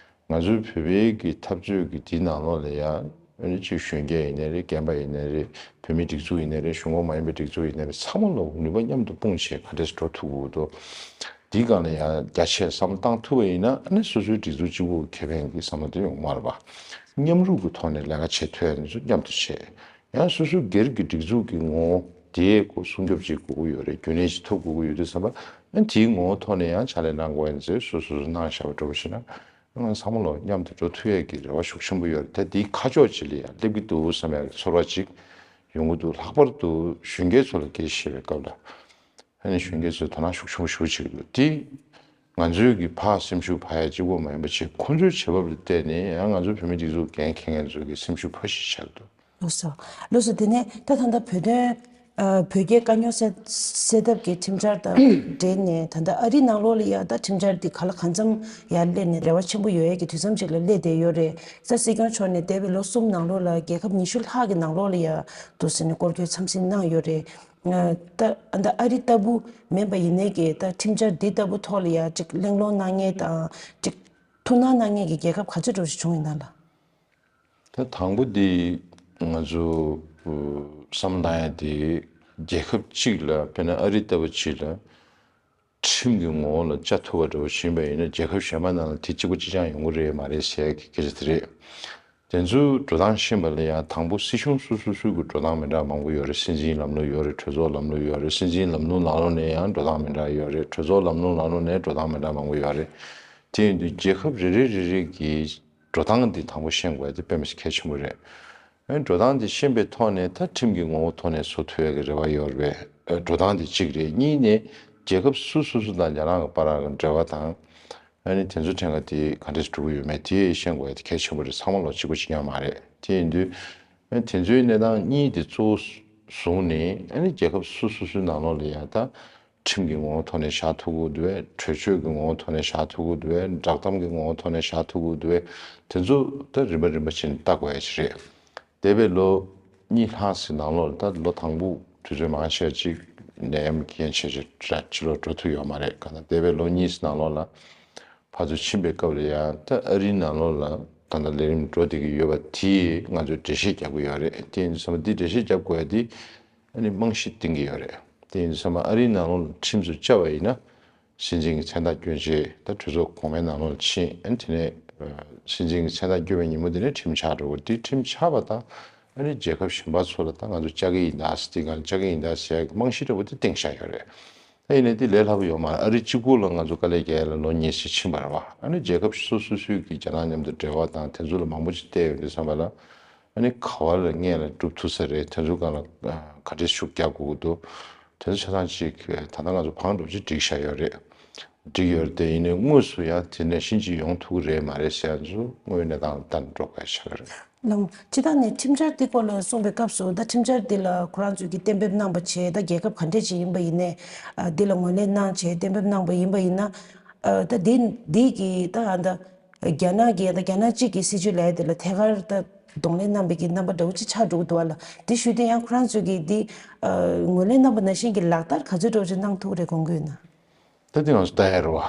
ང་ཚོའི་བོད་པའི་གི་འཐབ་རྩོད་ཀྱི་དེའི་ནང་ལོགས་ལ་ཡང་ཨ་ནི་ཅིག་གཞོན་སྐྱེས་ཡིན་ནའི་རེད། རྒན་པ་ཡིན་ནའི་རེད། བོད་མིའི་སྒྲིག་འཛུགས་ཡིན་ནའི་རེད། གཞུང་འབྲེལ་མ་ཡིན་པའི་སྒྲིག་འཛུགས་ཡིན་ནའི་རེད། ཚང་མ་ལོག་ནུས་པ་མཉམ་དུ་སྤུངས་བྱས་ག་འདྲས་འགྲོ་ཐུབ་དགོས་འདུག་དེའི་སྒང་ལ་ཡང་རྒྱ་ཆེར་བསམ་བློ་བཏང་ཐུབ་པ་ཡིན་ན། ཨ་ནི་སོ་སོའི་སྒྲིག་འཛུགས་གཅིག་པུ་གི་ཁེ་ཕན་གྱི་བསམ་བློ་དེ་ཡོང་གི་མ་རེད་པ། མཉམ་རུབ་ཀྱི་ཐོག་ནས་ལས་ཀ་བྱེད་ཐུབ་ཡ་དེ་ཚོ་མཉམ་དུ་བྱེད། ཡང་སོ་སོའི་སྒེར་གྱི་སྒྲིག་འཛུགས་ཀྱི་ངོ་བོ་དེའི་སྐོར་སྲུང་སྐྱོབ་བྱེད་དགོས་ཀྱི་ཡོད་རེད། རྒྱུན་ལྡན་ཞིག་ཐུབ་དགོས་ཀྱི་ཡོད་དུས་ཙམ་པ། ཨ་ནི་དེའི་ངོ་བོ་ཐོག་ནས་ཡང་ཕྱག་ལས་གནང་དགོས་ཡ་དེ་ཚོ་སོ་སོ་སོ་གནང་བཞག་པ་འདྲ་པོ་ཞིག་ན། ང་ཚང་མ་ལོག་མཉམ་དུ་འགྲོ་ཐུབ་ཡས་ཀྱི་རེ་བ་ཤུགས་ཆེན་པོ་ཡོད་རེད། ད་དེའི་ཁ་ཕྱོགས་ཅིག་ལ་ཡང་སླེབས་ཀྱི་འདུག་བསམ་ཡག་གི་ཚོར་བ་ཅིག་ཡོང་གི་འདུག་ལྷག་པར་དུ་གཞོན་སྐྱེས་ཚོ་ལ་སྐད་ཆ་བཤད་པའི་སྐབས་ལ། ཨ་ནི་གཞོན་སྐྱེས་ཚོས་དོ་སྣང་ཤུགས་ཆེན་པོ་ཞེ་པོ་བྱེད་ཀྱི་འདུག་དེ་ང་ཚོའི་གི་ཕར་སེམས་ཤུགས་འཕར་ཡ་གཅིག་པོ་མ་ཡིན་པ་བྱས། ཁོང་ཚོའི་བྱེད་བབ་ལ་བལྟས་ནས་ཡང་ང་ཚོའི་བོད་མིའི་སྒྲིག་འཛུགས་འགན་འཁྱེར་མཁན་ཚོའི་གི་སེམས་ཤུགས་འཕར་ཞིག་ཆགས་ཀྱི་འདུག་ལགས་སོ། ལགས་སོ། དེ་ནས་ད་ད་ལྟ་བོད་དོན། ཨ། བོད་རྒྱའི་དཀའ་རྙོག་སེལ་སེལ་ཐབས་ཀྱི་ཁྲིམས་འཆར་དང་འབྲེལ་ནས། ད་ལྟ་ཨ་རིའི་ནང་ལོགས་ལ་ཡ་ད་ཁྲིམས་འཆར་འདི་ག་ལ་གང་འཚམ་ཡར་སླེབས་ནས་རེ་བ་ཆེན་པོ་ཡོད་ཡས་ཀྱི་དུས་མཚམས་ཅིག་ལ་སླེབས་བསྡད་ཡོད་རེད། ས་སྲིད་སྐྱོང་མཆོག་ནས་འདས་པའི་ལོ་གསུམ་ནང་ལོགས་ལ་རྒྱལ་ཁབ་ཉི་ཤུ་ལྷག་གི་ནང་ལོགས་ལ་ཡ་འདུག་ཟེར་ནས་སྐོར་སྐྱོད་འཚམས་གཟིགས་གནང་ཡོད་རེད། ཨ། ད་ད་ཨ་རི་ལྟ་བུ་མིན་པ་ཡིན་ནའི་གི་ད་ཁྲིམས་འཆར་འདི་ལྟ་བུ་ཐོག་ལ་ཡ་ཅིག་གླེང་སློང་གནང་མཁན་དང་ཅིག་ཐུགས་སྣང་གནང་མཁན་གྱི་རྒྱལ་ཁབ་ག་ཚོད་འདྲ་པོ་ཞིག་བྱུང་ཡོད་ན་ལགས། ད་དང་པོ་འདི་ང་ཚོ་བསམ་བློ་བཏང་ཡ་དེ་རྒྱལ་ཁབ་གཅིག་ལ། དཔེར་ན་ཨ་རི་ལྟ་བུ་གཅིག་ལ་ཁྲིམས་ཀྱི་ངོ་བོ་ལ་བཅའ་ཐུབ་པ་འདྲ་པོ་ཞིག་ཡིན་པ་ཡིན་ན། རྒྱལ་ཁབ་གཞན་པ་ནང་ལ་དེ་གཅིག་པ་གཅིག་རྐྱང་ཡོང་གི་རེད་མ་རེད་ཟེར་ཡ་གི་སྐད་ཆ་དེ་རེད། དེ་ཚོའི་འགྲོ་སྟངས་ཤེས་པ་ལ་ཡང་དང་པོ་སྲིད་གཞུང་སོ་སོ་སོ་སོའི་གི་འགྲོ་སྟངས་མི་འདྲ་མང་པོ་ཡོད་རེད། སྲིད་འཛིན་ལམ་ལུགས་ཡོད་རེད། གྲོས་ཚོགས་ལམ་ལུགས་ཡོད་རེད། སྲིད་འཛིན་ལམ་ལུགས་ནང་ལོགས་ནས་ཡང་འགྲོ་སྟངས་མི་འདྲ་ཡོད་རེད། གྲོས་ཚོགས་ལམ་ལུགས་ནང་ལོགས་ནས་འགྲོ་སྟངས་མི་འདྲ་མང་པོ་ཡོད་རེད། དེ་ཡིན་དུས་རྒྱལ་ཁབ་རེ་རེ་རེ་རེ་གི་འགྲོ་སྟངས་འདི་དང་པོ་ཤེས་དགོས་ཡ་དེ་དཔེ་མི་སྲིད་གལ་ཆེན་པོ་རེད། ཨ་ནི་འགྲོ་སྟངས་འདི་ཤེས་པའི་ཐོག་ནས་ད་ཁྲིམས་ཀྱི་ངོ་བོ་ཐོག་ནས་བཟོ་ཐུབ་ཡ་གི་རེ་བ་ཡོད་རེད་པས། ཨ། འགྲོ་སྟངས་འདི་གཅིག་རེད། གཉིས་ནས་རྒྱལ་ཁབ་སུ་སོ་སོ་དང་རྒྱ་ནག་གི་བར་གྱི་འབྲེལ་བ་དང་། ཨ་ནི་དེ་ཚོ་ཕྲན་ཁ་དེ་ག་འདྲས་འགྲོ་གི་ཡོད་མེད་དེ་ཤེས་དགོས་ཡ་དེ་གལ་ཆེན་པོ་རེད། ཚང་མ་ལོག་གཅིག་པ་གཅིག་རྐྱང་མ་རེད། དེ་ཡིན་དུས་ཨ་ནི་དེ་ཚོའི་གནས་སྟངས་གཉིས་དེ་གཙོ་བོ་བཟུང་ནས། ཨ་ནི་རྒྱལ་ཁབ་སོ་སོ་སོའི་ནང་ལོགས་ལ་ཡ་ད་ཁྲིམས་ཀྱི་ངོ་བོ་ཐོག་ནས་བཞག་ཐུབ་དགོས་འདུག་པས། གྲོས་ཆོད་ཀྱི་ངོ་བོ་ཐོག་ནས་བཞག་ཐུབ་དགོས་འདུག་པས། བསྒྲགས་གཏམ་གྱི་ངོ་བོ་ཐོག་ནས་བཞག་ཐུབ་དགོས་འདུག་པས། དེ་ཚོ་ད་རིམ་པ་རིམ་པ་བྱས་ནས་ལྟ་དགོས་ཡ་ཞིག་རེད། འདས་པའི་ལོ་གཉིས་ལྷག་ཙམ་ནང་ལོགས་ལ། ད་ལོ་དང་པོ་དུས་ཚོད་མང་ཆེ་ཅིག་ནད་ཡམས་རྐྱེན་བྱས་ཅིག་ཕྱི་ལོགས་འགྲོ་ཐུབ་ཡོད་མ་རེད། གང་ལྟར་འདས་པའི་ལོ་གཉིས་ཙམ་ནང་ལོགས་ལ་ཕར་ཚུར་ཕྱིན་པའི་སྐབས་ལ་ཡང་ད་ཨ་རིའི་ནང་ལོགས་ལ་གང་ལྟར་ལས་རིམ་འགྲོ་བསྡད་ཀྱི་ཡོད་པ་དེ་ང་ཚོས་འགྲེལ་བཤད་རྒྱག་གི་ཡོད་རེད། དེ་ཡིན་དུས་ཙམ་པ་འདི་འགྲེལ་བཤད་རྒྱབ་དགོས་ཡ་དེ་ཨ་ནི་རྨང་གཞི་བཏིང་གི་ཡོད་རེད། དེ་ཡིན་དུས་ཙམ་པ་ཨ་རིའི་ནང་ལོགས་ལ་ཁྲིམས་སུ་བཅའ་བ་ཡིན་ན། སྲིད་འཛིན་གྱི་མཚན་རྟགས་བསྐྱོན་རྗེས་ད་གྲོས་ཚོགས་གོང་མའི་ནང་ལོགས་ལ་ཕྱིན། ཨ་ནི་དེ་ནས་ཨ་སྲིད་འཛིན་གྱི་མཚན་རྟགས་བསྐྱོན་པའི་ཉིན་མོ་དེ་ནས་ཁྲིམས་ཆགས་འགྲོ་གི། དེ་ཁྲིམས་ཆགས་པ་དང་ཨ་ནི་རྒྱལ་ཁབ་གཞན་པ་ཚོ་ལ་ད་ང་ཚོ་བཅའ་གི་ཡིན་ད་ཟེར། དེ་ག་ལ་བཅའ་གི་ཡིན་ད་ཟེར་ཡ་གི་རྨང་གཞི་འདྲ་པོ་དེ་བཏིང་བཞག་ཡོད་རེད། ད་ཡིན་ནའི་དེ་ལས་སླ་པོ་ཡོད་མ་རེད། ཨ་རི་གཅིག་པུ་ལ་ང་ཚོ་དཀའ་ལས་རྒྱག་ཡ་ལ་ལོ་གཉིས་ཙམ་ཕྱིན་པ་རེད་པ། ཨ་ནི་རྒྱལ་ཁབ་སོ་སོ་སོའི་གི་རྒྱ་ནག་མཉམ་དུ་འབྲེལ་བ་དང་དེ་ཚོ་ལ་མང་པོ་ཅིག་བལྟས་ཡོང་དུས་ཙམ་པ་ལ། ཨ་ནི་ག་བ་ལ་སྔོན་ལ་སྒྲུབ་ཐུབ་ས་རེད། དེ་ཚོའི་སྒང་ལ་ཨ་ག་འདྲས་ཤུགས་རྒྱག་དགོས་ཀྱི་འདུག་དེ་ཚོ་ཆ་ཚང་ཅིག་ད་ལྟ་ང་ཚོ་བང་སྒྲུབ་ཅིག་བསྒྲིགས་བཞག་ཡོད་རེད། བསྒྲིགས་ཡོད་རེད་དེ། ཡིན་ནའི་དངོས་སུ་ཡང་དེ་ནང་བཞིན་ཅིག་ཡོང་ཐུབ་ཀྱི་རེད་མ་རེད་ཟེར་ཡ་ཚོ་དངོས་ཡོད་གནས་སྟངས་ལ་ལྟ་ནས་འགྲོ་དགོས་ཆགས་ཀྱི་རེད། ལགས། སྤྱིར་བཏང་ནས་ཁྲིམས་འཆར་འདི་སྐོར་ལ་གསུངས་པའི་སྐབས་སུ། ད་ཁྲིམས་འཆར་འདི་ལ་ཁོ་རང་ཚོས་ཀྱིས་གཏན་འབེབས་གནང་པ་བྱས། ད་རྒྱལ་ཁབ་ག་འདྲས་ཅིག་ཡིན་པ་ཡིན་ནའི་ཨ་འདི་ལ་ངོས་ལེན་གནང་བྱས་གཏན་འབེབས་གནང་པ་ཡིན་པ་ཡིན་ན། ཨ་ད་འདི་འདི་གི་ད་ཨ་ད་ རྒྱ་ནག་གི་ད་རྒྱ་ནག་གཅིག་གི་སྲིད་ཇུས་ལབ་ཡ་དེ་ལ་ཐད་ཀར་ད་གདོང་ལེན་གནང་བའི་གི་རྣམ་པ་འདྲ་བོ་ཅིག་ཆགས་འགྲོ་གི་འདུག་བ་ལ། དེ་ཞུས་དུས་ཡང་ཁོ་རང་ཚོས་ཀྱིས་འདི་ངོས་ལེན་གནང་པ་ནང་བཞིན་གྱི་ལག་བསྟར་ག་ཚོད་འདྲ་བོ་ཅིག་གནང་ཐུབ་རེད་དགོངས་ཀྱི་ཡོད་ན། ད་དེ་ང་ཚོ་ལྟ་ཡ་རེད་བ།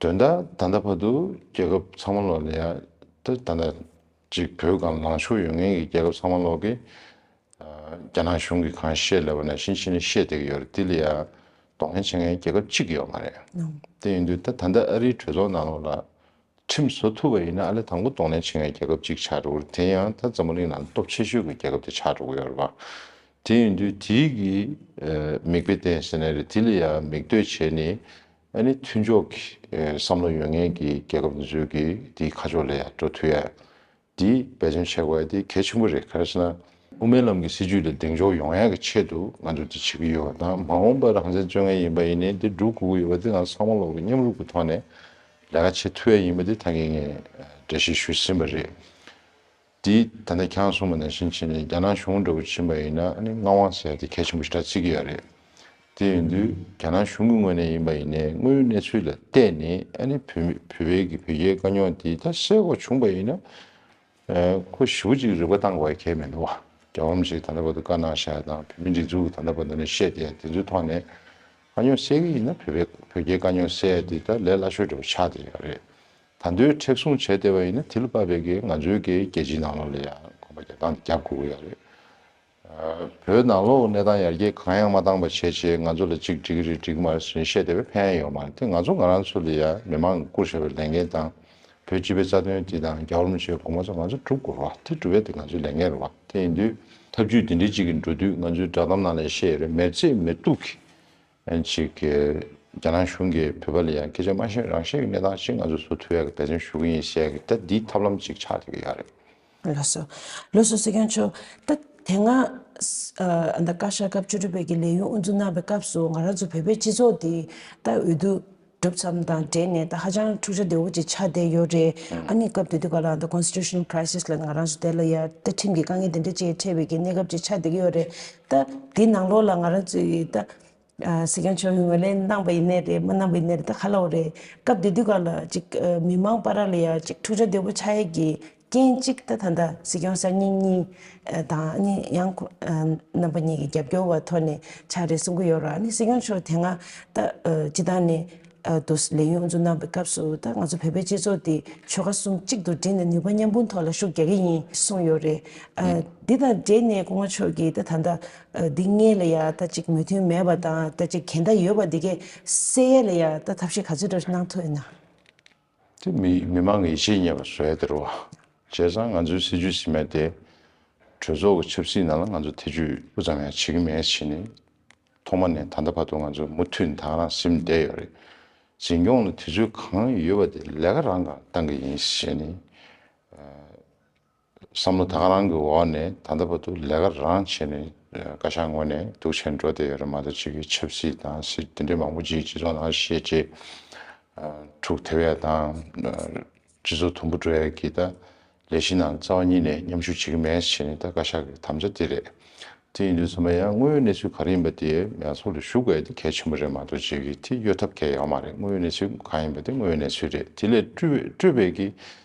དོན་དག་ད་ལྟ་བར་དུ་རྒྱལ་ཁབ་ཚང་མ་ལོག་ལ་ཡ། ད་ད་ལྟ་ཅིག་བོད་སྒང་ལངས་ཕྱོགས་ཡོད་མཁན་གྱི་རྒྱལ་ཁབ་ཚང་མ་ལོག་གིས་རྒྱ་ནག་གཞུང་གིས་གང་བཤད་ལབ་པ་ནང་བཞིན་བྱས་ནས་བཤད་བསྡད་ཀྱི་ཡོད་རེད། དེ་ལ་ཡ་གདོང་ལེན་བྱེད་མཁན་རྒྱལ་ཁབ་གཅིག་ཡོད་མ་རེད། དེ་ཡིན་དུས་ད་ད་ལྟ་ཨ་རིའི་གྲོས་ཚོགས་ནང་ལོགས་ལ་ཁྲིམས་བཟོ་ཐུབ་པ་ཡིན་ན་ཨ་ལེ་དང་པོ་གདོང་ལེན་བྱེད་མཁན་རྒྱལ་ཁབ་གཅིག་ཆགས་འགྲོ་གི་རེད། དེ་ཡང་ད་འཛམ་བུ་གླིང་ནང་སྟོབས་ཆེ་ཤོས་ཀྱི་རྒྱལ་ཁབ་དེ་ཆགས་འགྲོ་གི་ཡོད་རེད་བ། དེ་ཡིན་དུས་དེའི་གི་མིག་དཔེ་བསྟན་ཟེར་ནའི་རེད། དེ་ལ་ཡ་མིག་ལྟོས་བྱས་ནས་ཨ་ནི་མཐུན་ཕྱོགས་ཀྱི་བསམ་བློ་ཡོད་མཁན་གྱི་རྒྱལ་ཁབ་འདི་ཚོས་ཀྱིས་དེའི་ཁ་ཕྱོགས་ལ་ཡ་འགྲོ་ཐུབ་ཡ། འདི་འབད་བརྩོན་བྱེད་དགོས་ཡ་དེ་གལ་ཆེན་པོ་རེད། ག་རེ་ཟེར་ན་དབུ་མའི་ལམ་གྱི་སྲིད་ཇུས་ལ་གདེང་འཇོག་ཡོང་ཡ་གི་ཆེད་དུ་ང་ཚོས་འདི་བྱེད་ཀྱི་ཡོད་པ་དང་། མ་འོངས་པར་རང་བཙན་རྩོད་མཁན་ཡིན་པ་ཡིན་ནའི་འདི་སྒྲུབ་དགོས་ཀྱི་ཡོད་པ་དེ་ང་ཚོ་ཚང་མ་ལོག་གི་མཉམ་རུབ་ཀྱི་ཐོག་ནས་ལས་ཀ་བྱེད་ཐུབ་ཡ་ཡིན་པ་དེ་ད་གིན་ངས་འགྲེལ་བཤད་ཞུས་ཟིན་པ་རེད། དེ་ད་ལྟ་ཁྱེད་རང་གསུངས་པ་ནང་བཞིན་བྱས་ནས་རྒྱ་ནག་གཞུང་འདྲ་བོ་ཕྱིན་པ་ཡིན་ན་ཨ་ནི་མངའ་དབང་ཟེར་ཡ་དེ་གལ་ཆེན་པོ་ཞེ་དྲག་བརྩི་གི་ཡོད་རེད། དེ་ཡིན་དུས་རྒྱ་ནག་གཞུང་གི་ངོས་ནས་ཡིན་པ་ཡིན་ནའི་དངོས་ཡོད་གནས་ཚུལ་ལ་བལྟས་ནས་ཨ་ནི་བོད་མི་བོད་པའི་གི་བོད་རྒྱའི་དཀའ་རྙོག་དེ་ད་སེལ་དགོས་བྱུང་པ་ཡིན་ན་ཨ་ཁོ་ཞེ་པོ་ཅིག་རིག་པ་བཏང་དགོས་ཡ་གལ་མི་འདུག་བ། རྒྱལ་བ་རིན་པོ་ཆེས་ད་ལྟ་བར་དུ་བཀའ་གནང་བཞག་ཡ་དང་བོད་མིའི་སྒྲིག་འཛུགས་ཀྱིས་ད་ལྟ་བར་དུ་ནས་བཤད་བསྡད་ཡ་དེ་ཚོའི་ཐོག་ནས་དཀའ་རྙོག་སེལ་གི་ཡིན་ན་བོད་པའི་བོད་རྒྱའི་དཀའ་རྙོག་སེལ་ཡ་དེ་ད་ལས་སླ་ཤོས་འདྲ་བོ་ཆགས་བསྡད་ཡོད་རེད། ད་དུང་མཁྲེགས་བཟུང་བྱས་བསྡད་པ་ཡིན་ན་དེ་ལ་དཔག་པའི་གི་ང་ཚོའི་གི་རྒྱལ་སྤྱིའི་ནང་ལོགས་ལ་ཡང་གོམ་པ་རྒྱག་སྟངས་དེ་རྒྱབ་དགོས་ཀྱི་ཡོད་རེད། ཨ་བོད་ནང་ལོགས་གནས་སྟངས་ཡར་རྒྱས་གང་ཡང་མ་བཏང་བ་བྱས་བྱས་ང་ཚོ་ལ་གཅིག་འགྲིག་གི་རེད་འགྲིག་གི་མ་རེད་ཟེར་ནས་བཤད་བསྡད་པའི་ཕན་ཡང་ཡོད་མ་རེད། དེ་ང་ཚོ་ང་རང་ཚོ་ལ་ཡང་མི་མང་གིས་བསྐུར་བཞག་པའི་ལས་འགན་དང་བོད་སྤྱི་པའི་རྩ་དོན་དེ་དང་རྒྱལ་བ་རིན་པོ་ཆེའི་དགོངས་པ་ཚོ་ང་ཚོ་སྒྲུབ་དགོས་རེད་བ། དེ་སྒྲུབ་ཡས་དེ་ང་ཚོའི་ལས་འགན་རེད་བ། དེ་ཡིན་དུས་ཐབས་ཇུས་དེ་འདྲའི་གཅིག་གིས་འགྲོ་དུས་ང་ཚོའི་བསྒྲགས་གཏམ་ནང་ལ་བཤད་ཡོད་རེད། མེར་ཚེ་མེ་ཏོག་གིས། ཨན་ཅིག་གི་རྒྱ་ནག་གཞུང་གིས་བོད་པ་ལ་ཡང་སྐད་ཆ་མ་བཤད་རང་བཤད་ཀྱི་གནས་སྟངས་ཤིག་ང་ཚོས་བཟོ་ཐུབ་ཡག་གི་འབད་བརྩོན་ཞུ་གི་ཡིན་ཟེར་ཡག་གི་ད་འདིའི་ཐབས་ལམ་ཅིག་ཆགས་བསྡད་ཀྱི་ཡོད་རེད། ལགས་སོ། ལགས་སོ་སྲིད་སྐྱོང་མཆོག་ད་དེ་སྔ་ཨ་ད་བཀའ་ཤག་སྐབས་བཅུ་དྲུག་པའི་གི་ལས་ཡུན་དབུ་འཛུགས་གནང་བའི་སྐབས་སུ་ང་རང་ཚོ་བོད་པའི་སྤྱི་ཚོགས་འདི་ད་འོས་བསྡུ་གྲུབ་མཚམས་དང་འབྲེལ་ནས་ད་ཧ་ཅང་འཁྲུག་ཆ་དོད་པོ་ཅིག་ཆགས་བསྡད་ཡོད་རེད། ཨ་ནི་སྐབས་དེ་དུས་ག་ལ་ད་constitutional crisis་ལ་ང་རང་ཚོ་དེ་ལ་ཡ་ད་ཁྲིམས་ཀྱི་དཀའ་ངལ་དེ་འདྲ་ཅིག་འཕྲད་པའི་གི་གནས་སྐབས་ཅིག་ཆགས་བསྡད་ཀྱི་ཡོད་རེད། ད་དེའི་ནང་ལོགས་ལ་ང་རང་ཚོའི་ད། ཨ་སྲིད་སྐྱོང་མཆོག་གིས་ངོས་ལེན་གནང་པ་ཡིན་ནའི་རེད་མ་གནང་པ་ཡིན་ནའི་རེད་ད་ག་ལབ་དགོས་རེད། སྐབས་དེ་དུས་སྒང་ལ་ཅིག་ཨ་མི་མང་བར་ལ་ཡ་ཅིག་འཁྲུག་ཆ་དོད་པོ་ཆགས་ཡས་ཀྱི་རྐྱེན་གཅིག་ད་ད་ལྟ་སྲིད་སྐྱོང་གསར་རྙིང་གཉིས་ཨ་དང་ཨ་ནི་ཡང་ཁོ་ཨ་རྣམ་པ་གཉིས་ཀྱི་རྒྱབ་སྐྱོར་བ་ཐོག་ནས་ཆགས་རེད་གསུང་གི་ཡོད་རེད། ཨ་ནི་སྲིད་སྐྱོང་མཆོག་དེ་སྔ་ད་ཨ་སྤྱི་བཏང་ནས་ཨ་དུ་ལས་ཡུན་དབུ་འཛུགས་གནང་བའི་སྐབས་སུ་ད་ང་ཚོ་བོད་པའི་སྤྱི་ཚོགས་དེ་ཆོལ་ཁ་གསུམ་གཅིག་ཏུ་བསྒྲིལ་ནས་ནུས་པ་མཉམ་སྤུངས་ཐོག་ལ་ཤུགས་རྒྱག་གི་ཡིན་གསུངས་ཡོད་རེད། ཨ་འདི་དང་འབྲེལ་ནས་སྐུ་ངོ་མཆོག་གིས་ད་ད་ལྟ། ཨ་འདི་སྔོན་ལ་ཡ་ད་ཅིག་མོས་མཐུན་མེད་པ་དང་ད་ཅིག་འགལ་ཟླ་ཡོད་པ་འདི་གས་སེལ་ཡས་ལ་ཡ་ད་ཐབས་ཤེས་ག་ཚོད་འདྲ་གནང་ཐུབ་ཡོད་ན། དེ་མི་མི་མང་གི་ཡིད་ཆེས་རྙེད་པ་བཟོ་ཡས་དེ་རེད་བ། བྱས་ཙང་ང་ཚོའི་སྲིད་ཇུས་ཟེར་མཁན་དེ་གྲོས་ཚོགས་ཀྱི་ཆབ་སྲིད་ནང་ལ་ང་ཚོ་ཐེ་ཇུས་སྤུ་ཙམ་ཡང་བྱེད་ཀྱི་མེད་ཟེར་ནས་ཐོག་མ་ནས་ད་ལྟ་བར་དུ་ང་ཚོ་མུ་མཐུད་ད་ག་རང་ཟིན་བསྡད་ཡོད་རེད། འཛིན་སྐྱོང་ལ་དུས་ཚོད་གང་ཡོད་པ་དེ་ལས་ཀ་རང་གང་བཏང་གི་ཡིན་ཟེར་ནས། བསམ་བློ་ད་ག་རང་གི་འོག་ནས་ད་ལྟ་བར་དུ་ལས་ཀ་རང་བྱས་ནས་བཀའ་ཤག་ངོས་ནས་འདུག་བྱས་འགྲོ་བསྡད་ཡོད་རེད་མ་གཏོགས་ཅིག་གི་ཆབ་སྲིད་དང་སྲིད་དེ་འདྲའི་མང་པོ་ཅིག་སྤྱི་ཚོགས་ནང་བཤད་རྗེས་འཁྲུག་ཐེབས་ཡ་དང་སྤྱི་ཚོགས་དུམ་བུ་འགྲོ་ཡ་གི་ད་ལས་གཞི་ནང་རྩ་བ་ཉིད་ནས་མཉམ་ཞུགས་བྱེད་ཀྱི་མེད་ཟེར་ནས་ད་བཀའ་ཤག་གི་དམ་བཅའ་དེ་རེད། དེ་ཡིན་དུས་ཚང་མ་ཡང་དངོས་ཡོད་གནས་ཚུལ་ག་རེ་ཡིན་པ་དེ་མང་ཚོགས་ལ་ཞུ་དགོས་ཡ་དེ་གལ་ཆེན་པོ་རེད་མ་གཏོགས་ཅིག་གི་དེ་གཡོལ་ཐབས་གལ་ཡོད་མ་རེད། དངོས་ཡོད་གནས་ཚུལ་གང་ཡིན་པ་དེ་དངོས་ཡོད་གནས་ཚུལ་རེད། དེ་ལས་སྤྲོས་པའི་སྤྲོས་པའི་གི་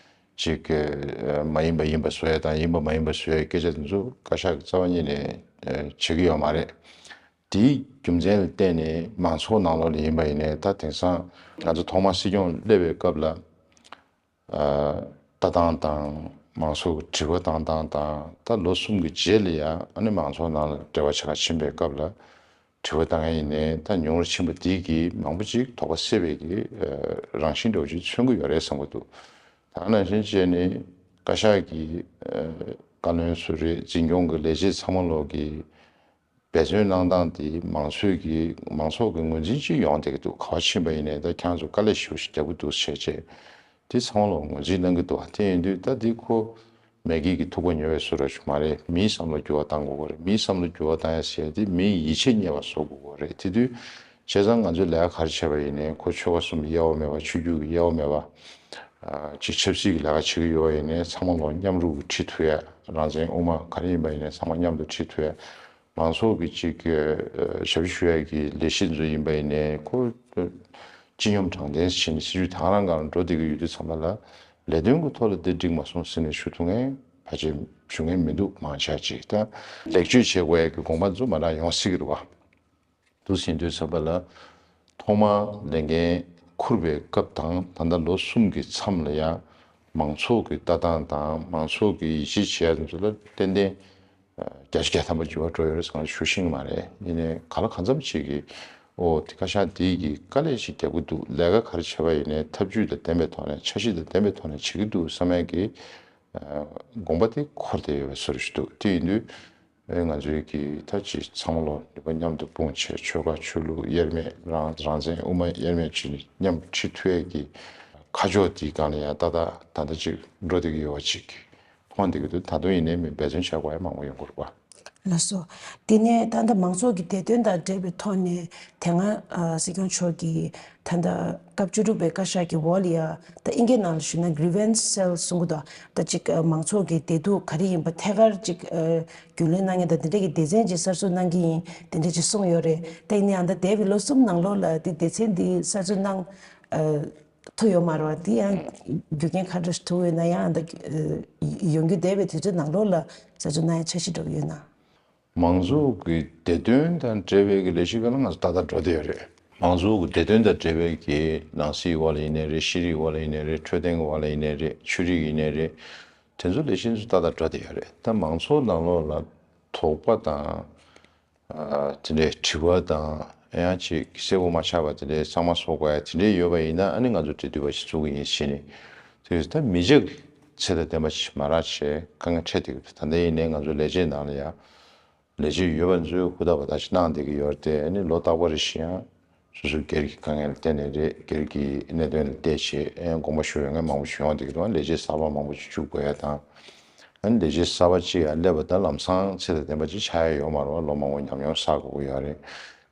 ཅིག་གི་མ་ཡིན་པ་ཡིན་པ་བཟོ་ཡ་དང་ཡིན་པ་མ་ཡིན་པ་བཟོ་ཡ་སྐད་ཆ་དེ་ཚོ་བཀའ་ཤག་གི་རྩ་བ་ཉིད་ནས་བྱེད་ཀྱི་ཡོད་མ་རེད། དེའི་རྒྱུ་མཚན་ལ་བརྟེན་ནས་མང་ཚོགས་ནང་ལོགས་ལ་ཡིན་པ་ཡིན་ནའི་ད་དེང་སང་ང་ཚོ་ཐོག་མར་སྲིད་སྐྱོང་སླེབས་པའི་སྐབས་ལ་ལྟ་སྟངས་དང་མང་ཚོགས་ཀྱི་དྲི་བ་བཏང་སྟངས་དང་ད་ལོ་གསུམ་གྱི་རྗེས་ལ་ཡང་ཨ་ནི་མང་ཚོགས་ནང་ལ་འབྲེལ་བ་བྱེད་ག་ཕྱིན་པའི་སྐབས་ལ། དྲི་བ་བཏང་ཡ་ཡིན་ནའི་ད་ཉུང་རུ་ཕྱིན་པ་འདི་གིས་མང་པོ་ཅིག་དོགས་པ་སེལ་བའི་གི་རང་བཞིན་འདྲ་བོ་ཅིག་མཚོན་གྱི་ཡོད་རེད་བསམ་གྱི་འདུག་ད་ག་ནང་བཞིན་བྱས་ནས་བཀའ་ཤག་གི་བཀའ་བློན་སུ་རེད། འཛིན་སྐྱོང་གི་ལས་བྱེད་ཚང་མ་ལོག་གི་འབད་བརྩོན་གནང་སྟངས་དེ་མང་ཚོགས་ཀྱི་མང་ཚོགས་ཀྱི་ངོས་འཛིན་ཅིག་ཡོང་བསྡད་ཀྱི་འདུག་ག་པར་ཕྱིན་པ་ཡིན་ནའི་ད་ཁྱེད་རང་ཚོ་དཀའ་ལས་ཞེ་པོ་ཞིག་རྒྱག་གི་འདུག་བྱས་བྱས་དེ་ཚང་མ་ལོག་ངོས་འཛིན་གནང་གི་འདུག་དེ་ཡིན་དུས་ད་འདི་ཁོ། མེ་སྐྱེས་ཀྱི་ཐུག་པ་ཉོ་བའི་བཟོ་འདྲ་ཞིག་མ་རེད། མིའི་བསམ་བློ་འགྱུར་བ་གཏང་དགོས་ཀྱི་རེད། མིའི་བསམ་བློ་འགྱུར་བ་གཏང་ཡ་ཟེར་ཡ་དེ་མིའི་ཡིད་ཆེས་རྙེད་པ་བཟོ་དགོས་ཀྱི་རེད། དེ་དུས་བྱས་ཙང་ང་ཚོས་ལས་ཀ་ག་རེ་བྱས་པ་ཡིན་ནའི་ཁོ་ཆོལ་ཁ་གསུམ་གྱི་དབྱེ་བ་མེད་པ་ཆོས་བརྒྱུད་ཀྱི་དབྱེ་བ་མེད་པ་ཅིག་ཆབ་སྲིད་ཀྱི་ལས་ཀ་བྱེད་ཀྱི་ཡོད་པ་ཡིན་ནའི་ཚང་མ་ལོག་མཉམ་རུབ་ཀྱིས་ཁྲིད་ཐུབ་ཡ། རང་བཙན་དབུ་མ་ག་རེ་ཡིན་པ་ཡིན་ནའི་ཚང་མ་མཉམ་དུ་ཁྲིད་ཐུབ་ཡ། མང་ཚོགས་ཀྱི་ཅིག་ཞབས་ཞུ་ཞུ་ཡ་གི་ལས་གཞི་ཚོ་ཡིན་པ་ཡིན་ནའི་ཁོ་སྤྱི་སྙོམས་དྲང་བདེན་བྱས་ནས་སྲིད་བྱུས་དེ་ག་རང་སྒང་ལ་འགྲོ་བསྡད་ཀྱི་ཡོད་དུས་ཚང་མ་ལ། ལས་དོན་གྱི་ཐོག་ལ་དེ་འགྲིག་མ་སོང་ཟེར་ནས་ཞུ་ཐུབ་མཁན་ཕལ་ཆེར་ཞུ་མཁན་མི་འདུག་མང་ཆེ་ཅིག་ད་ལེགས་བཅོས་བྱེད་དགོས་ཡ་གི་དགོངས་པ་ཚོ་མ་འདྲ་ཡོང་སྲིད་ཀྱི་རེད་བ། འདུག་ཟིན་དུས་ཙམ་པ་ལ་ཐོག་མར་ལས་འགན་འཁུར་བའི་སྐབས་དང་ད་ལྟ་ལོ་གསུམ་གྱི་མཚམས་ལ་ཡང་མང་ཚོགས་ཀྱི་ལྟ་སྟངས་དང་མང་ཚོགས་ཀྱི་ཡིད་ཆེས་བྱེད་ཡ་དེ་ཚོ་ལ་ཏན་ཏན་བརྒྱ་ཆ་བརྒྱ་ཐམ་པ་འགྱུར་བ་འགྲོ་ཡོད་རེད་ཟེར་ཞུ་ཤེས་ཀྱི་མ་རེད། ཡིན་ནའི་ག་ལ་གང་འཚམ་ཅིག་གིས་ཨོ་དེ་བཀའ་ཤག་འདི་གིས་དཀའ་ལས་ཤིག་རྒྱག་གི་འདུག་ལས་ཀ་ག་རེ་བྱས་པ་ཡིན་ནའི་ཐབས་ཇུས་དང་ལྡན་པའི་ཐོག་ནས་འཆར་གཞི་དང་ལྡན་པའི་ཐོག་ནས་བྱེད་ཀྱི་འདུག་བསམ་ཡ་གི་དགོངས་པ་དེ་འཁོར་བསྡད་ཡོད་པའི་བཟོ་འདྲ་ཞིག་འདུག་དེ་ཡིན་དུས། ཨེ་ང་ཚོའི་གི་ད་ཅི་ཚང་མ་ལོ་ནུས་པ་མཉམ་དུ་སྤུངས་བྱས་ཆོལ་ཁ་ཆོས་ལུགས་དབྱེར་མེད་རང་རང་བཙན་དབུ་མ་དབྱེར་མེད་བྱས་ནས་མཉམ་ཁྲིད་ཐུབ་ཡས་ཀྱི་ཁ་ཕྱོགས་དེའི་སྒང་ལ་ཡང་ཏག་ཏག་ད་ལྟ་ཅིག་འགྲོ་བསྡད་ཀྱི་ཡོད་པ་ཅིག་མཐོང་བསྡད་ཀྱི་འདུག་ད་དུང་ཡིན་ནའི་མི་འབད་བརྩོན་བྱ་དགོས་ཡ་མང་པོ་ཡོང་གི་རེད་པ། ལགས་སོ། དེ་ནས་ད་ལྟ་མང་ཚོགས་ཀྱི་བདེ་དོན་དང་འབྲེལ་བའི་ཐོག་ནས་དེ་སྔ་ཨ་སྲིད་སྐྱོང་མཆོག་གིས་ད་ལྟ་སྐབས་བཅུ་དྲུག་པའི་བཀའ་ཤག་གི་འོག་ལ་ཡ་ད་ཨིན་སྐད་ནང་ལ་ཞུས་ན་grievance cell གསུང་གི་འདུག་ད་ཅིག་ཨ་མང་ཚོགས་ཀྱི་བདེ་སྡུག་ག་རེ་ཡིན་པ་ཐད་ཀར་ཅིག་ཨ་རྒྱུས་ལོན་གནང་མཁན་དང་དེ་འདྲ་གི་སྡེ་ཚན་ཅིག་གསར་འཛུགས་གནང་གི་ཡིན་དེ་འདྲ་ཅིག་གསུངས་ཡོད་རེད། ད་ཡིན་ནའང་ད་འདས་པའི་ལོ་གསུམ་ནང་ལོགས་ལ་དེ་སྡེ་ཚན་འདི་གསར་འཛུགས་གནང་ཨ་ཐུབ་ཡོད་མ་རེད་བ། དེ་ཡང་རྒྱུ་རྐྱེན་ག་འདྲ་ཞིག་ཐུག་ཡོད་ན་ཡང་ད་ཨ་ཡོང་རྒྱུ་འདས་པའི་དུས་ཚོད་ནང་ལོགས་ལ་གསར་འཛུགས་གནང་ཡ་འཆར་གཞི་འགྲོ་གི་ཡོད་ན། མང་ཚོགས་ཀྱི་བདེ་དོན་དང་འབྲེལ་བའི་གི་ལས་གཞི་སྒང་ལ་ང་ཚོ་ཏག་ཏག་འགྲོ་བསྡད་ཡོད་རེད། མང་ཚོགས་ཀྱི་བདེ་དོན་དང་འབྲེལ་བའི་གི་ནང་སྲིད་འོག་ལ་ཡིན་ནའི་རེད། ཤེས་རིག་འོག་ལ་ཡིན་ནའི་རེད། འཕྲོད་བསྟེན་འོག་ལ་ཡིན་ནའི་རེད། ཆོས་རིག་ཡིན་ནའི་རེད། དེ་ཚོ་ལས་གཞི་ཚོ་ཏག་ཏག་འགྲོ་བསྡད་ཡོད་རེད། ད་མང་ཚོགས་ནང་ལོགས་ལ་དོགས་པ་དང་ཨ་དེ་འདྲའི་དྲི་བ་དང་ཡང་ཅིག་གསལ་པོ་མ་ཆགས་པ་དེ་འདྲའི་གཙང་མ་བཟོ་དགོས་ཡ་དེ་འདྲའི་ཡོད་པ་ཡིན་ན་ཨ་ནི་ང་ཚོ་འབྲེལ་མཐུད་པ་ཞིག་བཙུགས་ཀྱི་ཡིན་ཟེར་ནས། དེ་ད་མི་ཆགས་ཚད་དང་ལྡན་པ་ཞིག་མ་རག་བྱས་དཀའ་ངལ་འཕྲད་བསྡད་ཀྱི་འདུག་ད་ལྟ་ཡིན་ནའི་ང་ཚོ་ལས་བྱེད་ནང་ལ་ཡ། ལས་བྱེད་ཡོད་པ་ཚོས་ཧུར་ཐག་པ་ཐག་ཞིག་གནང་བསྡད་ཀྱི་ཡོད་རེད་དེ་ཨ་ནི་ལོ་རྟག་པ་རེ་བཞིན་ཡང་སོ་སོའི་སྒེར་གྱི་དཀའ་ངལ་ལ་བརྟེན་ནས་རེད། སྒེར་གྱི་གནད་དོན་ལ་བལྟས་བྱས་ཨེ་དགོངས་པ་ཞུ་ཡོང་མཁན་མང་པོ་ཞིག་ཡོང་བསྡད་ཀྱི་འདུག་ཨ་ནི་ལས་བྱེད་གསར་པ་མང་པོ་ཞིག་བཅུག་དགོས་ཡ་དང་། ཨ་ནི་ལས་བྱེད་གསར་པ་གཅིག་ཡར་སླེབས་པ་ད་ལམ་སང་ཚད་དང་ལྡན་པ་ཅིག་ཆགས་ཡ་ཡོད་མ་རེད་བ། ལོ་མང་པོ་ཉམས་མྱོང་བསགས་དགོས་ཀྱི་ཡོད་རེད།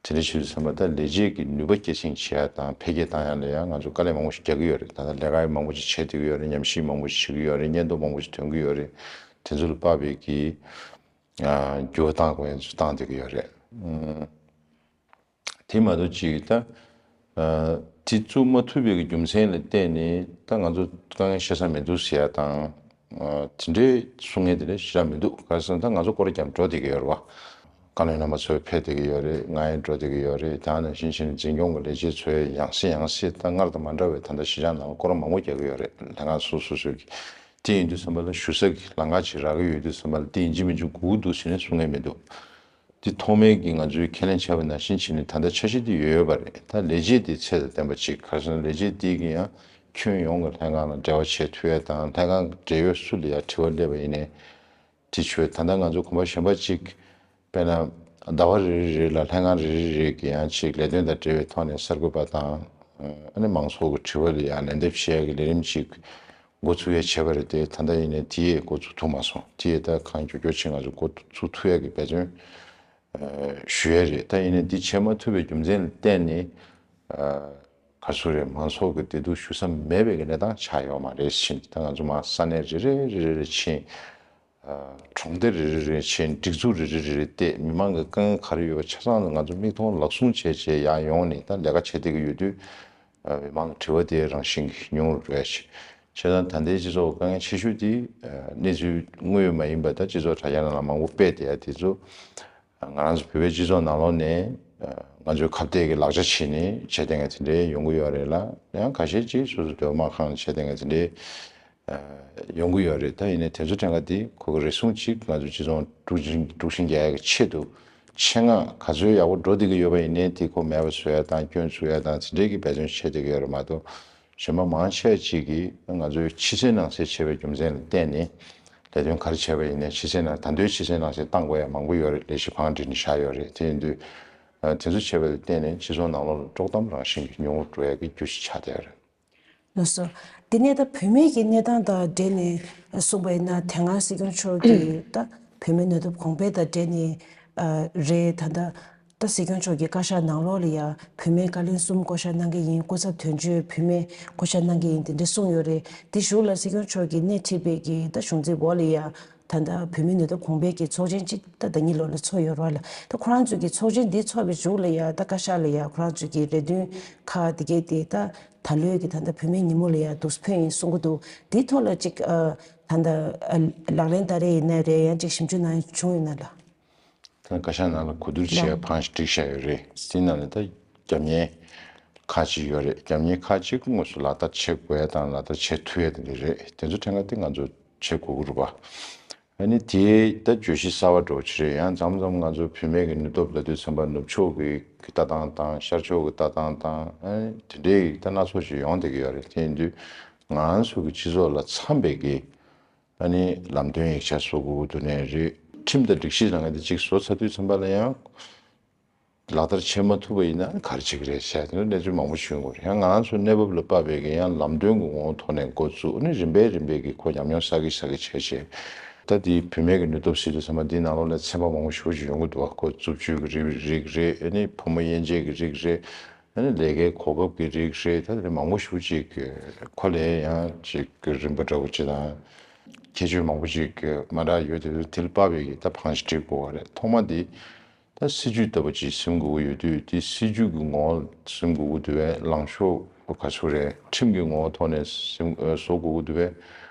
དེ་འདྲ་བྱེད་དུས་ཙམ་པ་ད་ལས་བྱེད་ཀྱི་ནུས་པ་སྐྱེད་སྲིང་བྱེད་ཡ་དང་འཕེལ་རྒྱས་བཏང་ཡ་ལ་ཡང་ང་ཚོ་དཀའ་ལས་མང་པོ་ཞིག་རྒྱག་གི་ཡོད་རེད། ད་ལྟ་ལས་ཀ་མང་པོ་ཞིག་བྱེད་བསྡད་ཀྱི་ཡོད་རེད། ཉམས་ཞིབ་མང་པོ་ཞིག་བྱེད་ཀྱི་ཡོད་རེད། སྙན་ཐོ་མང་པོ་ཞིག་ཐོན་གྱི་ཡོད་རེད། དེ་ཚོ་ལ་དཔག་པའི་གི་ཨ་འགྱུར་བ་བཏང་དགོས་ཡ་ཚོ་བཏང་བསྡད་ཀྱི་ཡོད་རེད། ཨུམ། དེ་མ་གཏོགས་ཅིག་ད་ཨ་དེ་བཙུགས་མ་ཐུབ་པའི་གི་རྒྱུ་མཚན་ལ་བརྟེན་ནས་ད་ང་ཚོ་དཀའ་ངལ་བཤད་ས་མི་འདུག་ཟེར་ཡ་དང་། ཨ་དེ་འདྲའི་གསུང་མཁན་དེ་འདྲ་ཞེ་དྲག་མི་འདུག་ག་རེ་ཟེར་ན་ད་ང་ཚོ་སྐོར་ར་རྒྱབ་འགྲོ་བསྡད་ཀྱི་ཡོད་རེད་བ། བཀའ་བློན་རྣམ་པ་ཚོ་ཕེབས་བསྡད་ཀྱི་ཡོད་རེད། ང་ཡང་འགྲོ་བསྡད་ཀྱི་ཡོད་རེད། དེ་ནང་བཞིན་བྱས་ནས་འཛིན་སྐྱོང་གི་ལས་བྱེད་ཚོའི་ཡང་སེ་ཡང་སེ་ད་སྔར་དང་མ་འདྲ་བའི་ད་ལྟ་གཞིས་ཆགས་ནང་སྐོར་ར་མང་པོ་རྒྱག་གི་ཡོད་རེད། ལྷན་ཁང་སོ་སོ་སོའི་གི་དེ་ཡིན་དུས་ཙམ་པ་ལ་བཞུགས་ས་གི་ལམ་ཁ་ཅིག་རག་གི་ཡོད་དུས་ཙམ་པ་ལ་དེ་ཡིན་གཅིག་མིན་གཅིག་དགོས་ཀྱི་འདུག་ཟེར་ནས་གསུང་མཁན་མི་འདུག་དེ་ཐོག་མའི་གི་ང་ཚོས་ཁས་ལེན་བྱས་པ་ནང་བཞིན་བྱས་ནས་ད་ལྟ་འཆར་གཞི་དེ་ཡོད་ཡོད་པ་རེད། ད་ལས་བྱེད་དེ་ཚད་དང་ལྡན་པ་ཅིག་ག་རེ་ཟེར་ན་ལས་བྱེད་དེ་གི་ཡང་ཁྱོན་ཡོངས་ཀྱི་ལྷན་ཁང་ལ་འབྲེལ་བ་བྱེད་ཐུབ་ཡ་དང་ལྷན་ཁང་གི་འབྲེལ་ཡོད་སུ་ལ་ཡང་དྲི་བ་སླེབས་པ་ཡིན་ནའི་དེ་ཆོས་ད་ལྟ་ང་ཚོ་གོམ་པ་གཞན་པ་ཅིག་དཔེར་ན་ཟླ་བ་རེ་རེ་རེ་ལ་ལྷན་ཁང་རེ་རེ་རེ་གི་ཡང་ཅིག་ལས་དོན་དང་འབྲེལ་བའི་ཐོག་ནས་གསར་འགོད་པ་དང་ཨ་ནི་མང་ཚོགས་ཀྱི་དྲི་བ་ལ་ཡང་ལན་འདེབས་བྱེད་ཡ་གི་ལས་རིམ་ཅིག་འགོ་ཚུགས་ཡ་བྱས་པ་རེད་དེ། ད་ལྟ་ཡིན་ནའི་དེ་ཡས་འགོ་ཚུགས་ཐུབ་མ་སོང་། དེ་ཡས་ད་གང་མགྱོགས་མགྱོགས་ཕྱིན་ང་ཚོ་འགོ་ཚུགས་ཐུབ་ཡ་གི་འབད་བརྩོན་ཞུ་ཡ་རེད། ད་ཡིན་ནའི་འདི་བྱེད་མ་ཐུབ་པའི་རྒྱུ་མཚན་ལ་བརྟེན་ནས་ག་ཚོད་རེད། མང་ཚོགས་ཀྱི་བདེ་སྡུག་ཞུ་ས་མེད་པའི་གི་གནས་སྟངས་ཆགས་ཡོད་མ་རེད་ཟེར་ནས་ད་ང་ཚོ་མར་ས་གནས་རེ་རེ་རེ་རེ་རེ་ཕྱིན། གྲོང་སྡེ་རེ་རེ་རེ་ཕྱིན། སྒྲིག་འཛུགས་རེ་རེ་རེ་རེ་བལྟས། མི་མང་གི་དཀའ་ངལ་ག་རེ་ཡོད་པ་ཆ་ཚང་ལ་ང་ཚོ་མིག་མཐོང་ལག་ཟུང་བྱས་བྱས་ཡར་ཡོང་ནས་ད་ལས་ཀ་བྱེད་བསྡད་ཀྱི་ཡོད་དུས། མི་མང་གི་དྲི་བ་དེ་རང་བཞིན་གྱིས་ཉུང་རུ་འགྲོ་ཡ་ཞིག་བྱས་ཙང་ད་ལྟའི་སྤྱི་ཚོགས་དཀའ་ངལ་ཆེ་ཤོས་དེ་གནས་ཚུལ་དངོས་ཡོད་མ་ཡིན་པ་ད་སྤྱི་ཚོགས་དྲ་རྒྱ་ནང་ལ་མང་པོ་སྤེལ་བསྡད་ཡ་དེ་ཚོ་ང་རང་ཚོ་བོད་པའི་སྤྱི་ཚོགས་ནང་ལོགས་ནས་ང་ཚོའི་ཁ་གཏད་ཀྱི་ལག་ཆ་བྱས་ནས་བྱས་བསྡད་མཁན་དེ་འདྲའི་ཡོང་གི་ཡོད་རེད་ལ། ཡང་ཁ་ཤས་ཅིག་སོ་སོ་སྡོད་དམངས་ཁང་ལ་བྱས་བསྡད་མཁན་དེ་འདྲའི། ཡོང་གི་ཡོད་རེད། ད་ཡིན་ནའི་དེ་ཚོ་ཕྲན་ག་དེ་ཁོ་གི་རེ་ཟུང་གཅིག་ང་ཚོ་སྤྱི་ཚོགས་འཛུགས་སྐྲུན་འཛུགས་སྐྲུན་རྒྱག་ཡ་གི་ཆེད་དུ་ཆེད་མངགས་ག་ཚོད་ཡག་པོ་འགྲོ་བསྡད་ཀྱི་ཡོད་པ་ཡིན་ནའི་དེ་ཁོ་མེད་པ་བཟོ་ཡ་དང་སྐྱོན་འཛུགས་ཡ་དང་དེ་འདྲའི་གི་འབད་བརྩོན་བྱེད་བསྡད་ཀྱི་ཡོད་རེད་མ་གཏོགས། གཞན་པ་མང་ཆེ་བ་ཅིག་གིས་ང་ཚོའི་ཕྱི་གསལ་ནང་གསལ་བྱས་པའི་རྒྱུ་མཚན་ལ་བརྟེན་ནས་ལས་དོན་ག་རེ་བྱས་པ་ཡིན་ནའི་ཕྱི་གསལ་ནང་ད་ལྟའི་ཕྱི་གསལ་ནང་གསལ་བཏང་དགོས་ཡ་མང་པོ་ཡོད་རེད། ལས་གཞི་བང་སྒྲིག་ནས་བཞག་ཡོད་རེད། དེ་ཡིན་དུས་དེ་ཚོ་བྱས་པ་ལ་བརྟེན་ནས་སྤྱི་ཚོགས་ནང་ལོགས་ལ་དཀྲོག་གཏམ་རང་བཞིན་གྱིས་ཉུང་རུ་འགྲོ་ཡ་གི་རྒྱུ་ཞིག་ཆགས་བསྡད་ཡོད་རེད། ལགས་སོ། དེ་ནས་ད་བུད་མེད་ཀྱི་གནས་སྟངས་དང་འབྲེལ་ནས་གསུངས་པ་ཡིན་ན་དེ་སྔ་སྲིད་སྐྱོང་མཆོག་གིས་ད་བུད་མེད་ནུས་སྟོབས་གོང་སྤེལ་དང་འབྲེལ་ནས་ཨ་རེད། ད་ད་ད་སྲིད་སྐྱོང་མཆོག་གི་བཀའ་ཤག་ནང་ལོགས་ལ་ཡ་བུད་མེད་བཀའ་བློན་གསུམ་བསྐོ་བཞག་གནང་གི་ཡིན། སྐུ་ཚབ་དོན་གཅོད་བུད་མེད་བསྐོ་བཞག་གནང་གི་ཡིན་དེ་འདྲ་གསུངས་ཡོད་རེད། དེ་གཞུག་ལ་སྲིད་སྐྱོང་མཆོག་གིས་སྣེ་ཁྲིད་པའི་གི་ད་གཞུང་འཛིན་འོག་ལ་ཡ་ ད་ལྟ་བུད་མེད་ནུས་སྟོབས་གོང་འཕེལ་གྱི་ཚོགས་ཆེན་གཅིག་ད་ཟླ་ཉིན་ལོ་ལ་ཚོགས་ཡོད་རེད་བ་ལ། ད་ཁོ་རང་ཚོའི་གི་ཚོགས་ཆེན་འདི་ཚོགས་པའི་མཇུག་ལ་ཡ་ད་བཀའ་ཤག་ལ་ཡ་ཁོ་རང་ཚོའི་གི་རེ་འདུན་ཁག་དེ་གས་དེ་ད་ད་ལོའི་གི་ད་ལྟ་བུད་མེད་ཉིན་མོ་ལ་ཡ་འདུག་སེ་ཕུལ་ཡིན་གསུང་གི་འདུག་འདིའི་ཐོག་ལ་གཅིག་ཨ་ད་ལྟ་ཨ་ལག་ལེན་བསྟར་རེས་ཡིན་ན་རེད། ཡང་གཅིག་ཞིབ་འཇུག་གནང་ཡ་བྱུང་ཡོད་ན་ལ། ད་བཀའ་ཤག་ནང་ལ་གོ་བསྡུར་བྱས་ལགས། ཕངས་བསྒྲིགས་བཞག་ཡོད་རེད། དེ་ནང་ལ་ད་རྒྱབ་གཉེར་ཁག་ཅིག་ཡོད་རེད། རྒྱབ་གཉེར་ཁག་ཅིག་དངོས་སུ་ལག་བསྟར་བྱེད་དགོས་ཡ་དང་ལག་བསྟར་བྱེད་ཐུབ་ཡ་དེ་འདྲ་རེད། དེ་ཚོ་ཕྲན་ཁ་དེ་ང་ཚོ་བྱེད་དགོས་ཀྱི་རེད་པ། ཨ་ནི་དེ་ད་བརྗོད་གཞི་གསར་པ་འདྲ་བོ་ཅིག་རེད། ཡང་མཚམས་མཚམས་ང་ཚོ་བུད་མེད་ཀྱི་ནུས་སྟོབས་ལབ་དུས་ཙམ་པ་ནུབ་ཕྱོགས་ཀྱི་ཀྱི་ལྟ་སྟངས་དང་ཤར་ཕྱོགས་ཀྱི་ལྟ་སྟངས་དང་ཨ་ནི་དེ་འདྲའི་ད་སྣ་ཚོགས་ཅིག་ཡོང་བསྡད་ཀྱི་ཡོད་རེད། དེ་ཡིན་དུས་ང་རང་ཚོ་གི་སྤྱི་ཚོགས་ལ་འཚམ་པའི་གི་ཨ་ནི་ལམ་སྟོན་ཡིག་ཆ་བཟོ་དགོས་ཀྱི་འདུག་ནའི་རེད། ཁྲིམས་དང་སྒྲིག་གཞི་རང་དེ་གཅིག་བཟོ་ཚར་དུས་ཙམ་པ་ལ་ཡང་ལག་བསྟར་བྱེད་མ་ཐུབ་པ་ཡིན་ན་ག་རེ་བྱེད་ཀྱི་རེད་ཟེར་དེ་འདྲ་གནས་ཚུལ་མང་པོ་བྱུང་ཡོད་རེད། ཡང་ང་རང་ཚོའི་གནས་བབ་ལ་དཔག་པའི་གི་ཡང་ལམ་སྟོན་གྱི་ངོ་བོ་ཐོག་ནས་འགོ་བཙུགས་ནས་རིམ་པས་རིམ་པས་ཀྱི་ཁོ་ཉམས་མྱོང་བསགས་ཀྱི་བསགས་ཀྱི་བྱས་བྱས་ད་དེ་བུད་མེད་ཀྱི་ནུས་སྟོབས་ཟེར་དུས་ཙམ་པ་འདིའི་ནང་ལོགས་ནས་ཚན་པ་མང་པོ་ཞེ་པོ་ཅིག་ཡོང་གི་འདུག་བ། ཁོ་རྩུབ་སྤྱོད་ཀྱི་རིགས་རིགས་རེད། ཨ་ནི་ཕོ་མོ་དབྱེ་འབྱེད་ཀྱི་རིགས་རེད། ཨ་ནི་ལས་ཀའི་གོ་སྐབས་ཀྱི་རིགས་རེད། ད་དེ་མང་པོ་ཞེ་པོ་ཅིག་གི་ཁོ་ལས་ཡང་ཅིག་གི་རིམ་པ་འདྲ་བོ་ཅིག་དང་ཁྱད་ཆོས་མང་པོ་ཅིག་གི་མ་འདྲ་ཡོད་དེ་དེ་ལ་དཔག་པའི་གི་ད་ཕངས་ཤིག་སྒྲིག་དགོས་པ་རེད། ཐོག་མ་དེ་ད་སྲིད་ཇུས་ལྟ་བུ་ཅིག་ཟིན་དགོས་ཀྱི་ཡོད་དུས་དེ་སྲིད་ཇུས་ཀྱི་ངོ་བོ་ཟིན་དགོས་ཀྱི་འདུག་པས། ལངས་ཕྱོགས་ག་ཚོད་རེད། ཁྲིམས་ཀྱི་ངོ་བོ་ཐོག་ནས་ཟིན་བཟོ་དགོས་ཀྱི་འདུག་པས།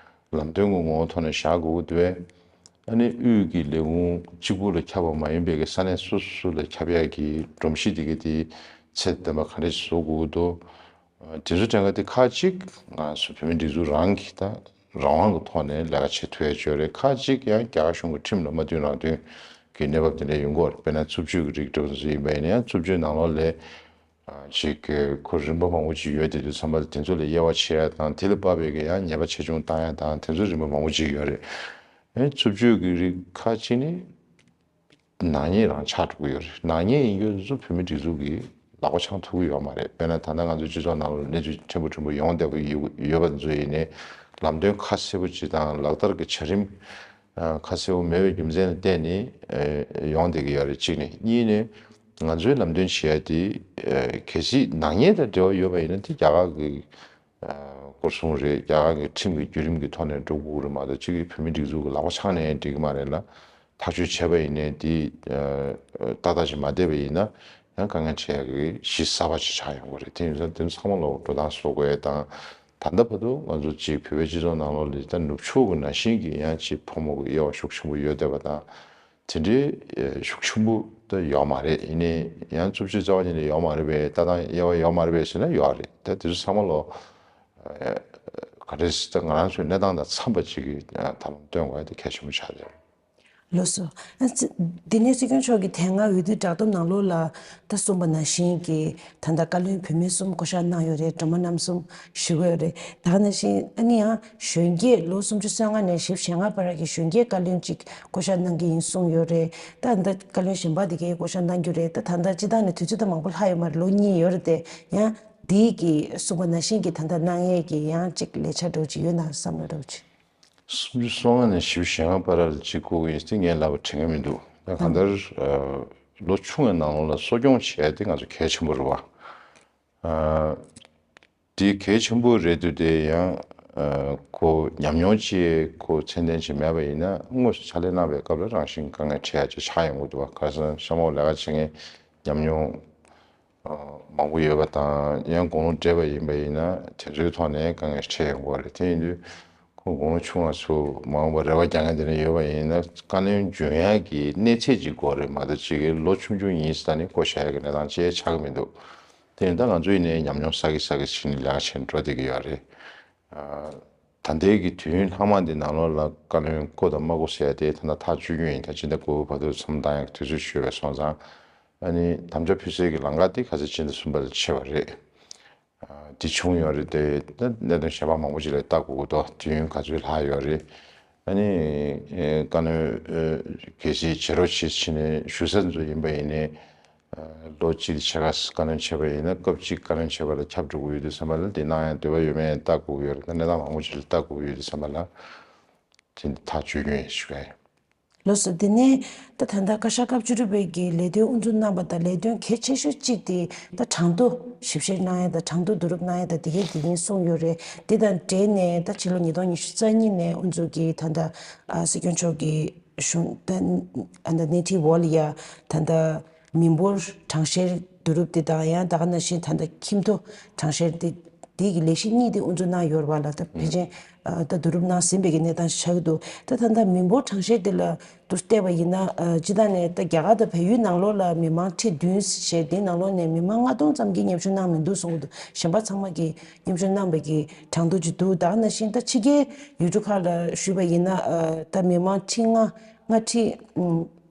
ལམ་སྟོན་གྱི་ངོ་བོ་ཐོག་ནས་བཞག་དགོས་ཀྱི་འདུག་པས། ཨ་ནི་དབུས་ཀྱི་ལས་ཁུངས་གཅིག་པུ་ལ་ཁྱབ་པ་མ་ཡིན་པའི་གི་ས་གནས་སོ་སོ་ལ་ཁྱབ་ཡག་གི་སྒྲོམ་གཞི་དེ་གའི་དེ་ཚད་ལྡན་པ་ག་འདྲ་ཞིག་བཟོ་དགོས་ཀྱི་འདུག་དེ་ཚོ་དྲན་ག་དེ་ཁག་ཅིག་ང་ཚོ་བོད་མིའི་སྒྲིག་འཛུགས་རང་གི་ད་རང་དབང་གི་ཐོག་ནས་ལས་ཀ་བྱེད་ཐུབ་ཡ་ཅིག་ཡོད་རེད། ཁག་ཅིག་ཡང་རྒྱ་གར་གཞུང་གི་ཁྲིམས་ལ་མ་མཐུན་རང་མཐུན་གྱི་གནས་བབ་དེ་འདྲ་ཡོང་གི་ཡོད་རེད། དཔེར་ན་རྩུབ་སྤྱོད་ཀྱི་རིགས་འདྲ་བོ་ཚོ་ཡིན་པ་ཡིན་ན་ཡང་རྩུབ་སྤྱོད་ནང་ལོགས་ལས་ཅིག་གི་ཁོ་རིམ་པ་མང་པོ་ཅིག་ཡོད་དེ་དུས་ཙམ་པ་ལ་དེ་ཚོ་ལ་དབྱེ་བ་ཕྱེ་ཡ་དང་དེ་ལ་དཔག་པའི་གི་ཡང་ཉེས་པ་ཆེ་ཆུང་བཏང་ཡ་དང་དེ་ཚོ་རིམ་པ་མང་པོ་ཅིག་ཡོད་རེད། ཨེ་རྩུབ་སྤྱོད་ཀྱི་རིགས་ཁག་ཅིག་ནི་ནག་ཉེས་རང་ཆགས་འགྲོ་གི་ཡོད་རེད། ནག་ཉེས་ཡིན་རྒྱུ་ཚོ་བོད་མི་སྒྲིག་འཛུགས་ཀྱིས་ལག་པ་འཆང་ཐུབ་ཀྱི་ཡོད་མ་རེད། དཔེར་ན་ད་ལྟ་ང་ཚོའི་སྤྱི་ཚོགས་ནང་ལ་གནས་ཚུལ་ཕྲན་བུ་ཕྲན་བུ་ཡོང་བསྡད་པ་ཡོད་པ་ཚོ་ཡིན་ནའི་ལམ་སྟོན་ཁ་གསལ་པོ་ཅིག་དང་ལག་བསྟར་གྱི་བྱ་རིམ་ཁ་གསལ་པོ་མེད་པའི་རྒྱུ་མཚན་ལ་བརྟེན་ནས་ཡོང་བསྡད་ཀྱི་ཡོད་རེད། གཅིག་ནས། གཉིས་ནས་ང་ཚོའི་ལམ་སྟོན་བྱེད་ཡ་དེ་གལ་སྲིད་ནག་ཉེས་དང་འབྲེལ་བ་ཡོད་པ་ཡིན་ན་དེ་རྒྱ་གར་གྱི་སྐོར་སྲུང་རེད། རྒྱ་གར་གྱི་ཁྲིམས་ཀྱི་བརྒྱུད་རིམ་གྱི་ཐོག་ནས་འགྲོ་དགོས་རེད་མ་གཏོགས་གཅིག་གིས་བོད་མི་སྒྲིག་འཛུགས་ཀྱི་ལག་པ་འཆང་ནས་འགྲིག་གི་མ་རེད་ལ། ཐག་གཅོད་བྱས་པ་ཡིན་ནའི་དེ་ཏག་ཏག་ཅིག་མ་བསྡད་པ་ཡིན་ན་ཡང་དཀའ་ངལ་འཕྲད་ཡག་གི་གཞི་གསར་པ་ཅིག་ཆགས་ཡོང་གི་རེད། དེ་ཡིན་ཙང་དེ་ཚང་མ་ལ་འགྲོ་སྟངས་བཟོ་དགོས་ཡ་དང་། ད་ལྟ་བར་དུ་ང་ཚོ་གཅིག་བོད་པའི་སྤྱི་ཚོགས་ནང་ལོགས་ལ་ད་ནུབ་ཕྱོགས་ཀྱི་ནང་བཞིན་གྱི་ཡང་གཅིག་ཕོ་མོ་གི་དབྱེ་བ་ཤུགས་ཆེན་པོ་ཡོད་བསྡད་པ་དང་། དེ་འདྲའི་ཤུགས་ཆེན་པོ་ད་ཡོད་མ་རེད། ཡིན་ནའི་ཡང་རྩུབ་སྤྱོད་རྩ་བ་ཉིད་ནས་ཡོད་མ་རེད་པས། ལྟ་སྟངས་དབྱེ་བ་ཡོད་མ་རེད་པས་ཟེར་ན་ཡོད་རེད། ད་དེ་ཚོ་ཚང་མ་ལོ་ག་རེ་ཟེར་ད་ང་རང་ཚོའི་གནས་སྟངས་དང་འཚམས་པ་ཅིག་གི་ཐབས་ལམ་སྟོན་དགོས་ཡ་དེ་གལ་ཆེན་པོ་ཆགས་རེད། ལགས་སོ། ཨ་ཙི། འདི་ནས་སྲིད་སྐྱོང་མཆོག་གིས་དེ་སྔ་འོས་བསྡུའི་བསྒྲགས་གཏམ་ནང་ལོགས་ལ་ད་གསུངས་པ་ནང་བཞིན་གྱི་ད་ལྟ་བཀའ་བློན་བུད་མེད་གསུམ་བསྐོ་བཞག་གནང་ཡོད་རེད། སྒྲོལ་མ་རྣམ་གསུམ་ཞུ་གི་ཡོད་རེད། ད་ག་ནང་བཞིན་ཨ་ནི་ཡང་གཞོན་སྐྱེས་ལོ་སུམ་ཅུ་སོ་ལྔ་ནས་བཞི་བཅུ་ཞེ་ལྔ་བར་གྱི་གཞོན་སྐྱེས་བཀའ་བློན་གཅིག་བསྐོ་བཞག་གནང་གི་ཡིན་གསུངས་ཡོད་རེད། ད་ད་བཀའ་བློན་གཞན་པ་དེ་གས་བསྐོ་བཞག་གནང་རྒྱུ་རེད། ད་ད་ལྟ་སྤྱི་བཏང་ནས་དུས་ཚོད་ད་མང་པོ་ལྷག་ཡོད་མ་རེད། ལོ་གཉིས་ཡོད་རེད་དེ། ཡང་འདི་གི་གསུངས་པ་ནང་བཞིན་གྱི་ད་ལྟ་གནང་ཡས་ཀྱི་ཡང་གཅིག་ལས་འཆར་འདྲ་བོ་ཅིག་ཡོད་ན་བསམ་བློ་འདྲ་བོ་ཅིག་སུམ་ཅུ་སོ་ལྔ་ནས་བཞི་བཅུ་ཞེ་ལྔ་བར་ལ་གཅིག་བསྐོ་གི་ཡིན་ཟེར་ངས་ལབ་པ་དྲན་གྱི་མི་འདུག་ད་གང་ལྟར་ལོ་ཆུང་བའི་ནང་ལོགས་ལ་གསོ་སྐྱོང་བྱས་ཏེ་ང་ཚོ་གལ་ཆེན་པོ་རེད་བ། དེ་གལ་ཆེན་པོ་རེད་འདུག་དེ་ཡང་ཁོ་ཉམས་མྱོང་ཅིག་ཁོ་ཚད་ལྡན་ཅིག་མེད་པ་ཡིན་ན་དངོས་སུ་ཕྱག་ལས་གནང་བའི་སྐབས་ལ་རང་བཞིན་དཀའ་ངལ་འཕྲད་ཡ་ཅིག་ཆགས་ཡོང་གི་འདུག་བ། ཁ་སང་གཤམ་འོག་ལས་ཀ་བྱེད་མཁན་ཉམས་མྱོང་མང་པོ་ཡོད་པ་དང་ཡང་དགུང་ལོ་བགྲེས་པ་ཡིན་པ་ཡིན་ན་དེ་ཚོའི་ཐོག་ནས་དཀའ་ངལ་འཕྲད་ཡོང་གི་རེད། དེ་ཡིན་དུས་ཁོང་དགུང་ལོ་ཆུང་བ་ཚོ་མ་འོངས་པར་རེ་བ་རྒྱག་མཁན་དེ་འདྲ་ཡོད་པ་ཡིན་ན་བཀའ་བློན་འཇོན་ཡག་གི་གནས་ཚད་ཅིག་དགོས་རེད་མ་གཏོགས་ཅིག་གི་ལོ་ཆུང་ཆུང་ཡིན་ཟེར་ནས་བསྐོ་བཞག་ཡག་གི་གནས་སྟངས་ཅིག་ཆགས་ཀྱི་མི་འདུག་དེ་ཡིན་ད་ང་ཚོ་ཡིན་ནའི་ཉམས་མྱོང་བསགས་ཀྱི་བསགས་ཀྱི་ཕྱིན་ནས་ལས་ཀ་བྱས་ནས་འགྲོ་བསྡད་ཀྱི་ཡོད་རེད། ད་ལྟའི་གི་དུས་ཡུན་ལྷག་མ་འདི་ནང་ལོགས་ལ་བཀའ་བློན་བསྐོ་དང་མ་བསྐོ་ཟེར་ཡ་དེ་ད་ལྟ་ཐག་གཅོད་རྒྱུ་ཡིན། ད་ཕྱི་ཟླ་དགུ་པ་བར་དུ་མཚམས་བཏང་ཡག་དུས་ཚོད་ཞུས་པ་སོང་ཙང་ཨ་ནི་དམ་བཅའ་ཕུལ་སའི་གི་ལམ་ཁ་དེ་ཁ་སང་ཕྱི་ཟླ་གསུམ་པ་ལ་ཕྱེ་བ་རེད། དེ་བྱུང་ཡོད་རེད་དེ་ད་གནད་དོན་གཞན་པ་མང་པོ་ཅིག་ལ་ལྟ་དགོས་ཀྱི་འདུག་དུས་ཡུན་ག་ཚོད་ལྷག་ཡོད་རེད། ཨ་ནི་བཀའ་བློན་གལ་སྲིད་བྱེད་རོགས་བྱེད་ཕྱིན་ནས་ཞུ་ས་ཚོ་ཡིན་པ་ཡིན་ནའི། ལོ་གཅིག་ཕྱེད་ཀ་བཀའ་བློན་བྱས་པ་ཡིན་ན་སྐབས་གཅིག་བཀའ་བློན་བྱས་པ་ལ་ཁྱབ་འགྲོ་གི་ཡོད་དུས་ཙམ་པ་ལ་དེ་གནང་ཡང་འདོད་པ་ཡོད་མེད་ལྟ་དགོས་ཀྱི་ཡོད་རེད། ད་གནས་སྟངས་མང་པོ་ཅིག་ལ་ལྟ་དགོས་ཀྱི་ཡོད་དུས་ཙམ་པ་ལ་དེ་འདི་ཐག་གཅོད་རྒྱུ་ཡིན་ཞུ་གི་ཡིན། ལགས་སོ། དེ་ནས་ད་ད་ལྟ་བཀའ་ཤག་སྐབས་བཅུ་དྲུག་པའི་གི་ལས་དོན་དབུ་འཛུགས་གནང་པ་དང་ལས་དོན་གལ་ཆེ་ཤོས་གཅིག་དེ་ད་གྲངས་ཐོ་ཞིབ་བཤེར་གནང་ཡ་དང་གྲངས་ཐོ་བསྡུ་རུབ་གནང་ཡ་དང་དེ་གའི་དེ་ཡིན་གསུངས་ཡོད་རེད། དེ་དང་འབྲེལ་ནས་ད་ཕྱི་ལོ་ཉིས་སྟོང་ཉི་ཤུ་རྩ་གཉིས་ནས་དབུ་འཛུགས་ཀྱི་ད་ལྟ་ཨ་སྲིད་སྐྱོང་མཆོག་གི་གཞུང་ད་ཨ་ད་སྣེ་ཁྲིད་འོག་ལ་ཡ་ད་ལྟ་མི་འབོར་གྲངས་བཤེར་བསྡུ་རུབ་དེ་དང་ཡང་ད་ག་ནང་བཞིན་ད་ལྟ་ཁྱིམ་ཐོ་གྲངས་བཤེར་དེ་དེ་གི་ལས་གཞི་གཉིས་དེ་དབུ་འཛུགས་གནང་ཡོད་རེད་པ་ལ། ད་ཕལ་ཆེར་ཨ་ད་བསྡུ་རུབ་གནང་ཟིན་པའི་གི་གནས་སྟངས་ཤིག་ཆགས་ཀྱི་འདུག་ད་ད་ལྟ་མི་འབོར་གྲངས་བཤེར་དེ་ལ་དུ་བལྟས་པ་ཡིན་ན་ཨ་སྤྱིར་བཏང་ནས་ད་རྒྱ་གར་དང་བལ་ཡུལ་ནང་ལོགས་ལ་མི་མང་ཁྲི་བདུན་ཞེས་དེའི་ནང་ལོགས་ནས་མི་མང་ལྔ་སྟོང་ཙམ་གྱིས་མཉམ་ཞུགས་གནང་མི་འདུག་གསུངས་ཀྱི་འདུག་གཞན་པ་ཚང་མ་གིས་མཉམ་ཞུགས་གནང་བའི་གི་གྲངས་ཐོ་ཅིག་འདུག་ད་ག་ནང་བཞིན་ད་ཕྱི་རྒྱལ་ཡུལ་གྲུ་ཁག་ལ་ཞུས་པ་ཡིན་ན་ཨ་ད་མི་མང་ཁྲི་ལྔ་ལྔ་ཁྲི་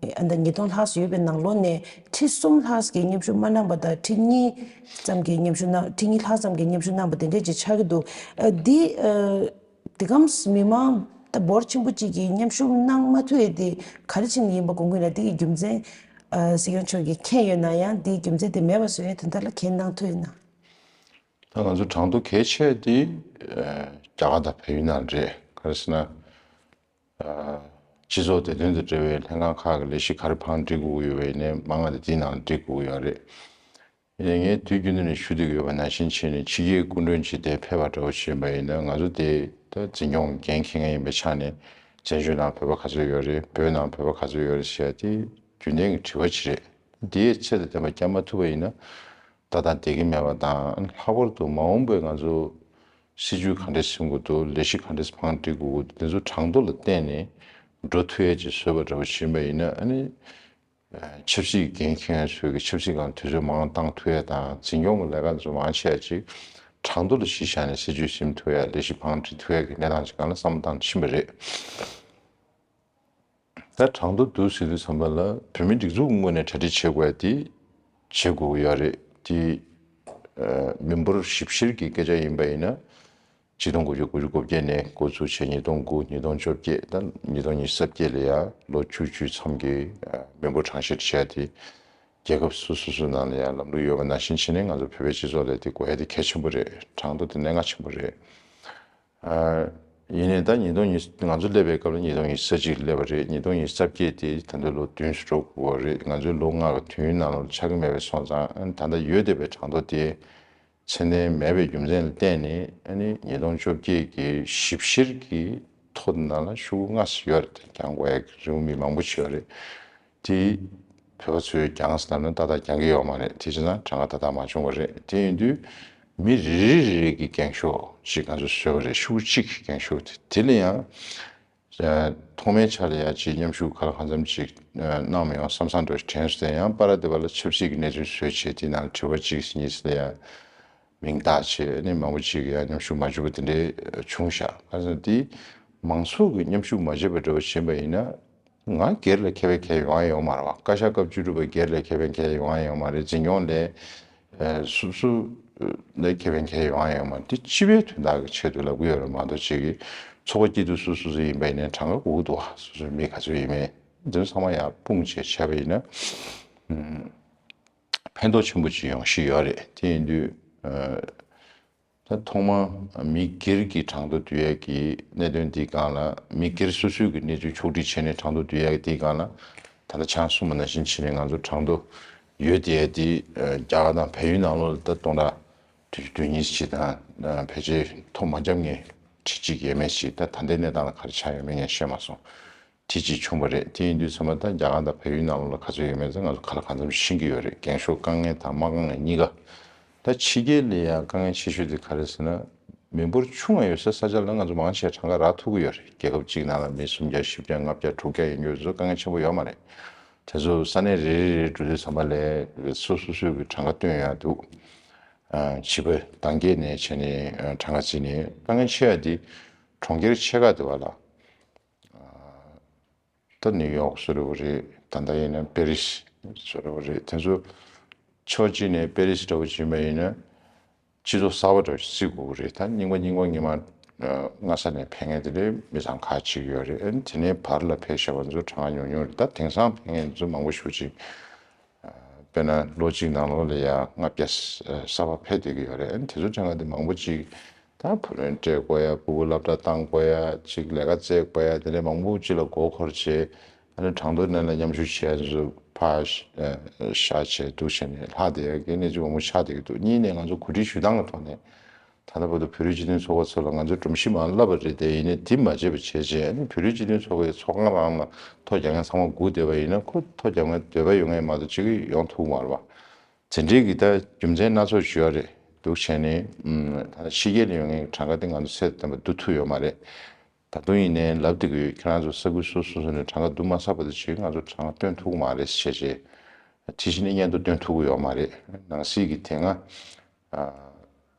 ཨ་ད་ཉིས་སྟོང་ལྷག་ཙམ་ཡོད་པའི་ནང་ལོགས་ནས་ཁྲི་གསུམ་ལྷག་ཙམ་གྱིས་མཉམ་ཞུགས་མ་གནང་པ་དང་ཁྲི་གཉིས་ཙམ་གྱིས་མཉམ་ཞུགས་གནང་ཁྲི་གཉིས་ལྷག་ཙམ་གྱིས་མཉམ་ཞུགས་གནང་པ་དེ་འདྲས་ཅིག་ཆགས་ཀྱི་འདུག་ཨ་འདི་ཨ་དེ་གམ་མི་མང་ད་འབོར་ཆེན་པོ་ཅིག་གིས་མཉམ་ཞུགས་གནང་མ་ཐུབ་ཡས་དེ་ག་རེ་བྱས་ནས་ཡིན་པ་དགོངས་ཀྱི་ཡོད་ན། དེ་གི་རྒྱུ་མཚན་ཨ་སྲིད་སྐྱོང་མཆོག་གིས་མཁྱེན་ཡོད་ན་ཡང་དེའི་རྒྱུ་མཚན་དེ་མེད་པ་བཟོ་ཡས་དོན་དག་ལ་འགན་གནང་ཐུབ་ཡོད་ན། ད་ང་ཚོ་གྲངས་ཐོ་གལ་ཆེ་དེ་རྒྱ་གར་དང་བལ་ཡུལ་ནང་རེད། ག་རེ་ཟེར་ན། སྤྱི་ཚོགས་བདེ་དོན་དང་འབྲེལ་བའི་ལྷན་ཁང་ཁག་གི་ལས་གཞི་ག་རེ་བང་སྒྲིག་དགོས་ཀྱི་ཡོད་པ་ཡིན་ནའི་མང་བ་དེ་དེའི་ནང་ལ་སྒྲིག་དགོས་ཀྱི་ཡོད་རེད། ཡིན་ནའི་ངས་དུས་རྒྱུན་དུ་ནས་ཞུ་བསྡད་ཀྱི་ཡོད་པ་ནང་བཞིན་བྱས་ནས་ཕྱི་རྒྱལ་སྐུ་མགྲོན་ཅིག་དེ་ཕེབས་པ་འདྲ་བོ་ཞིག་ཡིན་པ་ཡིན་ན་ང་ཚོ་དེ་ད་འཛིན་སྐྱོང་འགན་འཁྱེར་མཁན་ཡིན་པའི་ཆ་ནས་བཙན་བྱོལ་ནང་བོད་པ་ག་ཚོད་ཡོད་རེད། བོད་ནང་བོད་པ་ག་ཚོད་ཡོད་རེད་ཟེར་ཡ་དེ་རྒྱུན་ལྡན་གྱི་དྲི་བ་ཅིག་རེད། དེའི་ཚད་དང་ལྡན་པ་བསྐྱལ་མ་ཐུབ་པ་ཡིན་ན་ད་ལྟ་བསྡད་ཀྱི་མེད་པ་དང་། ལྷག་པར་དུ་མ་འོངས་པའི་ང་ཚོ་སྲིད་ཇུས་ག་འདྲས་འཛིན་དགོས་འདུག་ལས་གཞི་ག་འདྲས་བང་སྒྲིག་དགོས་འདུག་དེ་ཚོ་གྲངས་ཐོ་ལ་བརྟེན་ནས་འགྲོ་ཐུབ་ཡས་ཅིག་བཟོས་པ་འདྲ་བོ་ཞིག་ཡིན་པ་ཡིན་ན། ཨ་ནི་ཆབ་སྲིད་འགན་འཁྱེར་མཁན་ཚོས་ཀྱི་ཆབ་སྲིད་སྒང་དུས་ཚོད་མང་བཏང་ཐུབ་ཡས་དང་། འཛིན་སྐྱོང་གི་ལས་ཀ་ཚོ་མང་ཆེ་བ་ཅིག་གྲངས་ཐོ་ལ་གཞི་བཞག་ནས་སྲིད་ཇུས་འཛིན་ཐུབ་ཡས། ལས་གཞི་བང་སྒྲིག་ཐུབ་ཡས་ཀྱི་གནས་སྟངས་ཅིག་སྒང་ལ་བསམ་བློ་བཏང་ཕྱིན་པ་རེད། ད་གྲངས་ཐོ་བསྡུ་ཟེར་དུས་ཙམ་པ་ལ་བོད་མིའི་སྒྲིག་འཛུགས་ངོས་ནས་གྲ་སྒྲིག་བྱེད་དགོས་ཡ་དེ་བྱེད་དགོས་ཀྱི་ཡོད་རེད། དེ་མི་འབོར་ཞིབ་བཤེར་གྱི་སྐད་ཆ་ཡིན་པ་ཡིན་ན་ཆིག་སྟོང་དགུ་བརྒྱ་དགུ་བཅུ་གོ་བརྒྱད་ནས་འགོ་ཚུགས་བྱས་ཉིས་སྟོང་དགུ། ཉིས་སྟོང་བཅོ་བརྒྱད། ད་ཉིས་སྟོང་ཉི་ཤུ་རྩ་བརྒྱད་ལ་ཡ་ལོ་བཅུ་བཅུ་ཙམ་གྱི་མི་འབོར་གྲངས་བཤེར་བྱས་ཏེ་རྒྱལ་ཁབ་སོ་སོ་སོའི་ནང་ལ་ཡ་ལམ་ལུགས་ཡོད་པ་ནང་བཞིན་བྱས་ནས་ང་ཚོ་བོད་པའི་སྤྱི་ཚོགས་ལ་དེ་དགོས་ཡ་དེ་གལ་ཆེན་པོ་རེད། གྲངས་ཐོ་དེ་གནད་འགག་ཆེན་པོ་རེད། ཡིན་ནའི་ད་ཉིས་སྟོང་ཉི་ང་ཚོ་སླེབས་པའི་སྐབས་ལ་ཉིས་སྟོང་ཉི་ཤུ་རྩ་གཅིག་སླེབས་པ་རེད། ཉིས་སྟོང་ཉི་ཤུ་རྩ་བརྒྱད་དེ་ད་ལྟ་ལོ་བདུན་ཙམ་འགྲོ་དགོས་པ་རེད། ང་ཚོའི་ལོ་ལྔ་གི་དུས་ཡུན་ནང་ལོགས་ཆགས་ཀྱི་མེད་པ་སོང་ཙང་། ཨ་ནི་ད་ལྟ་ཡོད་བསྡད་པའི་གྲངས་ཐོ་དེ་ཚད་ལྡན་མེད་པའི་རྒྱུ་མཚན་ལ་བརྟེན་ནས། ཨ་ནི་ཉིས་སྟོང་བཅོ་བརྒྱད་ཀྱི་ཞིབ་བཤེར་གྱི་ཐོ་དེ་ནང་ལ་ཤོག་གུ་ལྔ་ཙམ་ཡོད་རེད། དེ་རྒྱག་དགོས་ཡ་རེའུ་མིག་མང་པོ་ཞིག་ཡོད་རེད། དེ་བོད་པ་ཚོས་རྒྱག་ཟེར་ན་ཏག་ཏག་རྒྱག་གི་ཡོད་མ་རེད། དེ་བྱས་ན་གྲངས་ཀ་ཏག་ཏག་མ་བྱུང་བ་རེད། དེ་ཡིན་དུས་མི་རེ་རེ་རེ་རེ་གི་འགེངས་ཤོག་ཅིག་ང་ཚོས་བཟོས་པ་རེད། ཤོག་གུ་གཅིག་གི་འགེངས་ཤོག་དེ། དེ་ལ་ཡང་ཐོག་མའི་ཆ་ལ་ཡ་ཅིག་མཉམ་ཞུགས་ག་ལ་གང་འཚམ་ཅིག་གནང་མི་ཡོང་བསམ་བསམ་འདྲ་དྲན་སོང་། དེ་ཡང་པ་ར་དེ་བ་ལ་ཆབ་སྲིད་ཀྱི་གནས་ཚུལ་བཟོས་བྱས་དེ་ནང་དྲི་བ་གཅིག་གཉིས་ལ་ཡ་མིང་བཏགས་བྱས། ཨ་ནི་མང་པོ་ཅིག་ཡ་མཉམ་ཞུགས་མ་བྱུང་བ་དེ་འདྲའི་བྱུང་ཤག་ག་རེ་ཟེར་ན་དེ་མང་ཚོགས་ཀྱིས་མཉམ་ཞུགས་མ་བྱས་པ་འདྲ་བོ་བྱས་པ་ཡིན་ན། ང་སྒེར་ལ་ཁེ་ཕན་གང་ཡང་ཡོང་མ་རེད་བ། བཀའ་ཤག་སྐབས་བཅུ་དྲུག་པ་སྒེར་ལ་ཁེ་ཕན་གང་ཡང་ཡོང་མ་རེད། འཛིན་སྐྱོང་ལས་ཨ་སོ་སོ་ལ་ཁེ་ཕན་གང་ཡང་ཡོང་མ་རེད། དེ་སྤྱི་པའི་དོན་དག་གི་ཆེད་དུ་ལབ་ཀྱི་ཡོད་རེད་མ་གཏོགས། ཅིག་གི་ཚོགས་པ་སྐྱིད་སྡུག་སོ་སོ་སོ་ཡིན་པ་ཡིན་ནའི་གྲངས་ཀ་དགོས་ཀྱི་འདུག་བ། སོ་སོའི་མི་ག་ཚོད་ཡིན་མིན་འདི་ཚོ་ཚང་མ་ཡར་སྤུངས་བྱས་བྱས་པ་ཡིན་ན་ཨུམ་ཕན་ཐོགས་ཆེན་པོ་ཅིག་ཡོང་གཞི་ཡོད་རེད། དེ་ཡིན་དུས་ཨ། ད་ཐོག་མ་མི་སྒེར་གྱི་གྲངས་ཐོ་བསྡུ་ཡས་ཀྱི་གནད་དོན་འདིའི་སྒང་ལ། མི་སྒེར་སོ་སོའི་གི་གནས་ཚུལ་ཕྱོགས་སྒྲིག་བྱས་ནས་གྲངས་ཐོ་བསྡུ་ཡས་ཀྱི་འདིའི་སྒང་ལ། ད་ལྟ་ཆང་གསུངས་པ་ནང་བཞིན་བྱས་ནས་ང་ཚོ་གྲངས་ཐོ་ཡོད་དེ་འདི་རྒྱ་གར་དང་བལ་ཡུལ་ནང་ལོགས་ལ་ད་སྟོང་ཕྲག་བདུན་ཅུ་དོན་གཉིས་ཅིག་དང་། ཕལ་ཆེར་ཐོ་མ་འཁྱམ་མཁན་ཁྲི་གཅིག་ཡས་མས་ཤིག་ད་ད་ལྟའི་གནས་སྟངས་ལ་ག་རེ་ཆགས་ཡོད་མེད་ངས་ཤེས་མ་སོང་། དེ་གཅིག་བྱུང་བ་རེད། དེ་ཡིན་དུས་ཚང་མ་ད་རྒྱ་གར་དང་བལ་ཡུལ་ནང་ལོགས་ལ་ག་ཚོད་ཡོད་མེད་ཚོ་ང་ཚོ་ག་ལ་གང་འཚམ་ཤེས་ཀྱི་ཡོད་རེད། འགེངས་ཤོག་དཀའ་ངལ་དང་མ་དཀའ་ངལ་གཉིས་ཀ། ད་ཕྱི་རྒྱལ་ལ་ཡང་དཀའ་ངལ་ཆེ་ཤོས་དེ་ག་རེ་ཟེར་ན། མི་འབོར་ཆུང་བ་ཡོད་ས་ས་ཆ་ལ་ང་ཚོ་མང་ཆེ་གྲངས་ཀ་རག་ཐུབ་ཀྱི་ཡོད་རེད། རྒྱལ་ཁབ་གཅིག་ནང་ལ་མི་སུམ་བརྒྱ་བཞི་བརྒྱ་ལྔ་བརྒྱ་དྲུག་བརྒྱ་ཡོད་མཁན་ཚོ་དཀའ་ངལ་ཆེན་པོ་ཡོད་མ་རེད། དེ་ཚོ་ས་གནས་རེ་རེ་རེ་འགྲོ་དུས་ཙམ་པ་ལ་སོ་སོ་སོའི་གི་གྲངས་ཀ་སྟོན་ཡོང་ཡ་འདུག་བྱིས་པ་དང་སྐྱེས་ནས་བྱས་ནས་གྲངས་ཀ་བརྩིས་ནས། དཀའ་ངལ་ཆེ་བ་དེ་གྲོང་ཁྱེར་ཆེ་ཁག་དེ་བ་ལ། ད་ནིའུ་ཡོག་བཟོ་འདྲ་བོ་རེད། ད་ལྟ་ཡིན་ན་པེ་རི་སི་བཟོ་འདྲ་བོ་རེད། དེ་ཚོ་ཕྱོགས་གཅིག་ནས་པེ་རི་སི་འདྲ་བོ་བྱས་པ་ཡིན་ན་སྤྱི་ཚོགས་གསར་པ་འདྲ་བོ་ཞིག་བརྩི་དགོས་ཀྱི་རེད། ད་རྙིང་པ་རྙིང་པ་རྙིང་པ་སྔ་ས་ནས་ཕེབས་མཁན་དེ་འདྲའི་མི་ཚང་ཁག་ཅིག་ཡོད་རེད། ཨ་ནི་དེ་ནས་བར་ལ་ཕེབས་བཞག་པ་ཚོ་གྲངས་ཉུང་ཉུང་རེད། ད་དེང་སང་ཕེབས་མཁན་ཚོ་མང་པོ་ཞེ་པོ་ཅིག་དཔེར་ན་ལོ་གཅིག་ནང་ལོགས་ལ་ཡ་ལྔ་བརྒྱ་གསར་པ་ཕེབས་བསྡད་ཀྱི་ཡོད་རེད། ཨ་ནི་དེ་ཚོ་གྲངས་ཀ་དེ་མང་པོ་ཅིག་ད་བུ་ལོན་སྤྲད་དགོས་ཡ། ཕྲུ་གུ་སློབ་གྲྭ་བཏང་དགོས་ཡ། ཅིག་ལས་ཀ་བཙལ་དགོས་ཡ། དེ་ནས་མང་པོ་ཅིག་ལ་མགོ་འཁོར་བྱས། ཨ་ནི་གྲངས་ཐོ་ནང་ལ་མཉམ་ཞུགས་བྱས་ཚོ་ཕར་བཞག་བྱས་འདུག་བྱས་ནས་ལྷག་བསྡད་ཡ་གི་གནས་ཚུལ་མང་པོ་ཆགས་བསྡད་ཀྱི་འདུག་གཉིས་ནས་ང་ཚོ་གོ་སྒྲིག་ཞུ་སྟངས་ཀྱི་ཐོག་ནས། ད་ལྟ་བར་དུ་བོད་རིགས་སྤྱི་མཐུན་ཚོགས་པ་ཚོ་ལ་ང་ཚོས་སྒྲོམ་གཞི་མར་བསླབས་པ་རེད་དེ། ཡིན་ནའི་དེ་མ་བྱས་པ་བྱས་བྱས་ཨ་ནི་བོད་རིགས་སྤྱི་མཐུན་ཚོགས་པའི་ཚོགས་ཁང་རང་ལ་ཐོ་རྒྱག་མཁན་ཚང་མ་སྒུག་བསྡད་པ་ཡིན་ན། ཁོ་ཐོ་རྒྱག་མཁན་འདོད་པ་ཡོད་མཁན་མ་གཏོགས་ཅིག་ཡོང་ཐུབ་མ་རེད་པ། དེ་འདྲའི་གི་ད་རྒྱུ་མཚན་སྣ་ཚོགས་ཅིག་ཡོད་རེད་འདུག་བྱས་ནས། ཨམ། ད་ཕྱི་རྒྱལ་ལ་ཡོད་མཁན་གྱི་གྲངས་ཀ་དེ་ང་ཚོ་ཚད་ལྡན་པ་བསྡུ་ཐུབ་ཡོད་མ་རེད། ད་དུང་ཡིན་ནའི་ལབ་བསྡད་ཀྱི་ཡོད། ཁྱེད་རང་ཚོ་ས་ཁུལ་སོ་སོ་སོ་ནས་གྲངས་ཀ་བསྡུ་མ་ཚར་བར་དུ་ཅིག་ང་ཚོ་གྲངས་ཀ་སྟོན་ཐུབ་ཀྱི་མ་རེད་ཟེར་བྱས་བྱས། དེ་བཞིན་སྙན་ཐོ་སྟོན་ཐུབ་ཀྱི་ཡོད་མ་རེད། ནང་སྲིད་ཀྱི་དེ་སྔ་ཨ།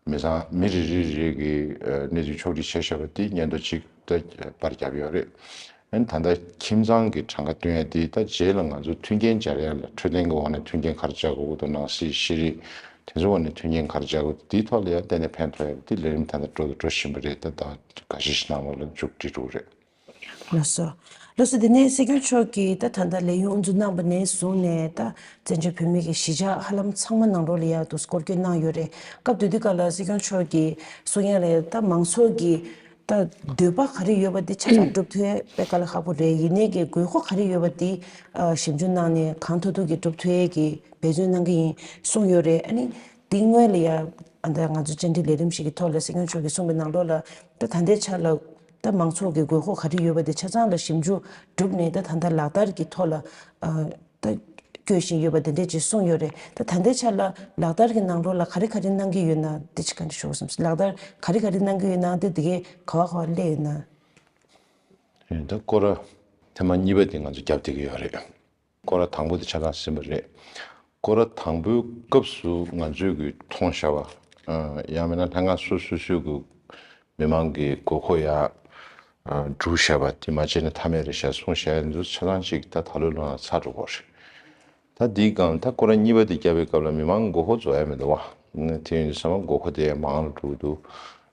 མི་ཚང་མི་རེ་རེ་རེ་གི་ཨ་གནས་ཚུལ་ཕྱོགས་སྒྲིག་བྱས་བཞག་པ་དེ་སྙན་ཐོ་གཅིག་ད་པར་བརྒྱབ་ཡོད་རེད། ཨ་ནི་ད་ལྟ་ཁྱིམ་ཚང་གི་གྲངས་ཀ་སྟོན་ཡ་དེ་ད་རྗེས་ལ་ང་ཚོ་མཐུན་རྐྱེན་སྦྱར་ཡ་ལ་འཕྲོད་བསྟེན་གྱི་འོག་ནས་མཐུན་རྐྱེན་ག་རེ་སྦྱར་དགོས་དང་། ནང་སྲིད་ཤེས་རིག་དེ་ཚོའི་འོག་ནས་མཐུན་རྐྱེན་ག་རེ་སྦྱར་དགོས། དེའི་ཐོག་ལ་ཡང་གཏན་ནས་ཕན་ཐོགས་ཡ་དེ་ལས་རིམ་ད་ལྟ་འགྲོ་དང་འགྲོ་བཞིན་པ་རེད། ད་ད་འགའ་ཤས་ཤིག་ནང་ལོགས་ལ་མཇུག་སྒྲིལ་འགྲོ་གི་རེད། ལགས་སོ། ལགས་སོ། དེ་ནས་སྲིད་སྐྱོང་མཆོག་གིས་ད་ད་ལྟ་ལས་ཡུན་དབུ་འཛུགས་གནང་བ་ནས་བཟུང་ནས་ད་བཙན་བྱོལ་བོད་མི་གི་གཞིས་ཆགས་ཧ་ལམ་ཚང་མ་ནང་ལོགས་ལ་ཡ་དུ་སྐོར་སྐྱོད་གནང་ཡོད་རེད། སྐབས་དེ་དུས་སྐབས་ལ་སྲིད་སྐྱོང་མཆོག་གིས་གསུང་ཡ་ལ་ད་མང་ཚོགས་ཀྱི་ད་འདོད་པ་ག་རེ་ཡོད་པ་དེ་ཆ་ཚང་སྒྲུབ་ཐུབ་ཡ་དཔེ་དཀའ་ལས་ཁག་པོ་རེད། ཡིན་ནའི་གི་དགོས་མཁོ་ག་རེ་ཡོད་པ་དེ་ཨ་ཞིབ་འཇུག་གནང་ནས་གང་ཐུབ་ཐུབ་ཀྱིས་སྒྲུབ་ཐུབ་ཡ་གི་འབད་བརྩོན་གནང་གི་ཡིན་གསུངས་ཡོད་རེད། ཨ་ནི་དེ་སྔོན་ལ་ཡ་ཨ་ད་ང་ཚོ་བཅར་འདྲི་ལས་རིམ་ཞིག་གི་ཐོག་ལ་སྲིད་སྐྱོང་མཆོག་གིས་གསུངས་པའི་ནང་ལོགས་ལ་ད་ད་ལྟའི་ཆ་ལ་ད་མང་ཚོགས་ཀྱི་དགོས་མཁོ་ག་རེ་ཡོད་པ་དེ་ཆ་ཚང་ལ་ཞིབ་འཇུག་གྲུབ་ནས་ད་ད་ལྟ་ལག་བསྟར་གྱི་ཐོག་ལ་ཨ་ད་བསྐྱོད་བཞིན་ཡོད་པ་དེ་འདྲས་ཅིག་གསུངས་ཡོད་རེད། ད་ད་ལྟའི་ཆ་ལ་ལག་བསྟར་གྱི་ནང་ལོགས་ལ་ག་རེ་ག་རེ་གནང་གི་ཡོད་ན་དེ་ཅིག་བཀའ་འདྲི་ཞུ་དགོས་བསམ། ལག་བསྟར་ག་རེ་ག་རེ་གནང་གི་ཡོད་ན་དེ་དེ་གའི་ག་བ་ག་བ་སླེབས་ཡོད་ན། ད་སྐོར་ར་ཐེངས་མ་གཉིས་པ་དེ་ང་ཚོ་བརྒྱབ་བསྡད་ཀྱི་ཡོད་རེད། སྐོར་ར་དང་པོ་དེ་ཆ་ཚང་ཟིན་པ་རེད། སྐོར་ར་དང་པོའི་སྐབས་སུ་ང་ཚོས་ཀྱིས་མཐོང་བཞག་པ། ཡང་མིན་ན་ལྷན་ཁང་སོ་སོ་སོའི་གི་མི་མང་གི་དགོས་མཁོ་ཡ་སྒྲུབ་བཞག་པ་དེ་མ་བྱས་ན་ཐབས་མེད་རེད་ཤག་གསུངས་བཞག་ཡ་འདུག་ཆ་ཚང་ཅིག་ད་ད་ལོའི་ལོ་ན་ཚར་འགྲོ་གི་རེད། ད་འདིའི་སྒང་ད་སྐོར་ར་གཉིས་པ་དེ་བརྒྱབ་པའི་སྐབས་ལ་མི་མང་དགོས་མཁོ་རྫོགས་ཡ་མི་འདུག་བ། དེ་ཡིན་དུས་ཚང་མ་དགོས་མཁོ་དེ་མང་རུ་འགྲོ་གི་འདུག་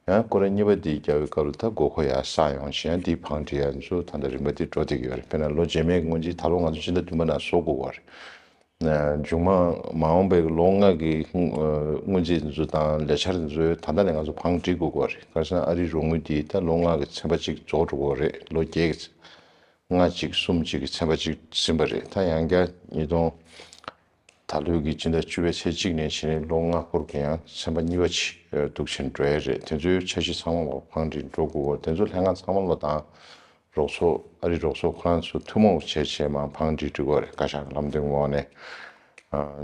ཡང་སྐོར་ར་གཉིས་པ་འདི་བརྒྱབ་པའི་སྐབས་ལ་ད་དགོས་མཁོ་ཡར་བསགས་ཡོང་བྱས་ཡང་འདིའི་བང་སྒྲིག་ཡ་ཚོ་ད་ལྟ་རིམ་པ་འདི་འགྲོ་བསྡད་ཀྱི་ཡོད་རེད། དཔེར་ན་ལོ་རྗེས་མའི་སྔོན་རྩིས་ད་ལོ་ང་ཚོ་ཕྱི་ཟླ་བདུན་པ་ནང་བཟོ་དགོས་པ་རེད། མཇུག་མ་མ་འོངས་པའི་ལོ་ལྔ་གི་སྔོན་རྩིས་འདི་ཚོ་དང་ལས་འཆར་འདི་ཚོ་ད་ལྟ་ནས་ང་ཚོ་བང་སྒྲིག་དགོས་ཀྱི་རེད། ག་རེ་ཟེར་ན་ཨ་རིའི་རོགས་དངུལ་འདི་ད་ལོ་ལྔ་གི་ཚན་པ་གཅིག་རྫོགས་འགྲོ་གི་རེད། ལོ་བརྒྱད་ཀྱི་ལྔ་གཅིག་གསུམ་གཅིག་གི་ཚན་པ་གཅིག་ཟིན་པ་རེད། ད་ཡང་བསྐྱར་ཉིས་སྟོང་ད་ལོའི་གི་སྤྱི་ཟླ་བཅུ་པའི་ཚེས་གཅིག་ནས་བྱས་ནས་ལོ་ལྔ་འཁོར་གྱི་ཡང་ཚན་པ་གཉིས་པ་ཅིག་འདུག་ཕྱིན་འགྲོ་ཡས་རེད། དེ་ཚོའི་འཆར་གཞི་ཚང་མ་ལོ་བང་སྒྲིག་འགྲོ་དགོས་གོ། དེ་ཚོ་ལྷན་ཁང་ཚང་མ་ལོ་དང་རོགས་ཚོགས་ཨ་རི་རོགས་ཚོགས་ཁོ་རང་ཚོ་ཐུན་མོང་བྱས་བྱས་མ་བང་སྒྲིག་འགྲོ་གོ་རེད། བཀའ་ཤག་ལམ་སྟོན་འོག་ནས་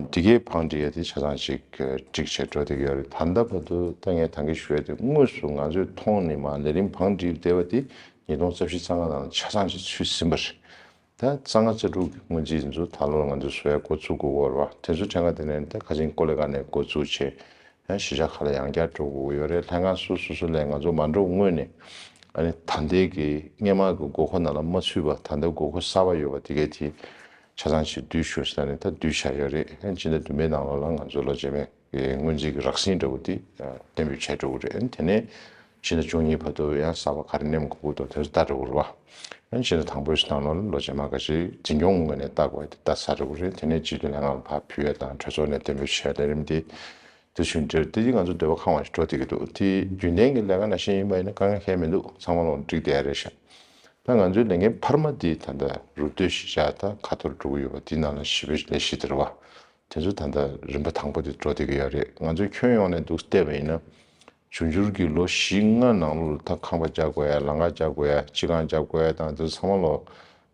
འདི་གའི་བང་སྒྲིག་ཡ་དེ་ཆ་ཚང་ཅིག་སྒྲིག་བྱས་འགྲོ་བསྡད་ཀྱི་ཡོད་རེད། ད་ལྟ་བར་དུ་ད་ངས་ད་གིན་ཞུ་ཡ་དེ་དངོས་སུ་ང་ཚོས་མཐོང་ནས་མ་ལས་རིམ་བང་སྒྲིག་བསྡད་པ་དེ་ཉིས་སྟོང་རྩ་བཞི་རྩ་ལྔ་ནང་ཆ་ཚང་ཅིག་ཚུད་ཟིན་པ་རེད། ད་རྩ་ལྔ་རྩ་དྲུག་གི་སྔོན་རྩིས་འདི་ཚོ་ད་ལོར་ང་ཚོས་བཟོ་ཡ་འགོ་བཙུགས་དགོས་ཀྱི་ཡོད་རེད་བ། དེ་ཚོ་ཕྲན་ཁ་དེ་ནས་ད་ཁ་ཆེན་ཀོ་ལི་གྷལ་ནས་འགོ་བཙུགས་བྱས་ཡང་གཞིས་ཆགས་ཁག་ལ་ཡང་བསྐྱར་འགྲོ་དགོས་ཀྱི་ཡོད་རེད། ལྷན་ཁང་སོ་སོ་སོ་ལས་ང་ཚོ་མ་འགྲོ་སྔོན་ནས་ཨ་ནི་ད་ལྟའི་གི་སྔོན་མ་གི་དགོས་མཁོ་ནང་ལ་མ་ཚུད་པ་ད་ལྟ་དགོས་མཁོ་གསར་པ་ཡོད་པ་དེ་གས་དེ་ཆ་ཚང་ཞིག་བསྡུས་ཞུ་ཟེར་ནས་ད་བསྡུས་བཞག་ཡོད་རེད། ཡང་སྤྱི་ཟླ་བདུན་པའི་ནང་ལོགས་ལ་ང་ཚོ་ལོ་རྗེས་མའི་སྔོན་རྩིས་ཀྱི་རགས་ཟིན་འདྲ་བོ་དེ་གཏན་འབེབས་བྱས་འགྲོ་གི་རེད། དེ་ནས་ཕྱི་ཟླ་བཅུ་གཉིས་བར་དུ་ཡང་གསར་པ་ག་རེ་ནེམ་དགོས་ཀྱི་འདུག་དེ་ཚོ་ལྟ་འགྲོ་གི་རེད་བ། ཡང་ཕྱི་ཟླ་དང་པོའི་ནང་ལོགས་ལ་ལོ་རྗེས་མ་ག་ཅིག་འཛིན་སྐྱོང་ངོས་ནས་ལྟ་དགོས་དེ་ལྟ་ཚར་འགྲོ་གི་རེད། དེ་ནས་སྤྱི་འཐུས་ལྷན་ཁང་ལ་ཕར་ཕུལ་ཡ་དང་གྲོས་ཚོགས་ནས་གཏན་འབེབས་བྱས་ལས་རིམ་དེ་དུས་ཚོད་འདིར་དེ་དེ་ང་ཚོ་འདོད་པ་ཁེངས་པ་ཞིག་འགྲོ་བསྡད་ཀྱི་འདུག་དེ་རྒྱུན་ལྡན་གྱི་ལས་ཀ་ནང་བཞིན་ཡིན་པ་ཡིན་ན་དཀའ་ངལ་གང་ཡང་མི་འདུག་ཚང་མ་ལོག་འགྲིག་བསྡད་ཡ་རེད་ཤག་ད་ང་ཚོའི་ལས་འགན་འཕར་མ་དེ་ད་ལྟ་རུ་སྡེ་གཞིས་ཆགས་དང་ཁ་ཐོར་འགྲོ་གི་ཡོད་པ་དེ་ནང་ལ་ཞི་བའི་ལས་གཞི་དེ་རེད་བ། དེ་ཚོ་ད་ལྟ་རིམ་པ་དང་པོ་དེ་འགྲོ་བསྡད་ཀྱི་ཡོད་རེད། ང་ཚོས་ཁྱོན་ཡོངས་ནས་འདུག་བལྟས་པ་ཡིན་ན། འབྱུང་འགྱུར་གྱི་ལོ་བཞི་ལྔ་ནང་ལོགས་ལ་ད་ཁང་པ་རྒྱག་དགོས་ཡ། ལམ་ཁ་རྒྱག་དགོས་ཡ། སྤྱི་ཁང་རྒྱག་དགོས་ཡ་དང་དེ་ཚོ་ཚང་མ་ལོ།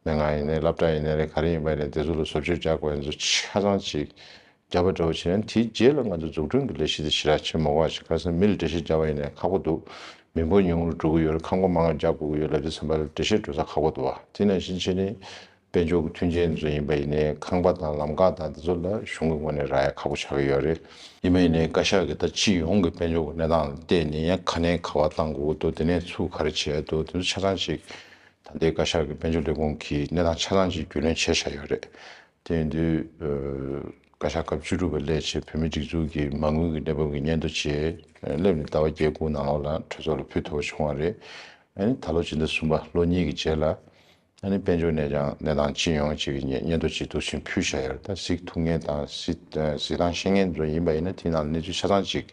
སྨན་ཁང་ཡིན་ནའི་སློབ་གྲྭ་ཡིན་ནའི་རེད། ག་རེ་ཡིན་པ་ཡིན་ནའི་དེ་ཚོ་ལ་བཟོ་བཅོས་རྒྱག་དགོས་ཡ་ཚོ་ཆ་ཚང་ཅིག་རྒྱབ་པ་འདྲ་བོ་བྱས་ན་དེའི་རྗེས་ལ་ང་ཚོ་འཛུགས་སྐྲུན་གྱི་ལས་གཞི་དེ་ཞེ་དྲག་བྱེད་མ་དགོས་པ་ཞིག་ག་རེ་ཟེར་ན་མི་ལ་འགྲེལ་བཤད་རྒྱག་པ་ཡིན་ནའི་ཁག་པོ་འདུག་མི་འབོར་ཉུང་རུ་འགྲོ་གི་ཡོད་རེད། ཁང་པ་མང་རྒྱག་དགོས་ཀྱི་ཡོད་ལབ་དུས་ཙམ་པ་ལ་འགྲེལ་བཤད་འགྲོ་ས་ཁག་པོ་འདུག་བ། དེ་ནང་བཞིན་བྱས་ནས། དཔལ་འབྱོར་གྱི་མཐུན་རྐྱེན་ཚོ་ཡིན་པ་ཡིན་ནའི་ཁང་པ་དང་ལམ་ཁ་དང་དེ་ཚོ་ལ་གཞུང་གི་ངོས་ནས་རག་ཡ་ཁག་པོ་ཆགས་ཀྱི་ཡོད་རེད། ཡིན་པ་ཡིན་ནའི་བཀའ་ཤག་གི་ད་སྤྱི་ཡོངས་ཀྱི་དཔལ་འབྱོར་གྱི་གནས་སྟངས་ལ་བལྟས་ནས་ཡང་ག་ནས་ག་བ་བཏང་དགོས་འདུག་དེ་ནས་ཚུར་ག་རེ་བྱེད་ཡ་འདུག་དེ་ཚོ་ཆ་ཚང་ཞིག་ད་ལྟའི་བཀའ་ཤག་གི་དཔལ་འབྱོར་ལས་ཁུངས་ཀྱིས་གནས་སྟངས་ཆ་ཚང་ཞིག་རྒྱུས་ལོན་བྱས་བཞག་ཡོད་རེད། དེ་ཡིན་དུས་བཀའ་ཤག་སྐབས་བཅུ་དྲུག་པ་སླེབས་བྱས་བོད་མིའི་སྒྲིག་འཛུགས་ཀྱི་མ་དངུལ་གྱི་གནས་བབ་ཀྱི་སྙན་ཐོ་བཅས་སླེབས་ནས་ཟླ་བ་བརྒྱད་དགུ་ནང་ལོགས་ལ་གྲོས་ཚོགས་ལ་ཕུལ་ཐུབ་པ་བྱུང་བ་རེད། ཨ་ནི་ད་ལོ་སྤྱི་ཟླ་གསུམ་པ་ལོ་གཉིས་ཀྱི་རྗེས་ལ། ཨ་ནི་དཔལ་འབྱོར་གནས་སྟངས་གནས་སྟངས་སྤྱི་ཡོངས་ཅིག་གི་སྙན་སྙན་ཐོ་ཅིག་འདུག་སེ་ཕུལ་བཞག་ཡོད་རེད། ད་གཟིགས་ཐུབ་མཁན་དང་གཟིགས་གཟིགས་སྟངས་ཤེས་མཁན་ཚོ་ཡིན་པ་ཡིན་ན་དེའི་ནང་ལ་གནས་ཚུལ་ཆ་ཚང་ཅིག་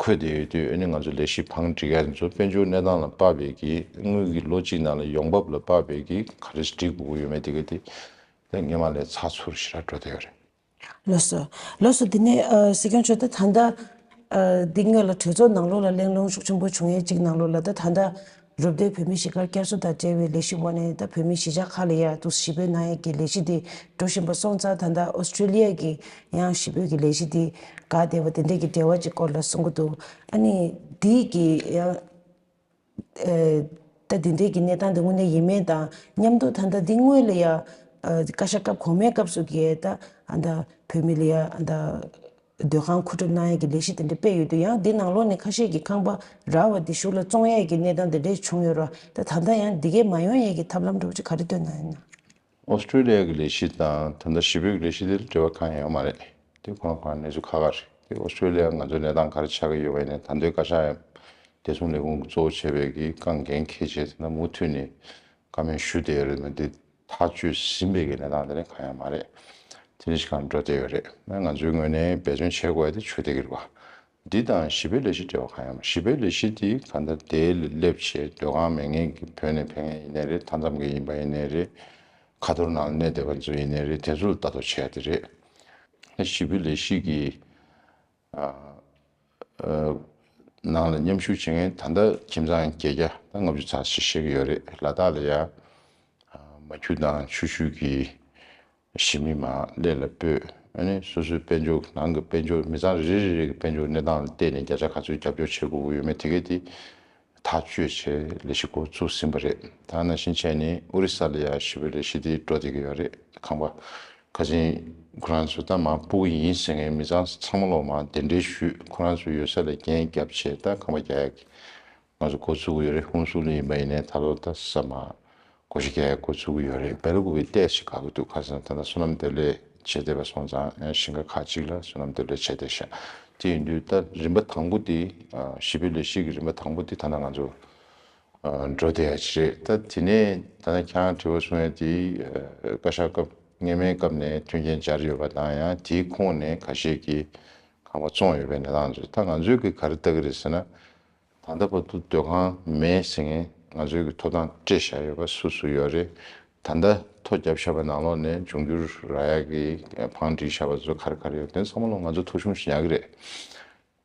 འཁོད་བསྡད་ཡོད་དུས། ཨ་ནི་ང་ཚོ་ལས་གཞི་བང་སྒྲིག་ཡ་ཚོ་དཔལ་འབྱོར་གནས་སྟངས་ལ་དཔག་པའི་གི་དངུལ་གྱི་ལོ་གཅིག་ནང་ལ་ཡོང་འབབ་ལ་དཔག་པའི་གི་ག་རེ་སྒྲིག་དགོས་ཀྱི་ཡོད་མེད་དེ་ག་དེ་དེ་སྔོན་མ་ལས་ཚགས་ཚུད་ཞེ་དྲག་འགྲོ་བསྡད་ཡོད་རེད། ལགས་སོ། ལགས་སོ། དེ་ནས་ཨ་སྲིད་སྐྱོང་མཆོག་ད་ད་ལྟ་ཨ་འདི་སྔོན་ལ་གྲོས་ཚོགས་ནང་ལོགས་ལ་གླེང་སློང་ཤུགས་ཆེན་པོ་བྱུང་ཡས་གཅིག་ནང་ལོགས་ལ་ད་ད་ལྟ་རུབ་སྡེ་བོད་མི་གཞིས་སྒར་བསྐྱར་གསོ་དང་འབྲེལ་བའི་ལས་གཞི་འོག་ནས་ད་བོད་མི་གཞིས་ཆགས་ཁག་ལ་ཡ་འདུག་ཞི་བའི་གནང་ཡས་ཀྱི་ལས་གཞི་དེ་འགྲོ་བཞིན་པ་སོང་ཙང་། ད་ལྟ་ཨོ་སི་ཀྲི་ལི་ཡ་གི་ཡང་ཞི་བའི་གི་ལས་གཞི་དེ་ག་བསྡད་པ་དེ་འདྲས་ཀྱི་འབྲེལ་བ་ཅིག་སྐོར་ལ་གསུང་གི་འདུག་ཨ་ནི་དེ་གི་ཡང་ཨ་ད་དེ་འདྲའི་གི་གནས་སྟངས་དེ་དངོས་གནས་ཡིན་མིན་དང་མཉམ་དུ། ད་ལྟ་འདི་སྔོན་ལ་ཡ་ཨ་བཀའ་ཤག་སྐབས་གོང་མའི་སྐབས་སུ་གི་ད་ཨ་ད་བོད་མི་ལ་ཡ་ཨ་ད་སྡོད་ཁང་མཁོ་སྒྲུབ་གནང་ཡས་ཀྱི་ལས་གཞི་དེ་འདྲ་སྤེལ་ཡོད་དུས། ཡང་འདི་ནང་ལོགས་ནས་ཁ་ཤས་ཀྱི་ཁང་པ་རག་པ་དེ་གཞུག་ལ་བཙོང་ཡས་ཀྱི་གནས་སྟངས་དེ་འདྲ་བྱུང་ཡོད་ར། ད་ད་ལྟ་ཡང་འདི་གས་མ་ཡོང་ཡས་ཀྱི་ཐབས་ལམ་འདྲ་བོ་ཅིག་ག་རེ་བཏོན་གནང་ཡོད་ན། ཨོ་སི་ཀྲི་ལི་ཡ་གི་ལས་གཞི་དང་ད་ལྟ་ཞི་བའི་ལས་གཞི་དེ་ལ་འབྲེལ་བ་གང་ཡང་ཡོད་མ་རེད། དེ་ཁོ་རང་ཁོ་རང་གནས་ཚུལ་ཁག་ཁག་རེད། དེ་ཨོ་སི་ཀྲི་ལི་ཡ་ང་ཚོའི་གནས་སྟངས་ག་རེ་ཆགས་ཀྱི་ཡོད་པ་ཡིན་ནའི། ད་ལྟའི་བཀའ་ཤག་ཡང་བདེ་སྲུང་ལས་ཁུངས་ཀྱིས་གཙོ་བོ་བྱས་པའི་གི་རྐང་འགན་འཁྱེར་བྱས་དེ་ན་མུ་མཐུད་ནས་བཀའ་མོལ་ཞུ་བསྡད་ཡོད་རེད་མ་གཏོགས། ཐག་གཅོད་ཟིན་པའི་གི་གནས་སྟངས་དེ་ནི་གང་ཡང་མ་རེད། དེ་འདྲ་ཞིག་གང་འགྲོ་བསྡད་ཡོད་རེད། ང་ཚོའི་ངོས་ནས་འབད་བརྩོན་བྱེད་དགོས་ཡ་དེ་ཆོད་བསྡད་ཀྱི་རེད་བ། འདི་དང་ཞི་བའི་ལས་གཞི་འབྲེལ་བ་གང་ཡང་མ། ཞི་བའི་ལས་གཞི་འདི་གང་ལྟར་དེ་ལ་སླེབས་བྱས་སྡོད་ཁང་མེད་མཁན་གྱི་བོད་ནས་ཕེབས་མཁན་ཡིན་ནའི་རེད། མཐའ་མཚམས་ཀྱི་ཡིན་པ་ཡིན་ནའི་རེད། ཁ་ཐོར་ནང་གནས་བསྡད་པ་ཚོ་ཡིན་ནའི་རེད། དེ་ཚོ་ལ་ལྟ་རྟོག་བྱེད་ཡ་དེ་རེད། ཞི་བའི་ལས་གཞི་གི་ཨ་ཨ་ནང་ལ་མཉམ་ཞུགས་བྱེད་མཁན་ད་ལྟ་ཁྱིམ་ཚང་བརྒྱད་བརྒྱ་དང་ལྔ་བཅུ་ཙམ་ཞིག་བཞེས་ཀྱི་ཡོད་རེད། ལ་དྭགས་ལ་ཡ་ཨ་མ་ཁྱུ་དང་ཆུ་ཤུར་གྱི་གཞིས་མི་མར་སླེ་ལ་སྤོས། ཨ་ནི་སོ་སོའི་དཔལ་འབྱོར་ནང་གི་དཔལ་འབྱོར། མི་ཚང་རེ་རེ་རེ་གི་དཔལ་འབྱོར་གནས་སྟངས་ལ་བལྟས་ནས་བརྒྱ་ཆ་ག་ཚོད་རྒྱབ་སྐྱོར་བྱེད་དགོས་ཀྱི་ཡོད་མེད་དེ་གས་དེ་ཐག་གཅོད་བྱས་ལས་གཞི་འགོ་བཙུགས་ཟིན་པ་རེད། ད་ནང་བཞིན་བྱས་ནས་ཨོ་རི་ས་ལ་ཡ་ཞི་བའི་ལས་གཞི་དེ་འགྲོ་བསྡད་ཀྱི་ཡོད་རེད། ཁང་པ་ཁ་ཆེན་ཁོ་རང་ཚོ་ད་མར་སྤོ་གི་ཡིན་ཟེར་མཁན་མི་ཚང་ཚང་མ་ལོག་མར་གདན་འདྲེན་ཞུས། ཁོ་རང་ཚོ་ཡོད་ས་ལ་རྐྱེན་བརྒྱབ་བྱས་ད་ཁང་པ་རྒྱག་ཡ་གི་ང་ཚོ་འགོ་ཚུགས་ཀྱི་ཡོད་རེད། ཧུན་སུར་ལ་ཡིན་པ་ཡིན་ནའི་ད་ལོ་ད་ས་མ་སྒོ་ཕྱེ་རྒྱག་ཡ་འགོ་ཚུགས་ཀྱི་ཡོད་རེད། སྦེལ་ཀོབ་ཀྱི་ལྟས་ཤིག་དགའ་གི་འདུག་ཁ་སང་ད་ལྟ་སོ་ནམ་འདེབས་ལས་བྱེད་བསྡད་པ་སོང་ཙང་ཡང་ཞིང་ཁ་ཁག་ཅིག་ལ་སོ་ནམ་འདེབས་ལས་བྱས་བསྡད་ཤག་དེ་ཡིན་དུས་ད་རིམ་པ་དང་པོ་དེ་ཨ་ཞི་བའི་ལས་གཞི་གི་རིམ་པ་དང་པོ་དེ་ད་ལྟ་ང་ཚོ་ཨ་འགྲོ་བསྡད་ཡ་ཅིག་རེད། ད་དེ་ནས་ད་ལྟ་ཁྱེད་རང་དྲི་བ་གསུང་ཡ་དེ་ཨ་བཀའ་ཤག་སྐབས་སྔོན་མའི་སྐབས་ནས་མཐུན་རྐྱེན་སྦྱར་ཡོད་པ་དང་། ཡང་དེའི་ཁོངས་ནས་ཁ་ཤས་ཀྱིས་ཁང་པ་བཙོངས་ཡོད་པའི་གནས་སྟངས་ཚོ། ད་ང་ཚོས་ཀྱིས་ག་རེ་ལྟ་གི་རེད་ཟེར་ན། ད་ལྟ་བར་དུ་སྡོད་ཁང་མེད་ཟེར་མཁན་ང་ཚོའི་གི་ཐོབ་ཐང་སྤྲད་བཞག་ཡོད་པ་སུ་སུ་ཡོད་རེད། ད་ལྟ་ཐོ་བརྒྱབ་བཞག་པའི་ནང་ལོགས་ནས་འབྱུང་འགྱུར་རག་ཡ་གི་བང་སྒྲིག་བཞག་པ་ཚོ་ག་རེ་ག་རེ་ཡོད། དེ་ཚང་མ་ལོག་ང་ཚོ་ཐོ་གཞུང་ཞིག་ཉར་གི་རེད།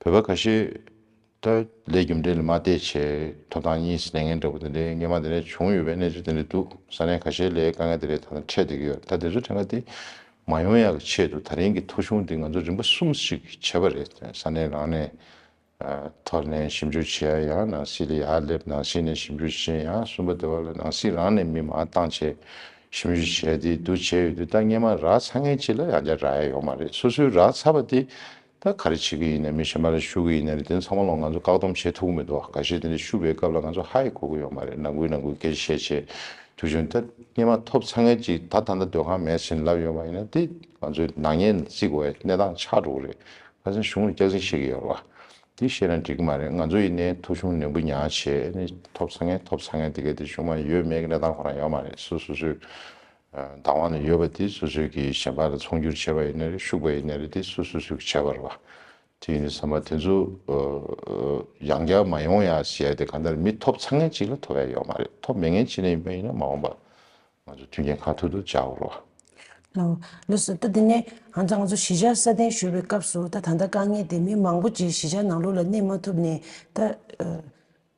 བོད་པ་ཁ་ཤས་ད་ལས་རྒྱུ་འབྲས་ལ་མ་བལྟས་བྱས་ཐོབ་ཐང་གཉིས་ལེན་མཁན་འདྲ་པོ་དེ་འདྲའི་སྔོན་མ་དེ་འདྲ་བྱུང་ཡོད་པའི་གནས་ཚུལ་དེ་འདྲ་འདུག་ས་གནས་ཁ་ཤས་ལ་དཀའ་ངལ་དེ་འདྲ་ད་ལྟ་འཕྲད་བསྡད་ཀྱི་ཡོད། ད་དེ་ཚོ་དྲན་ག་དེ་མ་ཡོང་ཡག་གི་ཆེད་དུ་ད་རིང་གི་ཐོ་གཞུང་འདི་ང་ཚོ་རིམ་པ་གསུམ་ཞིག་བྱས་པ་རེད། ས་གནས་རང་ནས་ཐོག་ནས་ཞིབ་འཇུག་བྱེད་ཡ། ཡང་ནང་སྲིད་ལ་ཡར་སླེབས། ནང་སྲིད་ནས་ཞིབ་འཇུག་བྱེད་ཡ། གསུམ་པ་དེ་བ་ལ་ནང་སྲིད་རང་ནས་མི་མར་བཏང་བྱས་ཞིབ་འཇུག་བྱས་ཏེ་འདུག་བྱས་ཡོད་དུས། ད་སྔོན་མ་རག་ཚར་མཁན་ཅིག་ལ་ཡང་བསྐྱར་རག་ཡ་ཡོད་མ་རེད། སོ་སོས་རག་ཚར་བ་དེ་ད་ག་རེ་བྱེད་ཀྱི་ཡིན་ནའི། མི་གཞན་པ་ལ་ཤོག་གི་ཡིན་ནའི་རེད། དེ་ཚང་མ་ལོག་ང་ཚོ་བཀག་སྡོམ་བྱེད་ཐུབ་ཀྱི་མི་འདུག་ཁ་ཤས་དེ་འདྲ་ཤོག་པའི་སྐབས་ལ་ང་ཚོ་ཧ་ཡང་གོ་གི་ཡོད་མ་རེད། ནང་ཁུལ་ནང་ཁུལ་སྐད་ཆ་བཤད་བྱས་དུས་ཆུང་། ད་སྔོན་མ་ཐོབ་ཚར་མཁན་ཅིག་ད་ད་ལྟ་སྡོད་ཁང་མེད་ཟེར་ལབ་ཡོད་པ་ཡིན་ན་དེ་ང་ཚོའི་ནག་ཉེས་བརྩི་དགོས་པའི་གནས་སྟངས་ཆགས་འགྲོ་གི་རེད། ཁ་སང་གཞུང་ལ་སྐྱག་རྫུན་བཤད་ཀྱི་ཡོད་རེད་བ། དེ་བཤད་ན་འགྲིག་གི་མ་རེད། ང་ཚོ་ཡིན་ནའི་ཐོ་གཞུང་ནན་པོ་ཉར་བྱས་ནས་ཐོབ་ཚར་མཁན་ཐོབ་ཚར་མཁན་དེ་ག་དེ་གཞུང་མ་ཡོད་མེད་ཀྱི་གནས་སྟངས་ཁོ་རང་ཡོད་མ་རེད། སོ་སོ་སོའི་བདག་དབང་ལ་ཡོད་པ་དེ་སོ་སོའི་གི་གཞན་པ་ལ་ཚོང་སྒྱུར་བྱས་པ་ཡིན་ན་རེད། ཤུག་པ་ཡིན་ན་རེད། དེ་སོ་སོ་སོའི་གི་བྱས་པ་རེད་བ། དེ་ཡིན་དུས་ཙམ་པ་དེ་ཚོ་ཡང་བསྐྱར་མ་ཡོང་ཡ་ཟེར་ཡ་དེ་གང་ལྟར་མི་ཐོབ་ཚར་མཁན་ཅིག་ལ་ཐོབ་ཡ་ཡོད་མ་རེད། ཐོབ་མེད་མཁན་ཅིག་ལ་ཡིན་པ་ཡིན་ན་མ་འོངས་པ་ང་ཚོ་མཐུན་རྐྱེན་གང་ཐུབ་ཐུབ་སྦྱར་དགོས་རེད་བ། ལགས་ལགས་སོ། ད་དེ་ནས་ང་ཚོ་ང་ཚོ་གཞིས་ཆགས་སྲ་བརྟན་ཞུ་བའི་སྐབས་སུ་ད་ད་ལྟ་དཀའ་ངལ་དེ་མི་མང་པོ་ཅིག་གཞིས་ཆགས་ནང་ལོགས་ལ་གནས་མ་ཐུབ་ནས་ད་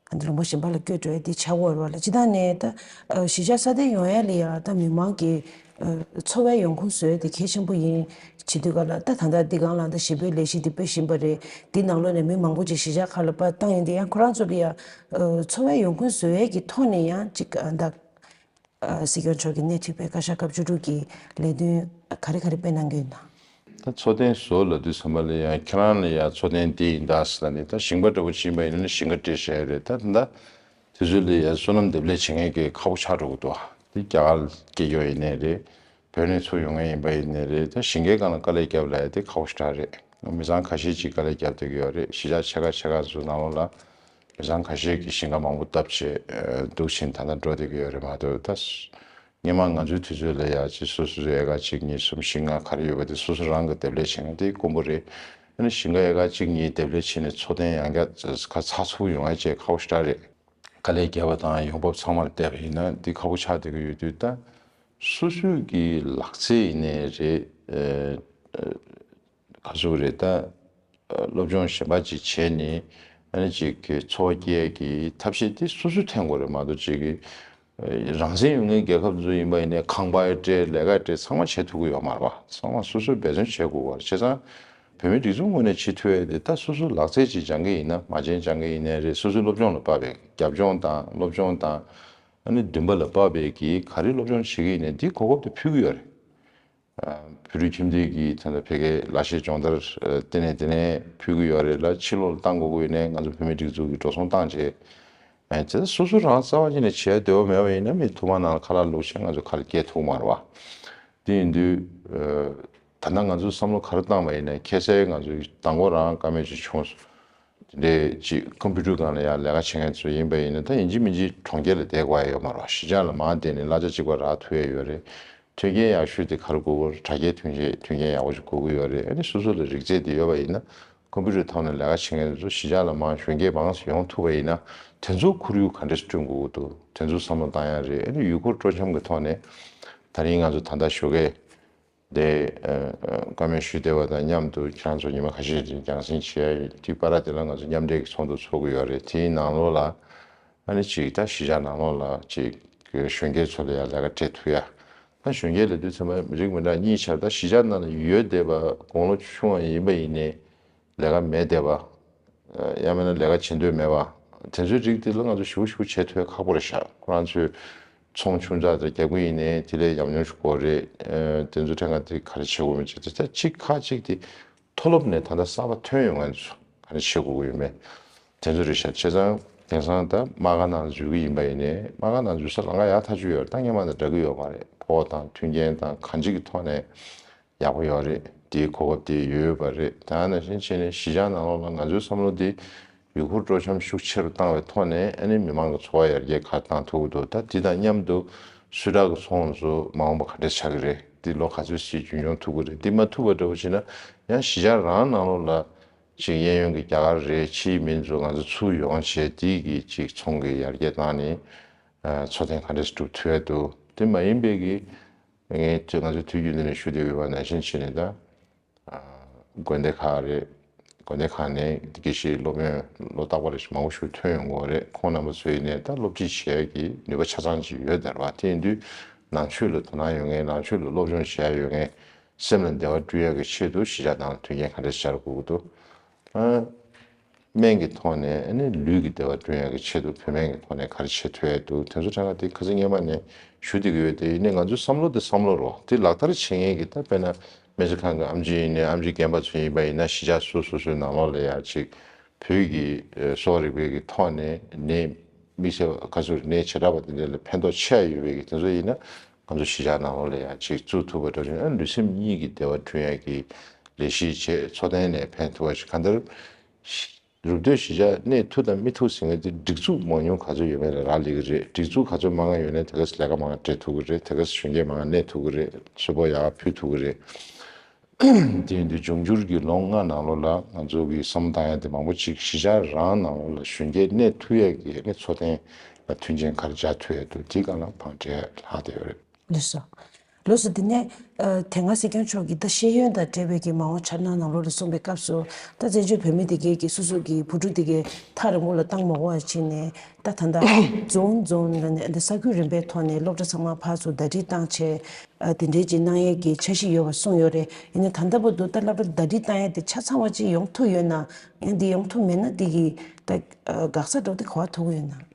ཨ་ད་ལུང་པ་གཞན་པ་ལ་བསྐྱོད་འགྲོ་ཡ་དེ་ཆགས་ཡོད་རེད་བ་ལ། སྤྱིར་བཏང་ནས་ད་ཨ་གཞིས་ཆགས་སྲ་བརྟན་ཡོང་ཡ་ལ་ཡ་ད་མི་མང་གི་ཨ་འཚོ་བའི་ཡོང་ཁུངས་བཟོ་ཡ་དེ་གལ་ཆེན་པོ་ཡིན། བྱེད་དུས་ག་ལ་ད་ད་ལྟ་འདི་སྒང་ལ་ད་ཞི་བའི་ལས་གཞི་འདི་སྤེལ་བཞིན་པ་རེད། འདི་ནང་ལོགས་ནས་མི་མང་པོ་ཅིག་གཞིས་ཆགས་ཁག་ལ་ཕར་བཏང་ཡིན་དེ་ཡང་ཁོ་རང་ཚོ་ལ་ཡ་ཨ་འཚོ་བའི་ཡོང་ཁུངས་བཟོ་ཡ་གི་ཐོག་ནས་ཡང་ཅིག་ཨ་ད། ཨ་སྲིད་སྐྱོང་མཆོག་གིས་སྣེ་ཁྲིད་པའི་བཀའ་ཤག་སྐབས་བཅུ་དྲུག་གི་ལས་དོན་ག་རེ་ག་རེ་སྤེལ་གནང་གི་ཡོད་ན། ད་འཚོ་རྟེན་བཟོ་ལབ་དུས་ཙམ་པ་ལ་ཡང་ཁྱེད་རང་ལ་ཡང་འཚོ་རྟེན་འདི་ཡིན་ད་ཟེར་ལབ་ནས། ད་ཞིང་པ་འདྲ་པོ་ཅིག་ཡིན་པ་ཡིན་ན་ཞིང་ཁ་སྤྲད་བཞག་ཡ་རེད། ད་ད་དེ་ཚོ་ལ་ཡང་སོ་ནམ་འདེབས་ལས་བྱེད་མཁན་གྱི་ཁག་པོ་ཆགས་འགྲོ་གི་འདུག་དེ་རྒྱ་གར་སྐྱེས་ཡོད་ཡིན་ནའི་རེད། བོད་ནས་ཚུར་ཡོང་མཁན་ཡིན་པ་ཡིན་ནའི་རེད། ད་ཞིང་ཁའི་སྒང་ལ་དཀའ་ལས་བརྒྱབ་ལབ་ཡ་དེ་ཁག་པོ་ཞེ་དྲག་རེད། མི་ཚང་ཁ་ཤས་ཅིག་དཀའ་ལས་བརྒྱབ་བསྡད་ཀྱི་ཡོད་རེད། གཞིས་ཆགས་ཆེ་ཁག་ཆེ་ཁག་ཚོ་ནང་ལོགས་ལ་མི་ཚང་ཁ་ཤས་ཀྱིས་ཞིང་ཁ་མང་པོ་བཏབ་བྱས་འདུག་བཞིན་ད་ལྟ་འགྲོ་བསྡད་ཀྱི་ཡོད་རེད་མ་གཏོགས། ད་སྔོན་མ་ང་ཚོའི་དུས་ཚོད་ལ་ཡ་ཅིག་སོ་སོ་སོའི་ཨེ་ཀར་གཅིག་གཉིས་གསུམ་བཞི་ལྔ་ག་རེ་ཡོད་པ་དེ་སོ་སོ་རང་གི་འདེབས་ལས་བྱེད་མཁན་དེ་དཀོན་པོ་རེད། ཨ་ནི་ཞིང་ཁ་ཡལ་ག་གཅིག་གཉིས་འདེབས་ལས་བྱས་ནས་འཚོ་རྟེན་ཡང་བསྐྱར་ཚ་ཚ་ཚུགས་ཡོང་ཡ་བཅས་ཁག་པོ་ཞེ་དྲག་རེད། དཀའ་ལས་བརྒྱབ་པ་དང་ཡོང་འབབ་ཚང་མར་བལྟས་པ་ཡིན་ན་འདི་ཁག་པོ་ཆགས་བསྡད་ཀྱི་ཡོད་དུས། ད་སོ་སོའི་གི་ལག་རྩལ་ཡིན་ནའི་རེད། ཨ་ག་ཚོད་རེད། ད་སློབ་སྦྱོང་གཞན་པ་ཅིག་བྱས་ནས་ཨ་ནི་ཅིག་གི་འཚོ་བ་སྐྱེལ་ཡས་ཀྱི་ཐབས་ཤེས་དེ་སོ་སོས་འཐེན་དགོས་རེད་མ་གཏོགས་ཅིག་གི་རང་བཙན་ཡོད་མཁན་རྒྱལ་ཁབ་ཚོ་ཡིན་པ་ཡིན་ནའི་ཁང་པ་སྤྲད་ལས་ཀ་སྤྲད་ཚང་མ་བྱེད་ཐུབ་ཀྱི་ཡོད་མ་རེད་པ། ཚང་མ་སོ་སོས་འབད་བརྩོན་བྱེད་དགོས་པ་རེད། བྱས་ཙང་བོད་མིའི་སྒྲིག་འཛུགས་ངོས་ནས་བྱེད་ཐུབ་ཡས་དེ་ད་སོ་སོའི་ལག་རྩལ་ཅིག་སྦྱང་གི་ཡིན་ན་མ་བྱན་སྦྱང་གི་ཡིན་ནའི་རེད། སོ་སོའི་སློབ་སྦྱོང་ལ་དཔག་པའི་རྒྱབ་ལྗོངས་དང་སློབ་སྦྱོང་དང་ཨ་ནི་འདུན་པ་ལ་དཔག་པའི་གི་ག་རེ་སློབ་སྦྱོང་བྱེད་ཀྱི་ཡིན་ནའི་འདི་གོ་སྐབས་དེ་ཕུལ་གྱི་ཡོད་རེད། བོད་རིགས་ཁྱིམ་སྡེ་གི་ད་ལྟ་ཕ་གིའི་ལག་ཤེས་སྦྱོང་བརྡར་ལྟེ་གནས་དེ་ནས་ཕུལ་གྱི་ཡོད་རེད་ལ། ཕྱི་ལོགས་ལ་བཏང་དགོས་ཀྱི་ཡོད་ནའི་ང་ཚོ་བོད་མིའི་སྒྲིག་འཛུགས་ཀྱི་འགྲོ་སོང་བཏང་བྱས། ཨེ་དེ་སོ་སོ་རང་རྩ་བ་ཉིད་ནས་བྱས་འདོད་པ་མེད་པ་ཡིན་ན་མི་ཐུག་མ་ནང་ལ་ཁ་ལག་བླུགས་བྱས་ང་ཚོ་ཁ་ལ་སྐྱེལ་ཐུབ་མ་རེད་པ། དེ་ཡིན་དུས་ད་ལྟ་ང་ཚོས་བསམ་བློ་ག་རེ་བཏང་བ་ཡིན་ན་ཁ་སང་ང་ཚོའི་མདང་དགོང་རང་བཀའ་མོལ་ཅིག་བྱུང་སོང་། དེ་འདྲའི་ཅིག་ཀམ་པུ་ཊར་སྒང་ལ་ཡང་ལས་ཀ་བྱེད་མཁན་ཚོ་ཡིན་པ་ཡིན་ན་ད་ཡིན་གཅིག་མིན་གཅིག་གྲོང་ཁྱེར་ལ་བསྡད་དགོས་ཡ་ཡོད་མ་རེད། གཞིས་ཆགས་ལ་མར་བསྡད་ནས་གླ་ཆ་གཅིག་པ་རག་ཐུབ་ཡ་ཡོད་རེད། མཐུན་རྐྱེན་ཡག་ཤོས་དེ་ག་རེ་དགོས་ཀྱི་རེད། དྲ་རྒྱའི་མཐུན་རྐྱེན་མཐུན་རྐྱེན་ཡག་པོ་ཞིག་དགོས་ཀྱི་ཡོད་རེད། ཨ་ནི་སོ་སོ་ལ་རིག་རྩལ་དེ་ཡོད་པ་ཡིན་ན་ཀམ་པུ་ཊར་ཐོག་ནས་ལས་ཀ་བྱེད་མཁན་ཚོ་གཞིས་ཆགས་ལ་མར་གཞོན་སྐྱེས་མང་ཙམ་ཡོང་ཐུབ་པ་ཡིན་ན་དེ་ཚོ་ཁོར་ཡུག་ག་འདྲས་བསྐྲུན་དགོས་ཀྱི་འདུག་དེ་ཚོ་བསམ་བློ་བཏང་ཡ་རེད། ཨ་ནི་ཡུལ་སྐོར་སྤྲོ་འཆམ་གྱི་ཐོག་ནས་ད་རིང་ང་ཚོ་ད་ལྟ་ཞོགས་ཀས་དེ་ཨ་ཨ་བཀའ་མོལ་ཞུས་བསྡད་པ་དང་མཉམ་དུ་ཁྱེད་རང་ཚོ་ཉི་མ་ཁ་ཤས་རིང་རྒྱང་སྲིང་བྱེད་ཡ་ཡིན། དེའི་བར་དེ་ལ་ང་ཚོ་མཉམ་འབྲེལ་གྱི་ཚོགས་འདུ་ཚོགས་ཀྱི་ཡོད་རེད། དེའི་ནང་ལོགས་ལ་ཨ་ནི་ཅིག་ད་གཞིས་ཆགས་ནང་ལོགས་ལ་ཅིག་གཞོན་སྐྱེས་ཚོ་ལ་ཡང་ལས་ཀ་སྤྲད་ཐུབ་ཡ། ད་གཞོན་སྐྱེས་ལབ་དུས་ཚང་མ་མི་རིགས་མི་འདྲ་གཉིས་ཆར་ད་གཞིས་ཆགས་ནང་ལ་ཡོད་བསྡད་པ་དགུང་ལོ་ཆུང་བ་ཡིན་པ་ཡིན་ནའི་ལས་ཀ་མེད་བསྡད་པ། ཡང་མིན་ན་ལས་ཀ་བྱེད་འདོད་མེད་པ། དེ་ཚོའི་རིགས་དེ་ལ་ང་ཚོ་ཞུ་ཞུ་བྱེད་ཐུབ་ཡ་ཁག་པོ་རེད་ཤག་ཁོ་རང་ཚོས་ཚོང་ཆུང་ཙག་ཙག་རྒྱག་གི་ཡིན་ནའི་དེ་ལས་ཉམས་མྱོང་ཞིག་དགོས་རེད། དེ་ཚོ་ཐད་ཀར་དེ་ག་རེ་བྱེད་དགོས་མིན་བྱེད་དེ་ད་གཅིག་ཁག་གཅིག་དེ་མཐོ་སློབ་ནས་ད་ལྟ་གསར་པ་ཐོན་ཡོང་མཁན་ཚོ་ག་རེ་བྱེད་དགོས་ཀྱི་ཡོད་མེད་དེ་ཚོ་རེད་ཤག་བྱས་ཙང་དེང་སང་ད་དམག་སྒར་ནང་འཛུལ་གྱི་ཡིན་པ་ཡིན་ནའི་དམག་སྒར་ནང་འཛུལ་ས་ལམ་ཁ་ཡག་ཐག་ཆོད་ཡོད་རེད། ད་སྔོན་མ་དང་འདྲ་གི་ཡོད་མ་རེད། ཕོགས་དང་མཐུན་རྐྱེན་དང་གང་ཅིའི་ཐོག་ནས་ཡག་པོ་ཡོད་རེད། དེའི་གོ་སྐབས་དེ་ཡོད་ཡོད་པ་རེད། ད་ནང་བཞིན་བྱས་ནས་གཞིས་ཆགས་ནང་ལོགས་ལ་ང་ཚོའི་བསམ་བློ་དེ་ཡུལ་སྐོར་སྤྲོ་འཆམ་ཤུགས་ཆེ་རུ་བཏང་བའི་ཐོག་ནས་ཨ་ནི་མི་མང་གི་འཚོ་བ་ཡར་རྒྱས་ག་རེ་བཏང་ཐུབ་ཀྱི་འདུག་ད་དེ་དང་མཉམ་དུ་སུས་དྲག་གི་ཚོང་ཚོ་མ་འོངས་པ་ག་འདྲས་ཆགས་ཀྱི་རེད། འདི་ལོ་ག་ཚོད་ཅིག་རྒྱུན་འཁྱོངས་ཐུབ་ཀྱི་རེད། འདི་མ་ཐུབ་པ་འདྲ་བོ་བྱས་ན་ཡང་གཞིས་ཆགས་རང་ནང་ལོགས་ལ་ཅིག་གཡས་གཡོན་གྱི་རྒྱ་གར་རེད། ཕྱིའི་མི་ཚོ་ང་ཚོ་ཚུར་ཡོང་བྱས་དེ་གི་ཅིག་ཚོང་གི་ཡར་རྒྱས་བཏང་ནས་འཚོ་རྟེན་ག་འདྲས་སྒྲུབ་ཐུབ་ཡ་འདུག་དེ་མ་ཡིན་པའི་གི་ངས་ང་ཚོའི་དུས་རྒྱུན་འདི་ནས་ཞུ་བསྡད་ཡོད་པ་ནང་བཞིན་བྱས་ནས་ད་དགོན་སྡེ་ཁག་རེད། དགོན་སྡེ་ཁག་ནས་དགེ་བཤེས་སློབ་དཔོན་ལོ་རྟག་པར་རེ་བཞིན་མང་པོ་ཞིག་ཐོན་ཡོང་གི་ཡོད་རེད། ཁོང་རྣམ་པ་ཚོའི་ནས་ད་སློབ་ཁྲིད་བྱེད་ཡ་གི་ནུས་པ་ཆ་ཚང་ཅིག་ཡོད་བསྡད་རེད་པ། དེ་ཡིན་དུས་ནང་ཆོས་ལ་དོ་སྣང་ཡོད་མཁན་ནང་ཆོས་ལ་སློབ་སྦྱོང་བྱེད་ཡ་ཡོད་མཁན་སེམས་ལ་བདེ་བ་བསྐྲུན་ཡ་གི་ཆེད་དུ་གཞིས་ཆགས་ནང་ལ་མཐུན་རྐྱེན་ག་འདྲས་སྦྱར་དགོས་ཀྱི་འདུག་ཨ། སྨན་གྱི་ཐོག་ནས་ཨ་ནི་ལུས་ཀྱི་བདེ་བ་བསྐྲུན་ཡག་གི་ཆེད་དུ་བོད་སྨན་གྱི་ཐོག་ནས་ག་རེ་བྱེད་ཐུབ་ཡག་འདུག་དེ་ཚོ་ཐད་ཀར་དེ་ཁ་སང་སྔོན་མ་ནས་ཞུ་བསྡད་ཀྱི་ཡོད་དེ། ཡིན་ནའི་ང་ཚོའི་བསམ་བློ་དེ་བསམ་བློ་རོ་དེ་ལག་བསྟར་བྱེད་མཁན་གྱི་ད་དཔེར་ན་སྨན་རྩིས་ཁང་གི་ཨེམ་ཆི་ཡིན་ནའི་ཨེམ་ཆི་རྒན་པ་ཚོ་ཡིན་པ་ཡིན་ན་གཞིས་ཆགས་སོ་སོ་སོའི་ནང་ལོགས་ལ་ཡ་ཅིག་བོད་ཀྱི་ཨ་གསོ་བ་རིག་པའི་གི་ཐོག་ནས་ནད་དམིགས་བསལ་ཁ་ཚུར་ནད་བྱེ་བྲག་པ་དེ་འདྲ་ལ་ཕན་ཐོགས་ཆེ་བ་ཡོད་པའི་གི་དེ་ཚོ་ཡིན་ན་ང་ཚོ་གཞིས་ཆགས་ནང་ལོགས་ལ་ཡ་ཅིག་བཙུགས་ཐུབ་པ་འདྲ་བྱུང་ན་ལུས་སེམས་གཉིས་ཀྱི་བདེ་བ་བསྐྲུན་ཡག་གི་ལས་གཞི་བྱས་འཚོ་རྟེན་ལ་ཕན་ཐོགས་པ་ཞིག་གང་ལྟར། རུབ་སྟོན་གཞིས་ཆགས་གནས་ཐུབ་དང་མི་ཐུབ་ཟེར་མཁན་དེ་སྒྲིག་འཛུགས་མང་ཉུང་ག་ཚོད་ཡོད་མེད་ལ་རག་ལས་ཀྱི་རེད། སྒྲིག་འཛུགས་ག་ཚོད་མང་ང་ཡོད་ན་དེ་ག་ཚོད་ལས་ཀ་མང་ང་སྤྲད་ཐུབ་ཀྱི་རེད། དེ་ག་ཚོད་གཞོན་སྐྱེས་མང་ང་གནས་ཐུབ་ཀྱི་རེད། གསོལ་ཕོགས་ཡག་ག་ཕུལ་ཐུབ་ཀྱི་རེད། དེ་ཡིན་དུས་འབྱུང་འགྱུར་གྱི་ལོ་ལྔ་ནང་ལོགས་ལ་ང་ཚོ་གིས་བསམ་བློ་བཏང་ཡ་དེ་མང་པོ་ཅིག་གཞིས་ཆགས་རང་ནང་ལོགས་ལ་གཞོན་སྐྱེས་གནས་ཐུབ་ཡ་གི་ནི་འཚོ་རྟེན་ལ་མཐུན་རྐྱེན་ག་རེ་སྦྱར་ཐུབ་ཡ་འདུག་དེའི་སྒང་ལ་བང་སྒྲིག་ལྷག་བསྡད་ཡོད་རེད། ལགས་སོ། ལགས་སོ། དེ་ནས་ཨ་དེ་སྔ་སྲིད་སྐྱོང་མཆོག་གིས་ད་ཤེས་ཡོན་དང་འབྲེལ་བའི་གི་མ་འོངས་འཆར་སྣང་ནང་ལོགས་ལ་གསུངས་པའི་སྐབས་སུ་ད་བཙན་བྱོལ་བོད་མི་དེ་གའི་གི་སོ་སོ་གི་བུ་ཕྲུག་དེ་གའི་ཐག་རིང་པོ་ལ་བཏང་མ་དགོས་པ་བྱས་ནས་ད་ད་ལྟ་རྫོང་རྫོང་ལ་ནས་ད་ས་ཁུལ་རིམ་པའི་ཐོག་ནས་སློབ་གྲྭ་ཚང་མ་ཕར་ཚུར་ཟླ་སྒྲིལ་བཏང་བྱས་ཨ་དེ་འདྲའི་ཅིག་གནང་ཡས་ཀྱི་འཆར་གཞི་ཡོད་པ་གསུངས་ཡོད་རེད། ཡིན་ནའི་ད་ལྟ་བར་དུ་ད་སློབ་གྲྭ་ཟླ་སྒྲིལ་བཏང་ཡས་དེ་ཆ་ཚང་བ་ཅིག་ཡོང་ཐུབ་ཡོད་ན་ཡང་འདི་ཡོང་ཐུབ་མེད་ན་དེ་གི་ད་ཨ་འགག་རྩ་འདྲ་བོ་དེ་ག་པར་ཐུག་གི་ཡོད་ན།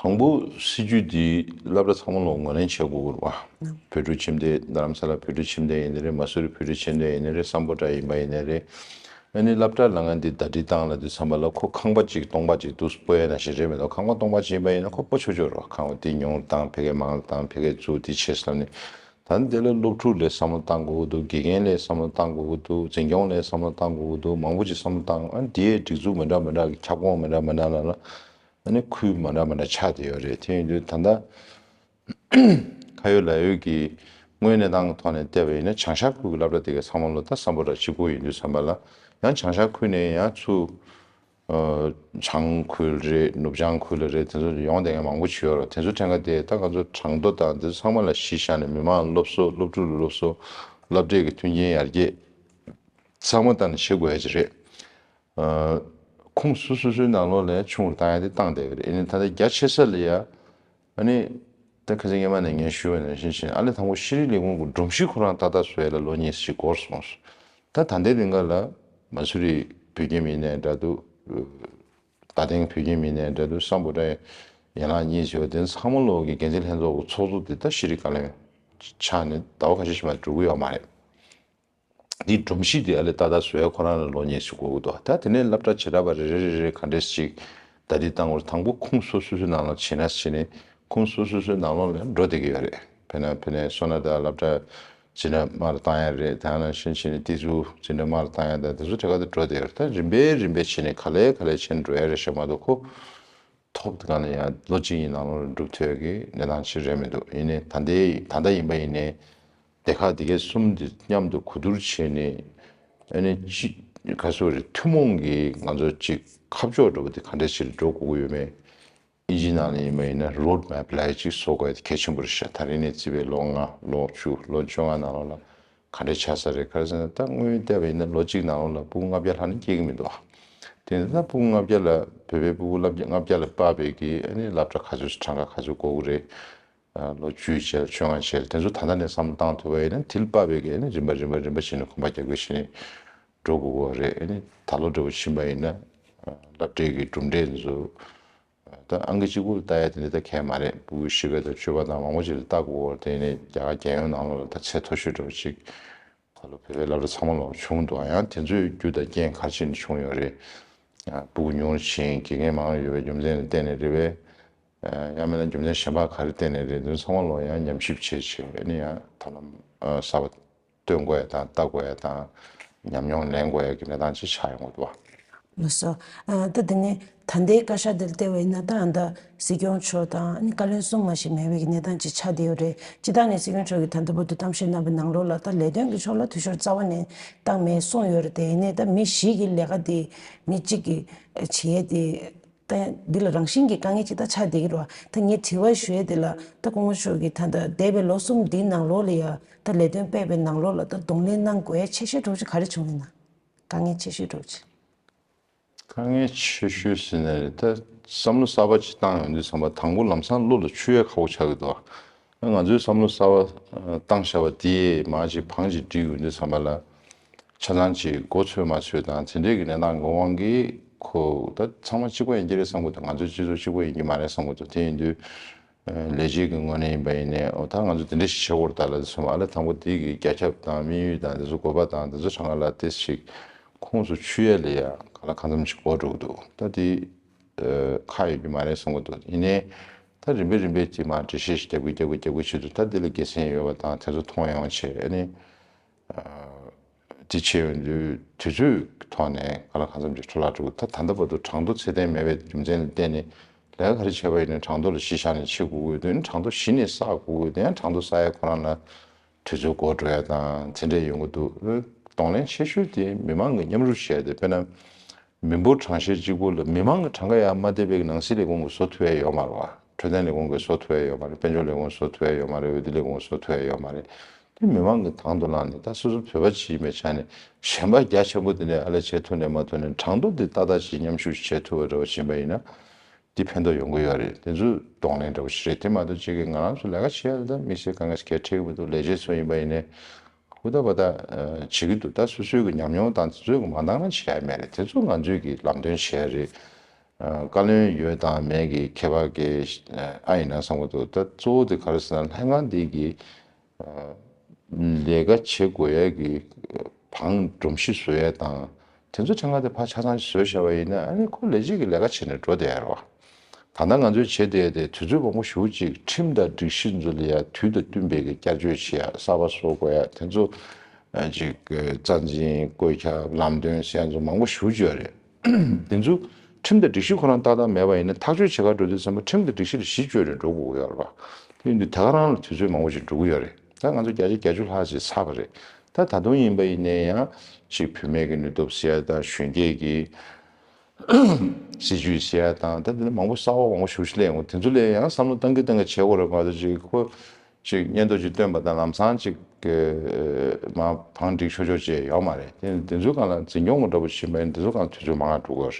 དང་པོ་སྲིད་ཇུས་འདི་སློབ་གྲྭ་ཚང་མ་ལ་ངོས་ལེན་བྱེད་དགོས་ཀྱི་རེད་པ། ནམ། བོད་ཕྲུག་ཁྱིམ་སྡེ་རྡ་རམ་ས་ལ་བོད་ཕྲུག་ཁྱིམ་སྡེ་ཡིན་ནའི་རེད། མ་སུ་རི་བོད་ཕྲུག་ཁྱིམ་སྡེ་ཡིན་ནའི་རེད། སམ་བྷོ་ཊ་ཡིན་པ་ཡིན་ནའི་རེད། ཨ་ནི་སློབ་གྲྭ་ལ་ང་འདི་ཟླ་སྒྲིལ་བཏང་ལབ་དུས་ཙམ་པ་ལ་ཁོ་ཁང་པ་གཅིག་སྟོང་པ་གཅིག་འདུག་སྤོ་ཡ་ནང་བཞིན་རེད་མི་འདུག་ཁང་པ་སྟོང་པ་གཅིག་ཡིན་པ་ཡིན་ན་ཁོ་སྤོ་ཆོག་ཆོག་རེད་པ། ཁང་པ་འདི་ཉུང་བཏང་ཕ་གིར་མང་ལ་བཏང་ཕ་གིར་བཙུགས་འདི་བྱས་ཟེར་ནས། ད་ནི་དེ་ལ་སློབ་ཕྲུག་ལ་བསམ་བློ་བཏང་དགོས་ཀྱི་འདུག་དགེ་རྒན་ལ་བསམ་བློ་བཏང་དགོས་ཀྱི་འདུག་འཛིན་སྐྱོང་ལ་བསམ་བློ་བཏང་དགོས་ཀྱི་འདུག་མང་པོ་ཅིག་བསམ་བློ་བཏང་། ཨ་ནི་དེའི་སྒྲིག་འཛུགས་མི་འདྲ་མི་འདྲ་གི་ཁྱབ་ཁོངས་མི་འདྲ་མི་འདྲ་ལ་ལ། ཨ་ནི་ཁུལ་མ་འདྲ་མ་འདྲ་ཆགས་བསྡད་ཡོད་རེད། དེ་ཡིན་དུས་ད་ལྟ་ཁ་ཡོད་ལག་ཡོད་ཀྱི་ དངོས་གནས་སྟངས་ཐོག་ནས་བལྟས་པ་ཡིན་ན་བྱང་ཤར་ཁུལ་གྱི་སློབ་གྲྭ་དེ་གའི་ཚང་མ་ལོ་ད་སམ་བྷོ་ཊ་གཅིག་པོ་ཡིན་དུས་ཙམ་པ་ལ་ཡང་བྱང་ཤར་ཁུལ་ནས་ཡང་ཚུར་བྱང་ཁུལ་རེད། ནུབ་བྱང་ཁུལ་ལ་རེད། དེ་ཚོ་ཡོང་བསྡད་མཁན་མང་པོ་ཞིག་ཡོད་རེད། དེ་ཚོ་ཕྲན་ག་དེ་ད་ང་ཚོ་གྲངས་ཐོ་དང་དེ་ཚོ་ཚང་མ་ལ་གཞི་བཞག་ནས་མི་མང་སློབ་གསོ། སློབ་ཕྲུག་ལ་སློབ་གསོ། སློབ་གྲྭའི་གི་མཐུན་རྐྱེན་ཡར་རྒྱས་ཚང་མ་བལྟས་ནས་བྱེད་དགོས་ཡ་ཅིག་རེད། ཁོངས་སོ་སོ་སོའི་ནང་ལོགས་ལ་ཆུང་རུ་བཏང་ཡ་དེ་བཏང་བསྡད་ཡོད་རེད། ཨ་ནི་ད་ལྟ་རྒྱ་ཆེ་ས་ལ་ཡ། ཨ་ནི་ད་ཁ་སང་སྔས་མ་ནས་ངས་ཞུས་པ་ནང་བཞིན་བྱས་ནས་ཨ་ལས་དང་པོ་ཤེས་རིག་ལས་ཁུངས་ཀྱི་སྒྲོམ་གཞི་ཁོ་རང་ཏག་ཏག་བཟོ་ཡ་ལ་ལོ་གཉིས་ཙམ་ཞིག་འགོར་སོང་། ད་ད་ལྟའི་རིང་ག་ལ་མ་སུ་རི་བོད་ཁྱིམ་ཡིན་ནའི་འདྲ་འདུག་རྡ་སྟེང་བོད་ཁྱིམ་ཡིན་ནའི་འདྲ་འདུག་སམ་བྷོ་ཊ་ཡན་ལག་གཉིས་བྱས་པ་དེ་ཚང་མ་ལོག་གི་འགན་འཛིན་ལྷན་ཚོགས་ཀྱི་ཚོགས་གཙོ་དེ་ད་ཤེས་རིག་བཀའ་བློན་ཆགས་ནས་ཟླ་བ་ཁ་ཤས་ཤིག་མ་འགྲོ་གི་ཡོད་མ་རེད། འདིའི་སྒྲོམ་གཞི་དེ་ཨ་ལས་ཏག་ཏག་བཟོ་ཡ་ཁོ་རང་ལ་ལོ་གཉིས་ཤིག་འགོར་གི་འདུག་ད་དེ་ནས་སློབ་གྲྭ་བྱེ་བྲག་པ་རེ་རེ་རེ་རེ་ག་འདྲས་ཤིག་ད་ལྟའི་སྟེང་བར་དང་པོ་ཁོངས་སོ་སོ་སོའི་ནང་ལ་བྱེད་ན་བྱེད་ནས་ཁོངས་སོ་སོ་སོའི་ནང་ལོགས་ལ་འགྲོ་བསྡད་ཀྱི་ཡོད་རེད། དཔེར་ན་དཔེར་ན་སོ་ན་ད་སློབ་གྲྭ་འཛིན་གྲྭ་དམའ་རུ་བཏང་ཡ་རེད། ད་ནང་བཞིན་བྱས་ནས་ཏི་ཛུ་འཛིན་གྲྭ་དམའ་རུ་བཏང་ཡ་ད་དེ་ཚོ་ཐད་ཀར་དུ་འགྲོ་བསྡད་ཡོད་རེད། ད་རིམ་པས་རིམ་པས་བྱས་ནས་ག་ལེ་ག་ལེ་བྱས་ནས་འགྲོ་ཡ་རེད་ཤག་མ་གཏོགས་ཁོ། ཐོབ་དཀའ་ནས་ཡང་ལོ་གཅིག་གཉིས་ནང་ལོགས་ལ་འགྲུབ་ཐུབ་ཡག་གི་གནས་སྟངས་ཅིག་རེད་མི་འདུག་ཡིན་ནའི་ད་ལྟའི་ད་ལྟ་ཡིན་པ་ཡིན་ནའི་སྡེ་ཁག་འདི་གའི་གསུམ་འདི་མཉམ་དུ་གོ་བསྡུར་བྱས་ནས་ཨ་ནི་ཅི་ག་སོ་རེད། ཐུན་མོང་གི་ང་ཚོ་ཅིག་ཁ་ཕྱོགས་འདྲ་པོ་དེ་ག་འདྲས་ཞིག་འགྲོ་དགོས་ཀྱི་ཡོད་མེད། ཨིན་ཇིའི་ནང་ལ་ཡིན་པ་ཡིན་ན་རོཌ་མེབ་ལབ་ཡག་ཅིག་བཟོ་དགོས་ཡ་དེ་གལ་ཆེན་པོ་རེད་ཤག་ད་རེས་ནས་བརྩིས་པའི་ལོ་ལྔ་ལོ་བཅུ་ལོ་བཅོ་ལྔ་ནང་ལོགས་ལ། ག་འདྲས་ཆགས་ས་རེད། ག་རེ་ཟེར་ན་ད་དངོས་ཡོད་བལྟས་པ་ཡིན་ན་ལོ་གཅིག་ནང་ལོགས་ལ་སྤུ་གུ་ལྔ་བརྒྱ་ལྷག་ནི་སྐྱེ་གི་མི་འདུག་དེ་ནི་ད་སྤུ་གུ་ལྔ་བརྒྱ་ལ་བོད་པའི་སྤུ་གུ་ལྔ་བརྒྱ་ལྔ་བརྒྱ་ལ་དཔག་པའི་གི་ཨ་ནི་སློབ་གྲྭ་ག་ཚོད་གྲངས་ཀ་ག་ཚོད་དགོས་ཀྱི་རེད། ལོ་བཅུའི་རྗེས་ལ་བཅོ་ལྔ་རྗེས་ལ་དེ་ཚོ་ད་ལྟ་ནས་བསམ་བློ་བཏང་ཐུབ་པ་ཡིན་ན་དེ་ལ་དཔག་པའི་གི་ཨ་ནི་རིམ་པ་རིམ་པ་རིམ་པ་བྱས་ནས་གོམ་པ་རྒྱག་དགོས་བྱས་ནས་འགྲོ་དགོས་ཀྱི་རེད། ཨ་ནི་ད་ལོ་འདྲ་པོ་ཕྱིན་པ་ཡིན་ན་སློབ་གྲྭའི་གི་གྲུབ་འབྲས་འདི་ཚོ། ད་ཨང་ཀི་གཅིག་པུ་ལ་ལྟ་ཡ་དེ་འདྲ་ད་གལ་མ་རེད། སྤུ་གུ་བཞི་པ་དང་བཅུ་པ་དང་མང་པོ་ཅིག་ལ་ལྟ་དགོས། དེ་ནས་རྒྱ་གར་རྒྱལ་ཡོངས་ནང་ལོགས་ལ་ད་ཚད་མཐོ་ཤོས་འདྲ་པོ་ཅིག་ད་ལོ་བོད་པའི་སློབ་གྲྭ་ཚང་མ་ལོག་བྱུང་འདུག་ཡང་དེ་ཚོའི་རྒྱུ་དང་རྐྱེན་ག་རེ་བྱས་ནས་བྱུང་ཡོད་རེད། ཡང་སྤུ་གུ་ཉུང་རུ་ཕྱིན་དགེ་རྒན་མང་རུ་ཡོད་པའི་རྒྱུ་མཚན་ལ་བརྟེན་ནས་རེད་པས། ཡང་མིན་ན་རྒྱུ་མཚན་གཞན་པ་ག་རེ་བརྟེན་ནས་རེད། དེ་ཚོ་ཚང་མ་ལོག་ཡང་ཉམས་ཞིབ་བྱས་བྱས་ཨ་ནི་ཡང་ཐབས་ལམ་གསར་པ། སྟོན་དགོས་ཡ་དང་ལྟ་དགོས་ཡ་དང་ཉམས་མྱོང་ལེན་དགོས་ཡ་གི་གནས་སྟངས་ཅིག་ཆགས་ཡོང་གི་འདུག་བ། ལགས་སོ། ཨ་ད་དེ་ནས་ད་ལྟའི་བཀའ་ཤག་འདིར་བལྟས་པ་ཡིན་ན་ད་ཨ་ད་སྲིད་སྐྱོང་མཆོག་དང་ཨ་ནི་བཀའ་བློན་གསུམ་མ་ཞིག་མེད་པའི་གི་གནས་སྟངས་ཅིག་ཆགས་བསྡད་ཡོད་རེད། སྤྱིར་བཏང་ནས་སྲིད་སྐྱོང་མཆོག་གིས་ད་ལྟ་བར་དུ་གཏམ་བཤད་གནང་བའི་ནང་ལོགས་ལ་ད་ལས་དོན་གྱི་ཕྱོགས་ལ་འཐུས་ཤོར་རྩ་བ་ནས་བཏང་མེད་གསུངས་ཡོད་རེད། དེ་ཡིན་ནའི་ད་མི་བཞི་གི་ལས་ཀ་དེ་མི་གཅིག་གིས་བྱེད་ཡས་དེ། ད་འདི་ལ་རང་བཞིན་གྱི་དཀའ་ངལ་ཅིག་ད་ཆགས་བསྡད་ཀྱི་རེད་བ། ད་ངས་དྲི་བ་ཞུ་ཡས་དེ་ལ་ད་སྐུ་ངོ་མཆོག་གིས་ད་ལྟ་འདས་པའི་ལོ་གསུམ་འདིའི་ནང་ལོགས་ལ་ཡ་ད་ལས་དོན་སྤེལ་བའི་ནང་ལོགས་ལ་ད་གདོང་ལེན་གནང་དགོས་ཡ་ཆེ་ཤོས་འདྲ་བོ་ཅིག་ག་རེ་བྱུང་ཡོད་ན། དཀའ་ངལ་ཆེ་ཤོས་འདྲ་བོ་ཅིག་དཀའ་ངལ་ཆེ་ཤོས་ཟེར་ན་རེད། ད་བསམ་བློ་གསར་པ་ཅིག་བཏང་ཡོང་དུས་ཙམ་པ་དང་པོ་ལམ་སང་བློ་ལ་ཆུད་ཡས་ཁག་པོ་ཆགས་ཀྱི་འདུག་ང་ཚོའི་བསམ་བློ་གསར་པ་བཏང་བཞག་པ་དེས་མར་ཅིག་བང་ཅིག་སྒྲིག་ཡོང་དུས་ཙམ་པ་ལ། ཆ་ཚང་ཅིག་མགོ་ཚོས་མ་ཚོས་དང་དེ་འདྲའི་གི་གནས་སྟངས་ཀྱི་དབང་གིས་ཁོ་ད་ཚང་མ་གཅིག་པ་ཡིན་གྱི་རེད་བསམ་གྱི་འདུག་ང་ཚོའི་སྤྱི་ཚོགས་གཅིག་པ་ཡིན་གྱི་མ་རེད་བསམ་གྱི་འདུག་དེ་ཡིན་དུས་ལས་བྱེད་ཀྱི་ངོས་ནས་ཡིན་པ་ཡིན་ནའི་འོ་ད་ང་ཚོ་དེ་འདྲ་ཞིག་བྱེད་དགོས་རེད་ད་ལབ་དུས་ཙམ་པ་ཨ་ལས་དང་པོ་དེ་གི་རྒྱ་ཁྱབ་དང་དམིགས་ཡུལ་དང་དེ་ཚོ་དགོས་པ་དང་དེ་ཚོ་གྲངས་ཀ་ལ་ཏོག་ཙམ་ཅིག་ཁོངས་སུ་ཆུད་ཡས་ལ་ཡ་གང་ལ་གང་འཚམ་ཅིག་འགོར་འགྲོ་གི་འདུག་ད་དེ་ཁག་ཡོད་རྒྱུ་མ་རེད་བསམ་གྱི་འདུག་ཡིན་ནའི་ད་རིམ་པས་རིམ་པས་དེ་མར་འགྲེལ་བཤད་ཞིག་རྒྱབ་ཀྱི་རྒྱབ་ཀྱི་རྒྱབ་ཀྱི་བྱེད་དུས་ད་དེ་ལ་དགེ་མཚན་ཡོད་པ་དང་དེ་ཚོ་མཐོང་ཡོང་བྱས་ཨ་ནི། དེ་བྱས་ཡོང་དུས་དུས་ཚོད་ཀྱི་ཐོག་ནས་གང་ལ་གང་འཚམ་ཅིག་འཕྲོ་བརླག་འགྲོ་གི། ད་ད་ལྟ་བར་དུ་གྲངས་ཐོ་ཚད་ལྡན་མེད་པའི་རྒྱུ་མཚན་ལ་བརྟེན་ནས་ལས་ཀ་ག་རེ་བྱས་པ་ཡིན་ནའི་གྲངས་ཐོ་ལ་གཞི་བཞག་ནས་བྱེད་དགོས་ཀྱི་འདུག་གྲངས་ཐོ་གཞི་ནས་བསགས་དགོས་ཀྱི་འདུག་ཡང་གྲངས་ཐོ་བསགས་ཡ་ཁོ་རང་ལ་དུས་ཚོད་འགོར་འགྲོ་ཡ་དང་དེ་འདྲ་ཡོང་གི་འདུག་གདོང་ལེན་ཆེ་ཤོས་དེ་མི་མང་གི་མཉམ་རུབ་བྱས་ཏེ་དཔེར་ན། མི་འབོར་གྲངས་བཤེར་གཅིག་པུ་ལ་མི་མང་གི་གྲངས་ཀ་ཡང་མ་བལྟས་པའི་ནང་སྲིད་ལས་ཁུངས་ཀྱིས་བཟོ་ཐུབ་ཡ་ཡོད་མ་རེད་བ། འཕྲོད་བསྟེན་ལས་ཁུངས་ཀྱིས་བཟོ་ཐུབ་ཡ་ཡོད་མ་རེད། དཔལ་འབྱོར་ལས་ཁུངས་བཟོ་ཐུབ་ཡ་ཡོད་མ་རེད། འོས་བསྡུ་ལས་ཁུངས་བཟོ་ཐུབ་ཡ་ཡོད་མ་རེད། དེ་མི་མང་གི་དང་དུ་བླངས་ནས་ད་སོ་སོ་བོད་པ་ཅིག་ཡིན་པའི་ཆ་ནས་གཞན་པ་རྒྱ་ཆེན་པོ་དེ་འདྲ་ཨ་ལས་བྱེད་ཐུབ་ནས་མ་ཐུབ་ནས་གྲངས་ཐོ་དེ་ཏག་ཏག་ཅིག་མཉམ་ཞུགས་བྱེད་ཐུབ་པ་འདྲ་བ་ཕྱིན་པ་ཡིན་ན་འདི་ཕན་ཐོགས་ཡོང་གི་ཡོད་རེད། དེ་ཚོ་གདོང་ལེན་འདྲ་བོ་ཞིག་རེད། དེ་མ་གཏོགས་ཅིག་གིས་ང་རང་ཚོ་ལས་ཀ་བྱེད་ཡ་ལ་ད་དམིགས་བསལ་དཀའ་ངལ་གང་ཡང་འཕྲད་ཀྱི་མི་འདུག་ལས་བྱེད་ཚོ་ཡིན་པ་ཡིན་ནའི། ཧུར་ཐག་པ་ད་བྱེད་ཀྱི་འདུག་ད་སོ་སོའི་གི་ཉམས་མྱོང་དང་དེ་ཚོའི་གི་མ་འདང་ན་བྱེད་ཡ་མེད་རེད། དེ་ཚོ་ང་ཚོའི་གི་ལམ་སྟོན་བྱེད་ཡ་རེད། བཀའ་བློན་ཡོད་དང་མེད་ཀྱི་ཁྱད་པར་གི་ཨ་ཡིན་ན་བསམ་གྱི་འདུག་ད་གཙོ་བོ་དེ་ག་རེ་ཟེར་ན་ལྷན་ཁང་འདི་གི་ལས་ཀ་བྱེད་དགོས་ཡ་གི་བང་སྒྲོམ་གཞི་བཟོ་ཡ་དང་དེ་ཚོ་ཕྲན་ཁ་དེ་ཕར་ཆ་ཚང་བཟོས་བཞག་པ་ཡིན་ན་ཨ་ནི་ཁོ་ལས་བྱེད་ཀྱི་ལས་ཀ་བྱས་ནས་འགྲོ་བསྡད་ཡ་རེད་བ། ད་ལྟ་ང་ཚོས་བྱེད་བསྡད་དེ་དུས་ཚོད་མང་པོ་ཞེ་པོ་ཅིག་ཁྲིམས་དང་སྒྲིག་གཞི་ཚོ་ལ་ཡ་དུས་དང་བསྟུན་པའི་གི་བསྐྱར་བཅོས་བྱེད་ཡ་གསར་པ་བཟོ་དགོས་ཡ་དེ་ཚོ་ཅིག་རྩ་འཛིན་བཀོད་ཁྱབ་ལམ་སྟོན་ཟེར་ཡ་ཚོ་མང་པོ་ཞེ་པོ་ཅིག་ཡོད་རེད། དེ་ཚོ་ཁྲིམས་དང་སྒྲིག་གཞི་ཁོ་རང་ཏག་ཏག་མེད་པ་ཡིན་ན་ཐག་གཅོད་བྱེད་ག་འགྲོ་དུས་ཙམ་པ་ཁྲིམས་དང་སྒྲིག་གཞི་ལ་གཞི་བཅོལ་ནས་འགྲོ་དགོས་ཀྱི་ཡོད་རེད་པ། དེ་ཡིན་དུས་ད་ག་རང་ལ་དུས་ཚོད་མང་པོ་ཅིག་འགྲོ་གི་ཡོད་རེད། ད་ང་ཚོ་བརྒྱ་ཆ་བརྒྱད་ཅུ་ལྷག་ཅིག་ཚར་བ་རེད། ད་ད་དུང་ཡིན་པ་ཡིན་ནའི་ཡང་ཅིག་བུད་མེད་ཀྱི་ནུས་སྟོབས་ཟེར་ཡ་དང་གཞོན་སྐྱེས་ཀྱི་སྲིད་ཇུས་ཟེར་ཡ་དང་ད་དེ་ནི་མང་པོ་གསར་པ་མང་པོ་ཞེ་པོ་ཅིག་སླེབས་ཡོང་། དེ་ཚོ་ལ་ཡང་བསམ་བློ་གཏང་གི་གཏང་གི་བྱེད་དགོས་རེད་མ་གཏོགས་ཅིག་ཁོ་ཅིག་སྙན་ཐོ་ཅིག་བཏོན་པ་དང་ལམ་སང་ཅིག་གི་མ་བང་སྒྲིག་ཆོག་ཆོག་བྱས་ཡོད་མ་རེད། དེ་དེ་ཚོའི་སྒང་ལ་འཛིན་སྐྱོང་གི་འདྲ་པོ་བྱེད་པ་ཡིན་དེ་ཚོའི་སྒང་ལ་དུས་ཚོད་མང་ང་འགྲོ་གི་ཡོད་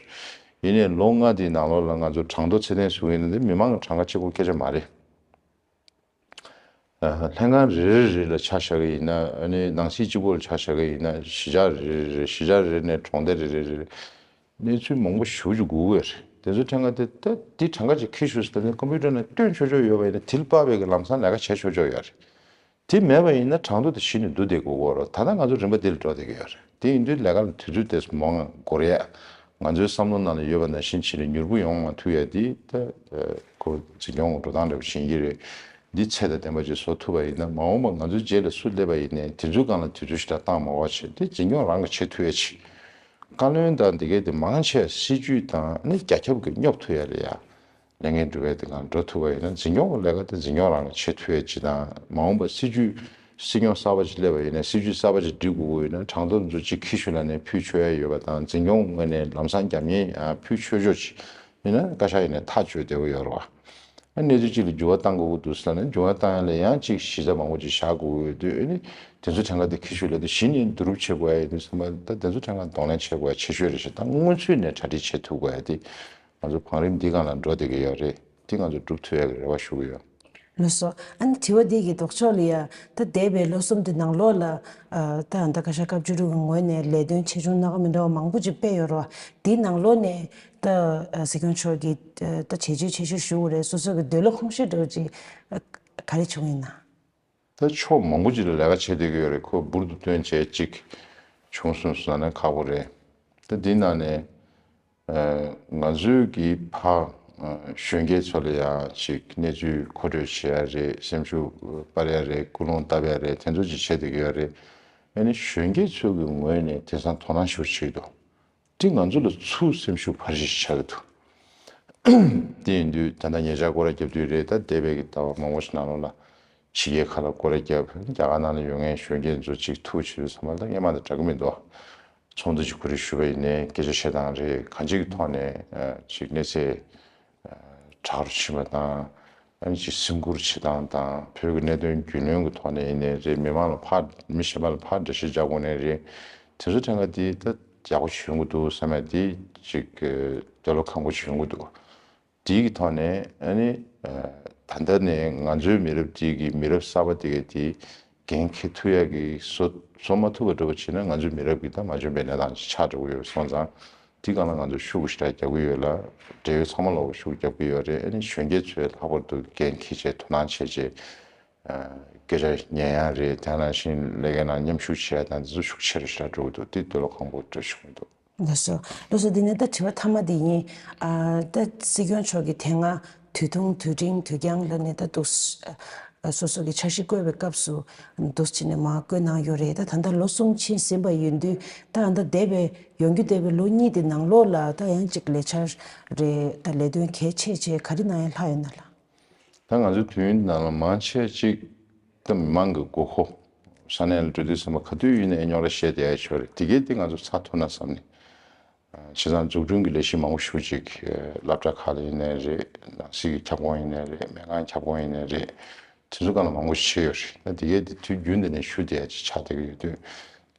རེད། ཡིན་ནའི་ལོ་ལྔ་དེའི་ནང་ལོགས་ལ་ང་ཚོ་གྲངས་ཐོ་ཚད་ལྡན་བཟོ་གི་ཡིན་ན་འདི་མི་མང་གི་གྲངས་ཀ་གཅིག་པོ་སྐད་ཆ་མ་རེད། ལྷན་ཁང་རེ་རེ་རེ་ལ་ཆ་བཞག་གི་ཡིན་ན་ཨ་ནི་ནང་སྲིད་གཅིག་པོ་ལ་ཆ་བཞག་གི་ཡིན་ན་གཞིས་ཆགས་རེ་རེ་རེ་གཞིས་ཆགས་རེ་རེ་ནས་གྲོང་སྡེ་རེ་རེ་རེ་གནས་ཚུལ་མང་པོ་ཞེ་པོ་ཅིག་སྒུག་གི་ཡོད་རེད། དེ་ཚོའི་གྲངས་ཀ་དེ་ད་འདི་གྲངས་ཀ་ཅིག་ཁྱེར་ཤོག་ཟེར་ནས་ཀམ་པུ་ཊར་ནང་བཏོན་ཆོག་ཆོག་ཡོད་པ་ཡིན་ན་དེ་ལ་དཔག་པའི་གི་ལམ་སང་ལས་ཀ་བྱེད་ཆོག་ཆོག་ཡོད་རེད། དེ་མེད་པ་ཡིན་ན་གྲངས་ཐོ་དེ་གཞི་ནས་བསྡུ་བསྡད་དགོས་ཀྱི་ཡོད་རེད། ད་ལྟ་ང་ཚོ་རིམ་པ་འདི་ལ་འགྲོ་བསྡད་ཀྱི་ཡོད་རེད། དེ་ཡིན་དུས་ལས་ཀ་ལ་དུས་ཚོད་དེ་མང་ང་འགོར་ཡ། ང་ཚོའི་བསམ་བློ་ནང་ལ་ཡོད་པ་ནང་བཞིན་བྱས་ནས་མྱུར་པོ་ཡོང་མ་ཐུབ་ཡ་དེ་ད་ཁོ་འཛིན་སྐྱོང་གི་འགྲོ་སྟངས་འདྲ་པོ་ཞིག་ཡིན་གྱི་རེད། འདི་ཚད་དང་ལྡན་པ་ཅིག་བཟོ་ཐུབ་པ་ཡིན་ན་མ་འོངས་པ་ང་ཚོའི་རྗེས་ལ་སུ་སླེབས་པ་ཡིན་ནའི་དེ་ཚོའི་སྒང་ལ་དུས་ཚོད་ཞེ་དྲག་བཏང་མ་དགོས་པ་བྱས་དེ་འཛིན་སྐྱོང་རང་གིས་བྱེད་ཐུབ་ཡ་ཅིག་བཀའ་བློན་དང་འདི་གའི་དེ་མང་ཆེ་སྲིད་ཇུས་དང་ནི་རྒྱ་ཁྱབ་ཀྱིས་སྙོབ་ཐུབ་ཡ་རེད་ཡ། ལས་འགན་སྒྲུབ་ཡ་དེ་གང་འགྲོ་ཐུབ་པ་ཡིན་ན་འཛིན་སྐྱོང་གི་ལས་ཀ་དེ་འཛིན་སྐྱོང་རང་གིས་བྱེད་ཐུབ་ཡ་ཅིག་དང་མ་འོངས་པ་སྲིད་ཇུས་སྲིད་སྐྱོང་གསར་པ་ཅིག་སླེབས་པ་ཡིན་ན་སྲིད་ཇུས་གསར་པ་ཅིག་སྒྲིག་དགོས་ཀྱི་ཡོད་ན་གྲངས་ཐོ་ཚོ་ཅིག་ཁྱི་ཤུ་ལ་ནས་ཕུལ་ཆོག་ཡ་ཡོད་པ་དང་འཛིན་སྐྱོང་ངོས་ནས་ལམ་སང་རྒྱབ་གཉེར་ཡང་ཕུལ་ཆོག་ཆོག་ཅིག་ཡིན་ན་བཀའ་ཤག་ཡིན་ན་ཐག་གཅོད་བདེ་པོ་ཡོད་རེད་བ། ཨ་གནས་ཚུལ་གཅིག་ལ་འགྱུར་བ་གཏང་དགོས་ཀྱི་འདུག་ཟེར་ན་འགྱུར་བ་གཏང་ཡ་ལ་ཡང་གཅིག་གཞི་རྩ་མང་པོ་ཅིག་བཞག་དགོས་ཀྱི་ཡོད་དུས་ཨ་ནི་དེ་ཚོ་གྲངས་ཀ་དེ་ཁྱི་ཤུ་ལ་དེ་གཞི་ནས་བསྡུ་རུབ་བྱེད་དགོས་ཡ་ཡོད་དུས་ཚང་མ་ད་དེ་ཚོ་གྲངས་ཀ་གདོང་ལེན་བྱེད་དགོས་ཡ་ཆེ་ཤོས་རེད་ཤག་ད་སྔོན་ཚུད་ནས་གྲ་སྒྲིག་བྱེད་ཐུབ་དགོས་ཡ་དེ་ང་ཚོ་བང་རིམ་འདི་སྒང་ལ་འགྲོ་བསྡད་ཀྱི་ཡོད་རེད། དེ་ང་ཚོ་སྒྲུབ་ཐུབ་ཡ་གི་རེ་བ་ཞུ་གི་ཡོད། ལགས་སོ། ཨ་ནི་དྲི་བ་འདི་གི་ལྡོག་ཕྱོགས་ལ་ཡ། ད་འདས་པའི་ལོ་གསུམ་དེ་ནང་ལོགས་ལ། ཨ། ད་ཨ་ད་བཀའ་ཤག་སྐབས་བཅུ་དྲུག་གི་ངོས་ནས་ལས་དོན་ཆེ་ཆུང་སྣ་ཁ་མི་འདྲ་བ་མང་པོ་ཅིག་སྤེལ་ཡོད་རེད་བ། དེའི་ནང་ལོགས་ནས་ད་ཨ་སྲིད་སྐྱོང་མཆོག་གིས་ཨ་ད་བྱས་རྗེས་ཆེ་ཤོས་ཞུ་དགོས་རེད་སོ་སོ་གི་འདོད་བློ་ཁོང་ཤེས་འདྲ་བོ་ཅིག་ཨ་ག་རེ་བྱུང་ཡིན་ན། ད་ཕྱོགས་མང་པོ་ཅིག་ལ་ལས་ཀ་བྱེད་བསྡད་ཀྱི་ཡོད་རེད། ཁོ་འབུར་དུ་བཏོན་བྱས་གཅིག་བྱུང་སོང་ཟེར་ན་ཁག་པོ་རེད། ད་འདིའི་ནང་ནས། ང་ཚོས་ཀྱི་ཕ། གཞོན་སྐྱེས་ཚོ་ལ་ཡང་ཅིག་གནས་ཚུལ་མཁོ་སྤྲོད་བྱེད་ཡ་རེད། སེམས་ཤུགས་སྤར་ཡ་རེད། ཀུན་སློང་བཏབ་ཡ་རེད། དེ་ཚོ་ཅིག་བྱེད་བསྡད་ཀྱི་ཡོད་རེད། ཨ་ནི་གཞོན་སྐྱེས་ཚོ་གི་ངོས་ནས་དེང་སང་དོ་སྣང་ཞེ་པོ་བྱེད་ཀྱི་འདུག་དེ་ང་ཚོ་ལ་ཚུར་སེམས་ཤུགས་འཕར་གཞི་ཞིག་ཆགས་ཀྱི་འདུག་དེ་ཡིན་དུས་ད་ལྟ་ཉེ་ཆར་སྐོར་ར་བརྒྱབ་དུས་རེད། ད་འདས་པའི་གི་ཟླ་བ་མང་པོ་ཞིག་ནང་ལོགས་ལ་ཕྱི་རྒྱལ་ཁག་ལ་སྐོར་ར་བརྒྱབ། རྒྱ་གར་ནང་ལ་ཡོད་མཁན་གཞོན་སྐྱེས་ཚོ་ཅིག་ཐུག་བྱེད་དུས་ཚང་མ་ད་སྔོན་མ་དང་འདྲ་གི་མི་འདུག་ཚོགས་འདུ་ཅིག་གོ་སྒྲིག་ཞུས་པ་ཡིན་ནའི་སྐད་ཆ་བཤད་སྟངས་རེད། གང་ཅིའི་ཐོག་ནས་ཅིག་གནས་ཚད་དྲག་རུ་ཕྱིན་པ་དང་། ཨ་ནི་ཅིག་སེམས་ཁུར་བྱེད་སྟངས་དང་བོད་ཀྱི་གནད་དོན་རྒྱུས་ལོན་གྱི་ཐོག་ནས་ཡིན་ནའི་རེད། མི་མང་ལ་ཕར་མི་གཞན་པ་ལ་ཕར་འགྲེལ་བཤད་རྒྱག་དགོས་ནའི་རེད། དེ་ཚོ་ཐད་ཀ་དེ་ད་ཡག་པོ་ཞིག་ཡོང་གི་འདུག་བསམ་ཡ་དེ་ཅིག་འདོད་བློ་ཁེངས་པོ་ཞིག་ཡོང་གི་འདུག་དེའི་གི་ཐོག་ནས་ཨ་ནི་ད་ལྟ་ནས་ང་ཚོའི་མི་རབས་དེ་གི་མི་རབས་གསར་པ་དེ་གི་དེ་འགན་འཁྱེར་ཐུབ་ཡ་གི་བཟོ་བཟོ་མ་ཐུབ་པ་འདྲ་པོ་བྱས་ན་ང་ཚོའི་མི་རབས་ཀྱི་ད་མ་འཇོན་པའི་གནས་སྟངས་ཅིག་ཆགས་འགྲོ་གི་ཡོད་སོང་ཙང་། དེ་སྒང་ལ་ང་ཚོ་ཤུགས་ཞེ་དྲག་རྒྱག་གི་ཡོད་ལ། འབྲེལ་ཡོད་ཚང་མ་ལ་ཤུགས་རྒྱག་གི་ཡོད་རེད། ཨ་ནི་གཞོན་སྐྱེས་ཚོས་ལྷག་པར་དུ་འགན་འཁྱེར་བྱས་དོ་སྣང་བྱས་བྱས། སྐད་ཆ་ཉན་ཡ་རེད། དེ་ནང་བཞིན་ལས་ཀའི་ནང་མཉམ་ཞུགས་བྱེད་ཡ་དང་དེ་ཚོ་ཤུགས་ཆེ་རུ་ཞེ་དྲག་འགྲོ་གི་འདུག་དེ་འདོད་བློ་ཁེངས་པོ་འདྲ་བྱུང་གི་འདུག་ལགས་སོ། ལགས་སོ། འདི་ནས་ད་དྲི་བ་མཐའ་མ་འདི་ཡིན། ཨ་ད་སྲིད་སྐྱོང་མཆོག་གིས་དེ་སྔ་དུས་ཐུང་དུས་འབྲིང་དུས་འགྱངས་ལ་ནས་ད་འདུག་སོ་སོ་གི་འཆར་གཞི་བཀོད་པའི་སྐབས་སུ་འདུག་བྱས་ནས་མར་བཀོད་གནང་ཡོད་རེད། ད་ད་ལྟ་ལོ་གསུམ་ཕྱིན་ཟིན་པ་ཡིན་དུས་ད་ད་ལྟ་འདས་པའི་ཡོང་རྒྱུ་འདས་པའི་ལོ་གཉིས་དེ་ནང་ལོགས་ལ་ད་ཡང་གཅིག་ལས་འཆར་རེད། ད་ལས་དོན་གལ་ཆེ་ཆེ་ག་རེ་གནང་ཡ་ལྷག་ཡོད་ན་ལགས། ད་ང་ཚོའི་དུས་ཡུན་ནང་ལ་མང་ཆེ་ཅིག་ད་མི་མང་གི་དགོས་མཁོ། ས་གནས་ལ་འགྲོ་དུས་ཙམ་པ་ག་དུས་ཡིན་ནའི་རྙོག་དྲ་བཤད་བསྡད་ཡ་ཆོག་རེད། དེ་གས་དེ་ང་ཚོ་ཚར་ཐུབ་ན་བསམ་ནས། བྱས་ཙང་འཛུགས་སྐྲུན་གྱི་ལས་གཞི་མང་པོ་ཞེ་པོ་ཅིག་སློབ་གྲྭ་ཁག་ལ་ཡིན་ནའི་རེད། ནང་སྲིད་ཀྱི་ཁྱབ་ཁོངས་ཡིན་ནའི་རེད། སྨན་ཁང་ཁྱབ་ཁོངས་ཡིན་ནའི་རེད། དེ་ཚོ་སྒང་ལ་མང་པོ་ཞིག་བྱས་ཡོད་རེད། ད་དེ་གས་དེ་དུས་རྒྱུན་དུ་ནས་ཞུ་བསྡད་ཡ་ཅིག་ཆགས་བསྡད་ཀྱི་ཡོད་དུས།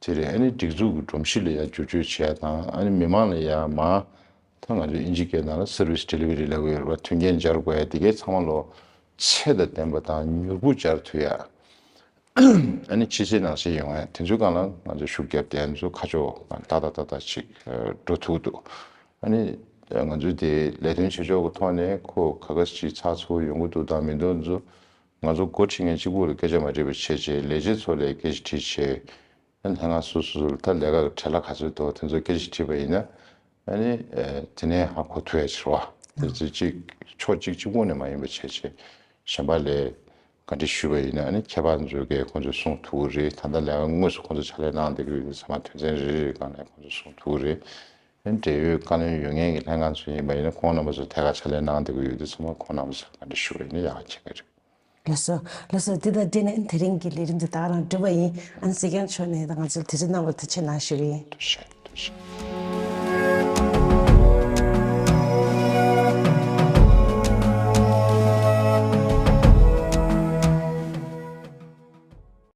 དེ་རེད། ཨ་ནི་སྒྲིག་འཛུགས་ཀྱི་སྒྲོམ་གཞི་ལ་ཡ་བསྒྱུར་བཅོས་བྱས་དང་ཨ་ནི་མི་མང་ལ་ཡ་མ། ད་ང་ཚོ་ཨིན་ཇི་སྐད་ནང་ལ་service delivery ལབ་ཀྱི་ཡོད་རེད་པ། མཐུན་རྐྱེན་སྦྱར་དགོས་ཡ་དེ་གའི་ཚང་མ་ལོ་ཚད་དང་ལྡན་པ་དང་མྱུར་པོ་སྦྱར་ཐུབ་ཡ། ཨ་ནི་ཕྱི་གསལ་ནང་གསལ་ཡོང་ཡ་དེ་ཚོའི་སྒང་ལ་ང་ཚོ་ཤུགས་བརྒྱབ་སྟེ་ང་ཚོ་ཁ་ཕྱོགས་ཏག་ཏག་ཏག་ཏག་ཅིག་འགྲོ་ཐུབ་འདུག་ཨ་ནི་ང་ཚོའི་དེ་ལས་དོན་བྱེད་ཕྱོགས་ཀྱི་ཐོག་ནས་ཁོ་ག་ག་ཅིག་ཚགས་ཚུད་ཡོང་གི་འདུག་དང་མི་འདུག་ཚོ་ང་ཚོ་འགོ་ཁྲིད་མཁན་གཅིག་པུ་ལ་སྐད་ཆ་མ་དྲིས་པ་བྱས་བྱས་ལས་བྱེད་ཚོ་ལ་སྐད་ཆ་དྲིས་བྱས། ལྷན་ཁང་སོ་སོ་ལ་ད་ལས་ཀ་གི་བྲེལ་བ་ག་ཚོད་འདུག་དེ་ཚོ་སྐད་ཆ་དྲིས་པ་ཡིན་ན། ཨ་ནི་དེ་ནས་ཧ་གོ་ཐུབ་ཡ་ཕྱིར་བ། དེ་ཚོ་གཅིག་ཕྱོགས་གཅིག་གཅིག་པོ་ནས་མ་ཡིན་པ་བྱས་བྱས་གཞན་པ་ལ་བཀའ་འདྲི་ཞུས་པ་ཡིན་ན་ཨ་ནི་ཁྱད་པར་ཚོས་ཀྱིས་ཁོང་ཚོས་གསུང་ཐུབ་ཀྱི་རེད། ད་ལྟ་ལས་ཀ་དངོས་སུ་ཁོང་ཚོ་ཕྱག་ལས་གནང་བསྡད་ཀྱི་ཡོད་དུས་ཚང་མ་དོན་ཚན་རེ་རེའི་སྒང་ནས་ཁོང་ཚོས་གསུང་ཐུབ་ཀྱི་རེད། ཨ་ནི་འབྲེལ་ཡོད་བཀའ་བློན་ཡོད་མཁན་གྱི་ལྷན་ཁང་ཚོ་ཡིན་པ་ཡིན་ན་ཁོང་རྣམ་པ་ཚོ་ཐད་ཀར་ཕྱག་ལས་གནང་བསྡད་ཀྱི་ཡོད་དུས་ཚང་མ་ཁོང་རྣམ་པ་ཚོས་བཀའ་འདྲི་ཞུས་པ་ཡིན་ན་ཡག་ག་མཁྱེན་གྱི་རེད། ལགས་སོ། ལགས་སོ། འདི་དང་འབྲེལ་ནས་དེ་རིང་གི་ལས་རིམ་འདི་ད་ག་རང་གྲུབ་པ་ཡིན། ཨ་ནི་གཟིགས་མཁན་ཚོ་ནས་ད་ང་ཚོར་དུས་ཚོད་གནང་བར་ཐུགས་རྗེ་གནང་ཞུ་གི་ཡིན། ཐུགས་རྗེ་ཆེ། ཐུགས་རྗེ་ཆེ།